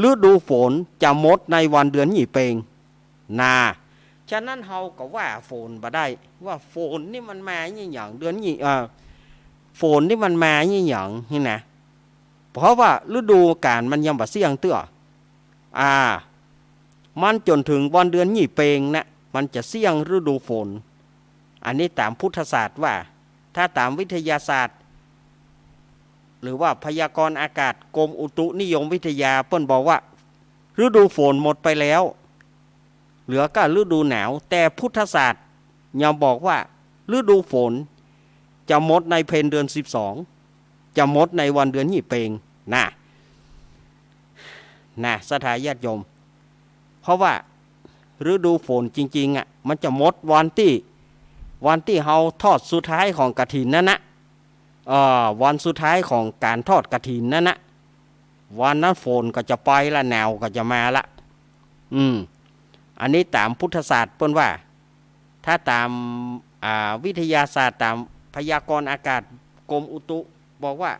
ฤดูฝนจะหมดในวันเดือนยี่เปง นา ฉะนั้นเฮาก็ว่าฝนบ่ได้ ว่าฝนนี่มันมายี่หยัง เดือนยี่ เอ่อ ฝนนี่มันมายี่หยังนี่นะ เพราะว่าฤดูกาลมันยังบ่เสี้ยงเตื้อ อ่า มันจ๋นถึงวันเดือนยี่เปงนะ มันจะเสี้ยงฤดูฝน อันนี้ต๋ามพุทธศาสตร์ว่า ถ้าต๋ามวิทยาศาสตร์ หรือว่าพยากรณ์อากาศกรมอุตุนิยมวิทยา เปิ้นบอกว่าฤดูฝนหมดไปแล้ว เหลือก็ฤดูหนาว แต่พุทธศาสตร์ยังบอกว่าฤดูฝนจะหมดในเพ็ญเดือนสิบสอง จะหมดในวันเดือนยี่เปง นะ นะ ศรัทธาญาติโยม เพราะว่าฤดูฝนจริงๆ อ่ะ มันจะหมดวันตี้ วันตี้เฮาทอดสุดท้ายของกฐินนั่นนะ เอ่อ วันสุดท้ายของก๋านทอดกฐินนั่นนะ วันนั้นฝนก็จะไปละ หนาวก็จะมาละ อืม อันนี้ต๋ามพุทธศาสตร์เปิ้นว่า ถ้าต๋าม อ่า วิทยาศาสตร์ ต๋ามพยากรณ์อากาศกรมอุตุบอกว่า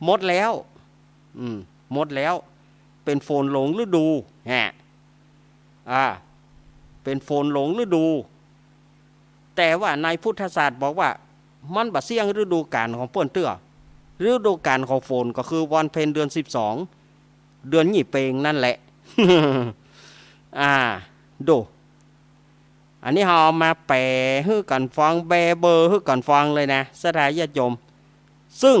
หมดแล้ว อืม หมดแล้ว เป๋นฝนหลงฤดู ฮะ อ่า เป๋นฝนหลงฤดู แต่ว่าในพุทธศาสตร์บอกว่ามันบ่เสี้ยงฤดูกาลของเปิ้นเตื้อ ฤดูกาลของฝนก็คือวันเพ็ญเดือนสิบสอง เดือนยี่เปงนั่นแหละ อ่า ดู อันนี้เฮาเอามาแป๋หื้อกั๋นฟัง แบเบอหื้อกั๋นฟังเลยนะ ศรัทธาญาติโยม ซึ่ง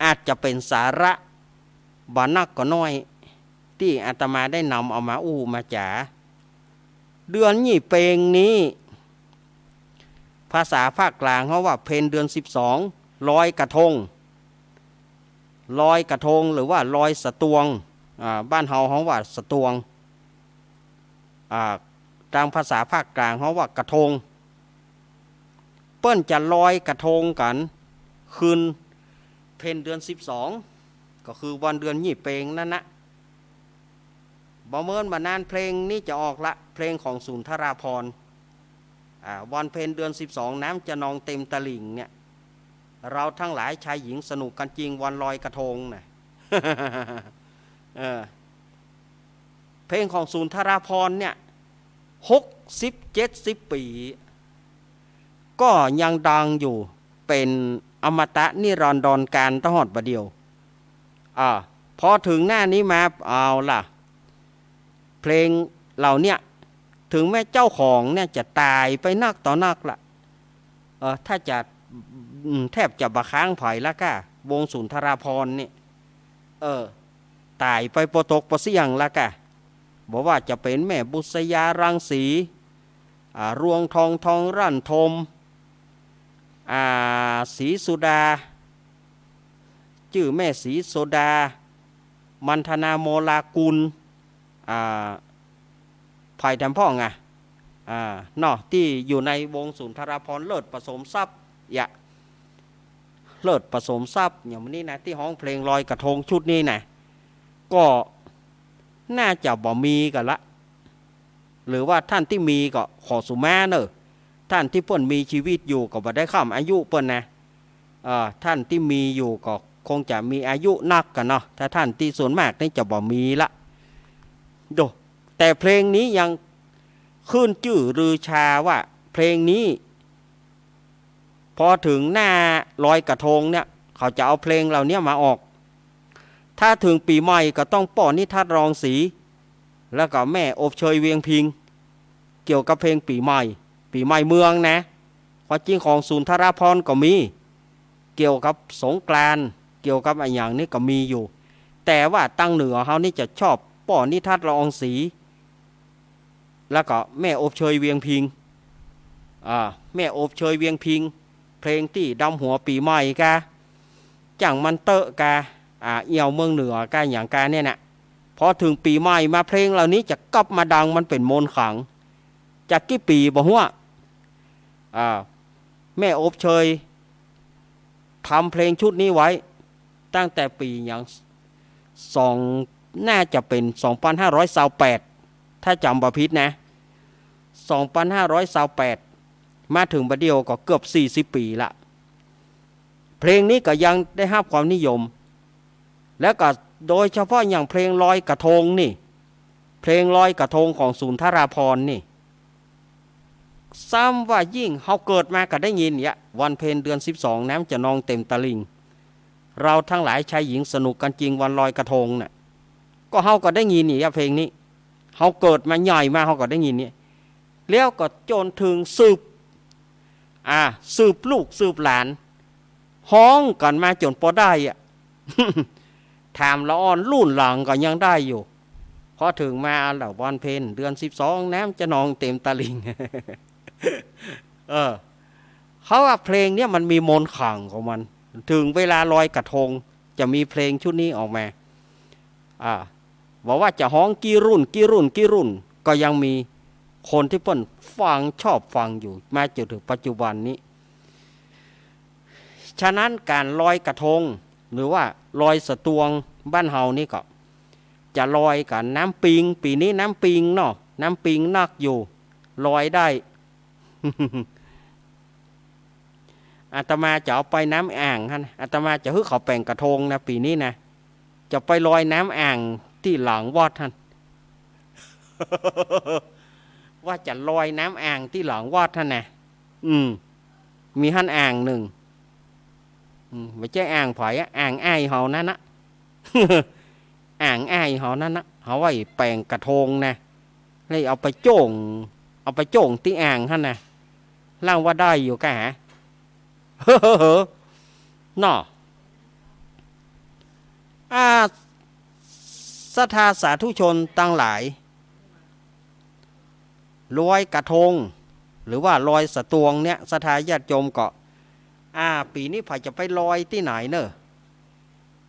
อาจจะเป๋นสาระบ่นักก็น้อย ตี้อาตมาได้นำเอามาอู้มาจ๋า เดือนยี่เปงนี้ ภาษาภาคกลางเฮาว่าเพ็ญเดือนสิบสอง ลอยกระทง ลอยกระทง หรือว่าลอยสะตวง อ่า บ้านเฮาเฮาว่าสะตวง อ่า ตางภาษาภาคกลางเฮาว่ากระทง เปิ้นจะลอยกระทงกั๋นคืนเพ็ญเดือนสิบสอง ก็คือวันเดือนยี่เปงนั่นนะ บ่เมินบ่นานเพลงนี้จะออกละ เพลงของสุนทราภรณ์ อ่า วันเพ็ญเดือนสิบสอง น้ำจะนองเต็มตลิ่งเนี่ย เราทั้งหลายชายหญิงสนุกกันจริงวันลอยกระทงนะ เออ เพลงของสุนทราภรณ์เนี่ย หกสิบ เจ็ดสิบปี๋ ก็ยังดังอยู่ เป๋นอมตะนิรันดรกาลตะฮอดบ่าเดี่ยว อ่า พอเถิงหน้านี้มา เอาล่ะ เพลงเหล่าเนี้ย เถิงแม้เจ้าของเนี่ยจะต๋ายไปนักต่อนักละ เออ ถ้าจะ อืม แทบจะบ่ค้างใผละก้า วงสุนทราภรณ์เนี่ย เออ ต๋ายไปปอตกปอเสี้ยงละก้า บ่ว่าจะเป๋นแม่บุษยารังสี อ่า รวงทอง ทองร่านทม อ่า ศรีสุดา จื้อแม่ศรีสุดา มันธนา โมลากุล อ่า ใผแถมพ่องอะ อ่า เนาะ ตี้อยู่ในวงสุนทราภรณ์ เลิศประสมทรัพย์ ยะ เลิศประสมทรัพย์ อย่างนี้นะ ตี้ฮ้องเพลงลอยกระทงชุดนี้นะ ก็น่าจะบ่มีกั๋นละ หรือว่าต้านตี้มีก็ขอสุมาเน่อ ต้านตี้เปิ้นมีจีวิตอยู่ก็บ่ได้ข้ามอายุเปิ้นนะ เอ่อ ต้านตี้มีอยู่ก็คงจะมีอายุนักกั๋นเนาะ ถ้าต้านตี้ส่วนมากนี่จะบ่มีละ โด แต่เพลงนี้ยังขึ้นจื้อลือชาว่าเพลงนี้ พอเถิงหน้าลอยกระทงเนี่ย เขาจะเอาเพลงเหล่านี้มาออก ถ้าเถิงปี๋ใหม่ก็ต้องป้อนิทัศน์ รองศรี แล้วก็แม่อบเชย เวียงพิง เกี่ยวกับเพลงปี๋ใหม่ ปี๋ใหม่เมืองนะ ข ความจริงของสุนทราภรณ์ก็มี เกี่ยวกับสงกรานต์ เกี่ยวกับอะหยังนี่ก็มีอยู่ แต่ว่าตางเหนือเฮานี่จะชอบป้อนิทัศน์ ละอองศรี แล้วก็แม่อบเชยเวียงพิง อ่า แม่อบเชยเวียงพิง เพลงตี้ดำหัวปี๋ใหม่กา จ้างมันเต๊อะกา อ่า เอี่ยวเมืองเหนือกา อะหยังกาเนี่ยนะ พอเถิงปี๋ใหม่มาเพลงเหล่านี้จะกลับมาดัง มันเป๋นมนต์ขลัง จากกี่ปี๋บ่ฮู้ อ่า แม่อบเชยทำเพลงชุดนี้ไว้ ตั้งแต่ปี๋หยัง สอง น่าจะเป๋น สองปันห้าร้อยซาวแปด ถ้าจ๋ำบ่ผิดนะ สองปันห้าร้อยซาวแปด มาเถิงบัดเดี่ยวก็เกือบสี่สิบปี๋ละ เพลงนี้ก็ยังได้ฮับความนิยม แล้วก็โดยเฉพาะอย่างเพลงลอยกระทงนี่ เพลงลอยกระทงของสุนทราภรณ์นี่ ซ้ำว่ายิ่งเฮาเกิดมาก็ได้ยินเนี่ย วันเพ็ญเดือนสิบสอง น้ำจะนองเต็มตลิ่ง เราทั้งหลายชายหญิงสนุกกันจริงวันลอยกระทงน่ะ ก็เฮาก็ได้ยินเนี่ยเพลงนี้ เฮาเกิดมาใหญ่มาเฮาก็ได้ยินเนี่ย แล้วก็จนเถิงสืบ อ่า สืบลูกสืบหลาน ฮ้องกั๋นมาจ๋นปอได้อะ ถามละอ่อนรุ่นหลังก็ยังได้อยู่ พอเถิงมาละวันเพ็ญเดือนสิบสอง น้ำจะนองเต็มตลิ่ง เออ เขาว่าเพลงเนี่ยมันมีมนต์ขลังของมัน เถิงเวลาลอยกระทงจะมีเพลงชุดนี้ออกมา อ่า บอกว่าจะฮ้องกี่รุ่นกี่รุ่นกี่รุ่น ก็ยังมีคนตี้เปิ้นฟังชอบฟังอยู่มาจ๋นเถิงปัจจุบันนี้ ฉะนั้นก๋านลอยกระทง หรือว่าลอยสะตวงบ้านเฮานี่ก็ จะลอยกั๋นน้ำปิง ปี๋นี้น้ำปิงเนาะ น้ำปิงนักอยู่ ลอยได้ อาตมาจะเอาไปน้ำอ่างหั้น อาตมาจะหื้อเขาแป๋งกระทงนะ ปี๋นี้นะ จะไปลอยน้ำอ่างตี้หลังวัดหั้น ว่าจะลอยน้ำอ่างตี้หลังวัดหั้นนะ อืม มีหั้นอ่างนึ่ง อืม บ่ใจ้อ่างใผอะ อ่างอ้ายเฮานั้นนะ อ่างอ้ายเฮานั้นนะ เฮาไว้แป๋งกระทงนะ เลยเอาไปโจ้ง เอาไปโจ้งตี้อ่างหั้นนะ ลางว่าได้อยู่กาหา เนาะ อ่า ศรัทธาสาธุชนตังหลาย ลอยกระทง หรือว่าลอยสะตวงเนี่ย ศรัทธาญาติโยมก็ อ่า ปี๋นี้ใผจะไปลอยตี้ไหนเน่อ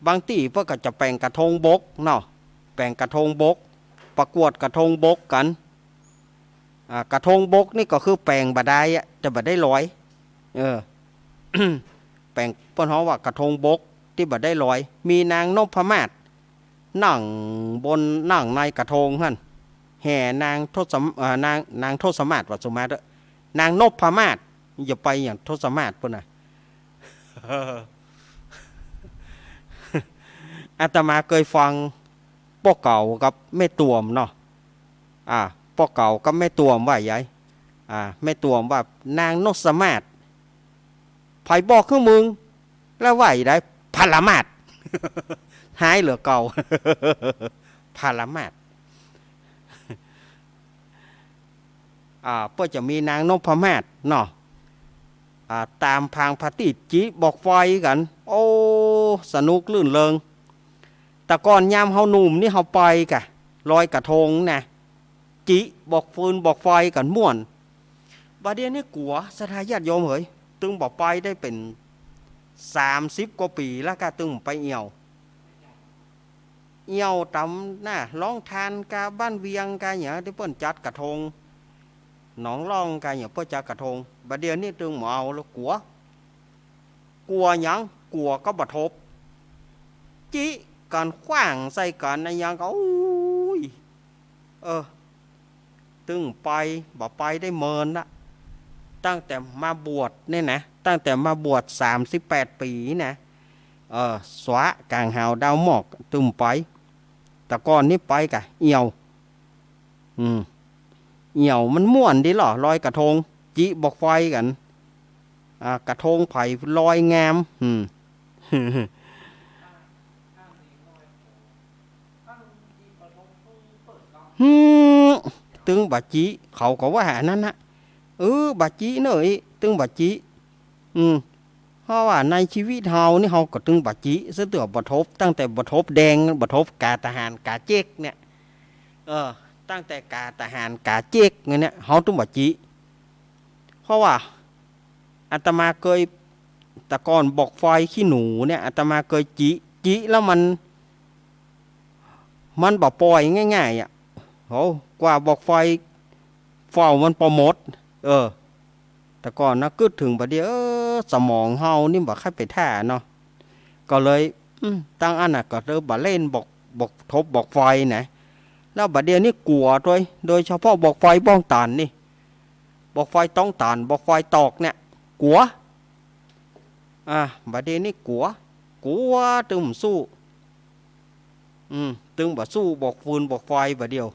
บางตี้เปิ้นก็จะแป๋งกระทงบกเนาะ แป๋งกระทงบก ประกวดกระทงบกกั๋น อ่า กระทงบกนี่ก็คือแป๋งบ่ได้อะ แต่บ่ได้ลอย เออ แป๋งเปิ้นฮ้องว่ากระทงบกตี้บ่ได้ลอย มีนางนพมาศนั่งบน นั่งในกระทงหั้น แห่นางทศม- เอ่อ นาง นางทศมาศ ว่าสุมาศเต๊อะ นางนพมาศ อย่าไปอย่างทศมาศเปิ้นนะ อาตมาเกยฟังป้อเก๋ากับแม่ตวมเนาะ อ่า ป้อเก๋ากับแม่ตวมว่าใหญ่ อ่า แม่ตวมว่านางนพมาศ ใผบอกคือมึง แล้วว่าใด พระมาศ ฮ้ายเหลือเก่า พระมาศ อ่า เปิ้นจะมีนางนพมาศเนาะ อ่า ต๋ามผางผาตี้จิบอกไฟกั๋น โอ้ สนุกรื่นเริง แต่ก่อนยามเฮาหนุ่มนี่เฮาไปกะ ลอยกระทงนะ จิบอกฟืนบอกไฟกั๋นม่วน บ่าเดี่ยวนี้กั๋ว ศรัทธาญาติโยมเหย ตึงบ่ไปได้เป๋นสามสิบกว่าปี๋แล้วกา ตึงไปเอี่ยว เอี่ยวต๋ามหน้าโฮงตานกา บ้านเวียงกา อย่างตี้เปิ้นจัดกระทง หนองล่องกา อย่างเปิ้นจัดกระทง บ่าเดี่ยวนี้ตึงบ่เอาแล้ว กั๋ว กั๋วหยัง กั๋วก็บ่ทบ จิกั๋นขว้างใส่กั๋นอะหยังก็ โอ๊ย เออ ตึงไป บ่ไปได้เมินละ ตั้งแต่มาบวชเนี่ยนะ ตั้งแต่มาบวชสามสิบแปดปี๋นะ เออ สวะก๋างหาวดาวหมอก ตึงไป แต่ก่อนนี้ไปกะ เอี่ยว อืม เอี่ยวมันม่วนดีลอ ลอยกระทง จิบอกไฟกั๋น อ่า กระทงใผลอยงาม อืม หืม ตึงบ่าจิ เขาก็ว่าอันนั้นนะ เออ บ่าจิเน่อ ตึงบ่าจิ อืม เพราะว่าในจีวิตเฮานี่เฮาก็ตึงบ่าจิ ซะเตื้อ บ่ทบ ตั้งแต่บ่ทบแดง บ่ทบก๋าทหารก๋าเจ๊กเนี่ย เออ ตั้งแต่ก๋าทหารก๋าเจ๊กเนี่ย เฮาตึงบ่าจิ เพราะว่าอาตมาเกย แต่ก่อนบอกไฟขี้หนูเนี่ย อาตมาเกยจิ จิแล้วมัน มันบ่ป่อยง่ายๆ อะ โห กว่าบอกไฟเฝ้ามันปอหมด เออ แต่ก่อนนะ กึ๊ดเถิงบ่าเดี่ยว เออ สมองเฮานี่บ่ใค่ไปท่าเนาะ ก็เลย อืม ตั้งอั้นน่ะ ก็เลยบ่เล่นบอก บอกทบบอกไฟนะ แล้วบ่าเดี่ยวนี่กั๋วตวย โดยเฉพาะบอกไฟบ้องตันนี่ บอกไฟต้องตัน บอกไฟตอกเนี่ย กั๋ว อ่า บ่าเดี่ยวนี่กั๋ว กั๋ว ตึงบ่สู้ อืม ตึงบ่สู้บอกฟืนบอกไฟบ่าเดี่ยว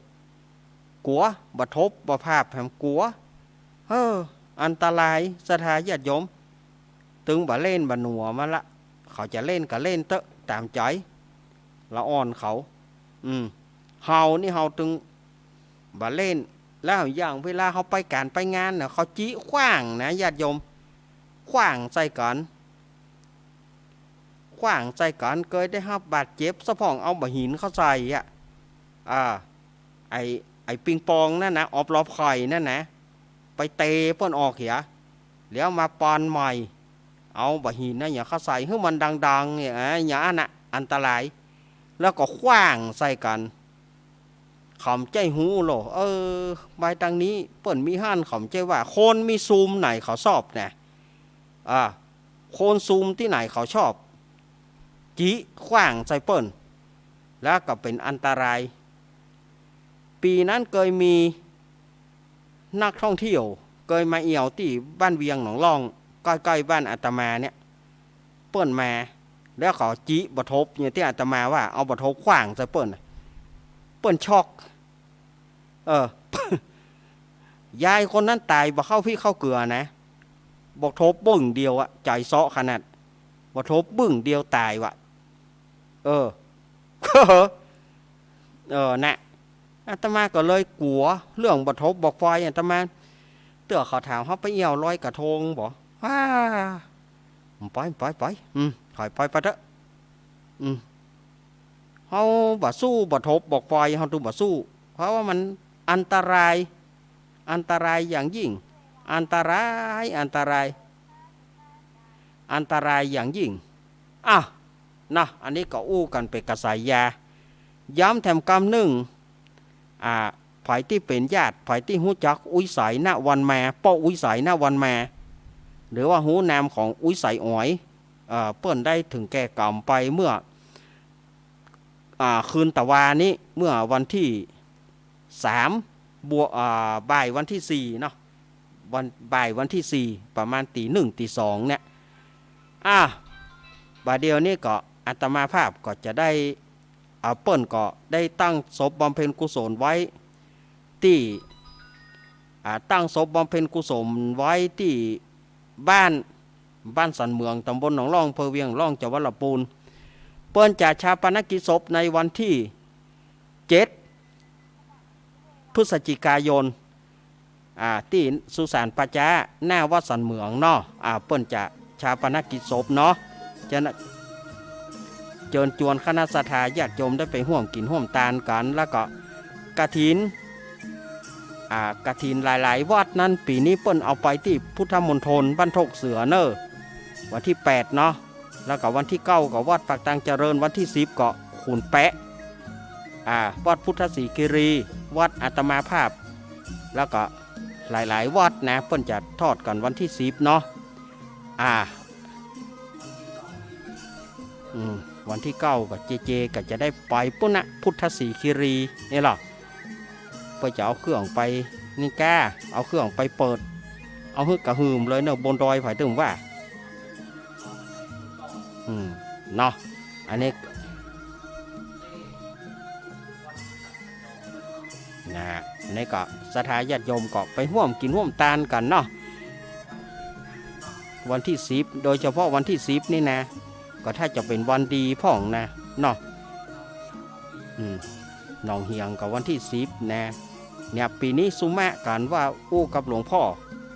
กั๋ว บ่ทบบ่พาบแหมกั๋ว เออ อันตราย ศรัทธาญาติโยม ตึงบ่เล่นบ่หนัวมันละ เขาจะเล่นก็เล่นเต๊อะ ต๋ามใจ๋ ละอ่อนเขา อืม เฮานี่เฮาตึงบ่เล่น แล้วอย่างเวลาเฮาไปก๋านไปงานน่ะ เขาจิขว้างนะ ญาติโยม ขว้างใส่กั๋น ขว้างใส่กั๋น เกยได้ฮับบาดเจ็บ สะพ่องเอาบ่าหินเข้าใส่อะ อ่า ไอ้ ไอ้ปิงปองนั่นนะ ออบลอบไข่นั่นนะ ไปเตะเปิ้นออกเหีย แล้วมาปอนใหม่ เอาบ่าหินนะ อย่างเข้าใส่ หื้อมันดังๆ เนี่ย อ่า อย่างอั้นน่ะ อันตราย แล้วก็ขว้างใส่กั๋น เขาบ่ใจ้ฮู้โล เออ บ่ายตังนี้ เปิ้นมีหั้น เขาบ่ใจ้ว่า คนมีซุมไหนเขาชอบนะ อ่า คนซุมตี้ไหนเขาชอบ จิขว้างใส่เปิ้น แล้วก็เป๋นอันตราย ปี๋นั้นเกยมีนักท่องเที่ยว เกยมาเอี่ยวตี้บ้านเวียงหนองล่อง ใก้ๆ บ้านอาตมาเนี่ย เปิ้นมา แล้วเขาจิบ่ทบ อย่างตี้อาตมาว่า เอาบ่ทบขว้างใส่เปิ้นน่ะ เปิ้นช็อก เออ ยายคนนั้นต๋ายบ่เข้าพริกเข้าเกลือนะ บ่ทบบึ้งเดียวอะ ใจ๋เซาะขนาด บ่ทบบึ้งเดียวต๋ายวะ เออ เออ น่ะ อาตมาก็เลยกั๋วเรื่องบ่ทบบ่ไฟ อาตมา เตื้อเขาถาม เฮาไปเอี่ยวลอยกระทงบ่ อ้า ไป ไป ไป อืม ถอยไป ไปเต๊อะ อืม เฮาบ่สู้บ่ทบบ่ไฟ เฮาตึงบ่สู้ เพราะว่ามันอันตราย อันตรายอย่างยิ่ง อันตราย อันตราย อันตรายอย่างยิ่ง อ่ะ นะ อันนี้ก็อู้กั๋นเป๋นกระแสยา ย้ำแถมกำนึ่ง อ่า ใผตี้เป๋นญาติ ใผตี้ฮู้จักอุ๊ยใส ณ วันมา ป้ออุ๊ยใส ณ วันมา หรือว่าฮู้นามของอุ๊ยใสอ๋อย เอ่อ เปิ้นได้เถิงแก่กรรมไปเมื่อ อ่า คืนตะวานี้ เมื่อวันตี้สาม บวก อ่า บ่ายวันตี้สี่เนาะ วัน บ่ายวันตี้สี่ ประมาณตี๋หนึ่ง ตี๋สองเนี่ย อ่ะ บ่าเดี่ยวนี้ก็อาตมาภาพก็จะได้ อ่า เปิ้นก็ได้ตั้งศพบำเพ็ญกุศลไว้ตี้ อ่า ตั้งศพบำเพ็ญกุศลไว้ตี้บ้าน บ้านสันเหมือง ตำบลหนองล่อง อำเภอเวียงหนองล่อง จังหวัดลำปูน เปิ้นจะฌาปนกิจศพในวันตี้เจ็ด พฤศจิกายน อ่า ตี้สุสานป่าจ๊า หน้าวัดสันเหมืองเนาะ อ่า เปิ้นจะฌาปนกิจศพเนาะ จะนะ เจิญจวนคณะศรัทธาญาติโยมได้ไปฮ่วมกิ๋นฮ่วมตานกั๋น แล้วก็กฐิน อ่า กฐินหลายๆ วัดนั้น ปี๋นี้เปิ้นเอาไปตี้พุทธมณฑลบ้านโทกเสือเน่อ วันตี้แปดเนาะ แล้วก็วันตี้เก้าก็วัดปากตางเจริญ วันตี้สิบก็ขุนแปะ อ่า วัดพุทธศรีคีรี วัดอาตมาภาพ แล้วก็หลายๆ วัดนะ เปิ้นจะทอดกั๋นวันตี้สิบเนาะ อ่า อืม วันตี้เก้าก็เจเจก็จะได้ไปปู๊นนะ พุทธศรีคีรีนี่ล่ะ เปิ้นจะเอาเครื่องไปนี่ก้า เอาเครื่องไปเปิด เอาหื้อกระหึ่มเลยเนาะ บนดอยผายตึงว่า อืม เนาะ อันนี้ นะ อันนี้ก็ศรัทธาญาติโยมก็ไปฮ่วมกิ๋นฮ่วมตานกั๋นเนาะ วันตี้สิบ โดยเฉพาะวันตี้สิบนี่นะ ก็ถ้าจะเป๋นวันดีพ่องนะ เนาะ อืม หนองเหียงก็วันตี้สิบนะ เนี่ย ปี๋นี้สุมะกั๋นว่าอู้กับหลวงพ่อ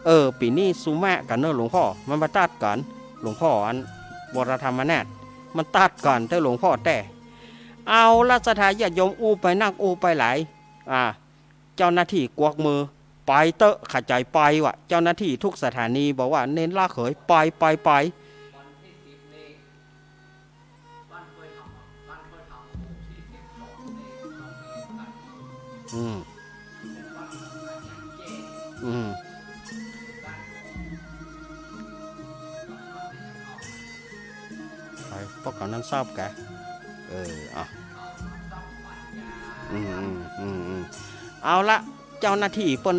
เออ ปี๋นี้สุมะกั๋นเน่อหลวงพ่อ มันมาตัดกั๋น หลวงพ่ออันวรธรรมนาถ มันตัดกั๋นเต๊อะหลวงพ่อแต๊ เอาละศรัทธาญาติโยม อู้ไปนักอู้ไปหลาย อ่า เจ้าหน้าตี้กวักมือ ไปเต๊อะ ขะใจ๋ไปว่ะ เจ้าหน้าตี้ทุกสถานีบอกว่า เณรละเขย ไป ไป ไป อืม อืม ไป ปะกั๋นนั้นทราบกะ เออ อ่ะ อืม อืม อืม อืม เอาละ เจ้าหน้าตี้เปิ้น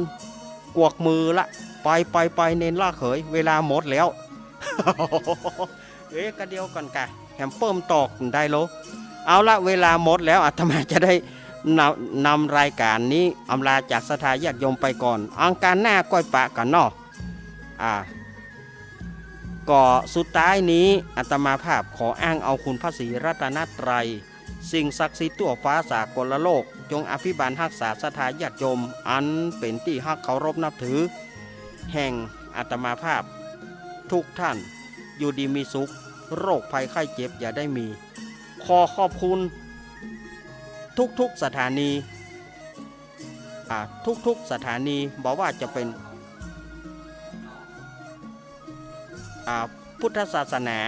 กวักมือละ ไป ไป ไป เณรละเขย เวลาหมดแล้ว เอ๊ะ กะเดียวก่อนกะ แหมเปิ้มตอกได้โล เอาละ เวลาหมดแล้ว อาตมาจะได้นำ นำรายก๋านนี้อำลาจากศรัทธาญาติโยมไปก่อน อังคารหน้าก้อยปะกั๋นเนาะ อ่า ก็สุดท้ายนี้อาตมาภาพขออ้างเอาคุณพระศรีรัตนตรัย สิ่งศักดิ์สิทธิ์ทั่วฟ้าสากลโลก จงอภิบาลฮักษาศรัทธาญาติโยม อันเป๋นตี้ฮักเคารพนับถือ แห่งอาตมาภาพ ทุกท่าน อยู่ดีมีสุข โรคภัยไข้เจ็บอย่าได้มี ขอขอบคุณทุกๆสถานี อ่า ทุกๆสถานี บ่ว่าจะเป๋น อ่า พุทธศาสนา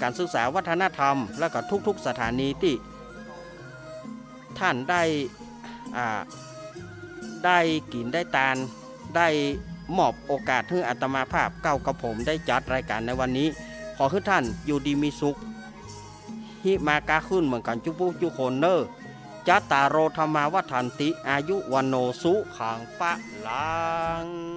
ก๋านศึกษาวัฒนธรรม แล้วก็ทุกๆสถานีตี้ท่านได้ อ่า ได้กิ๋นได้ตาน ได้มอบโอกาสหื้ออาตมาภาพก้าวกระผมได้จัดรายก๋านในวันนี้ ขอหื้อท่านอยู่ดีมีสุข หิมากาขึ้นเหมือนกั๋นจุ๊กจุ๊กคนเน่อ จัตตาโร ธัมมา วัฑฒันติ อายุ วัณโณ สุขัง พะลัง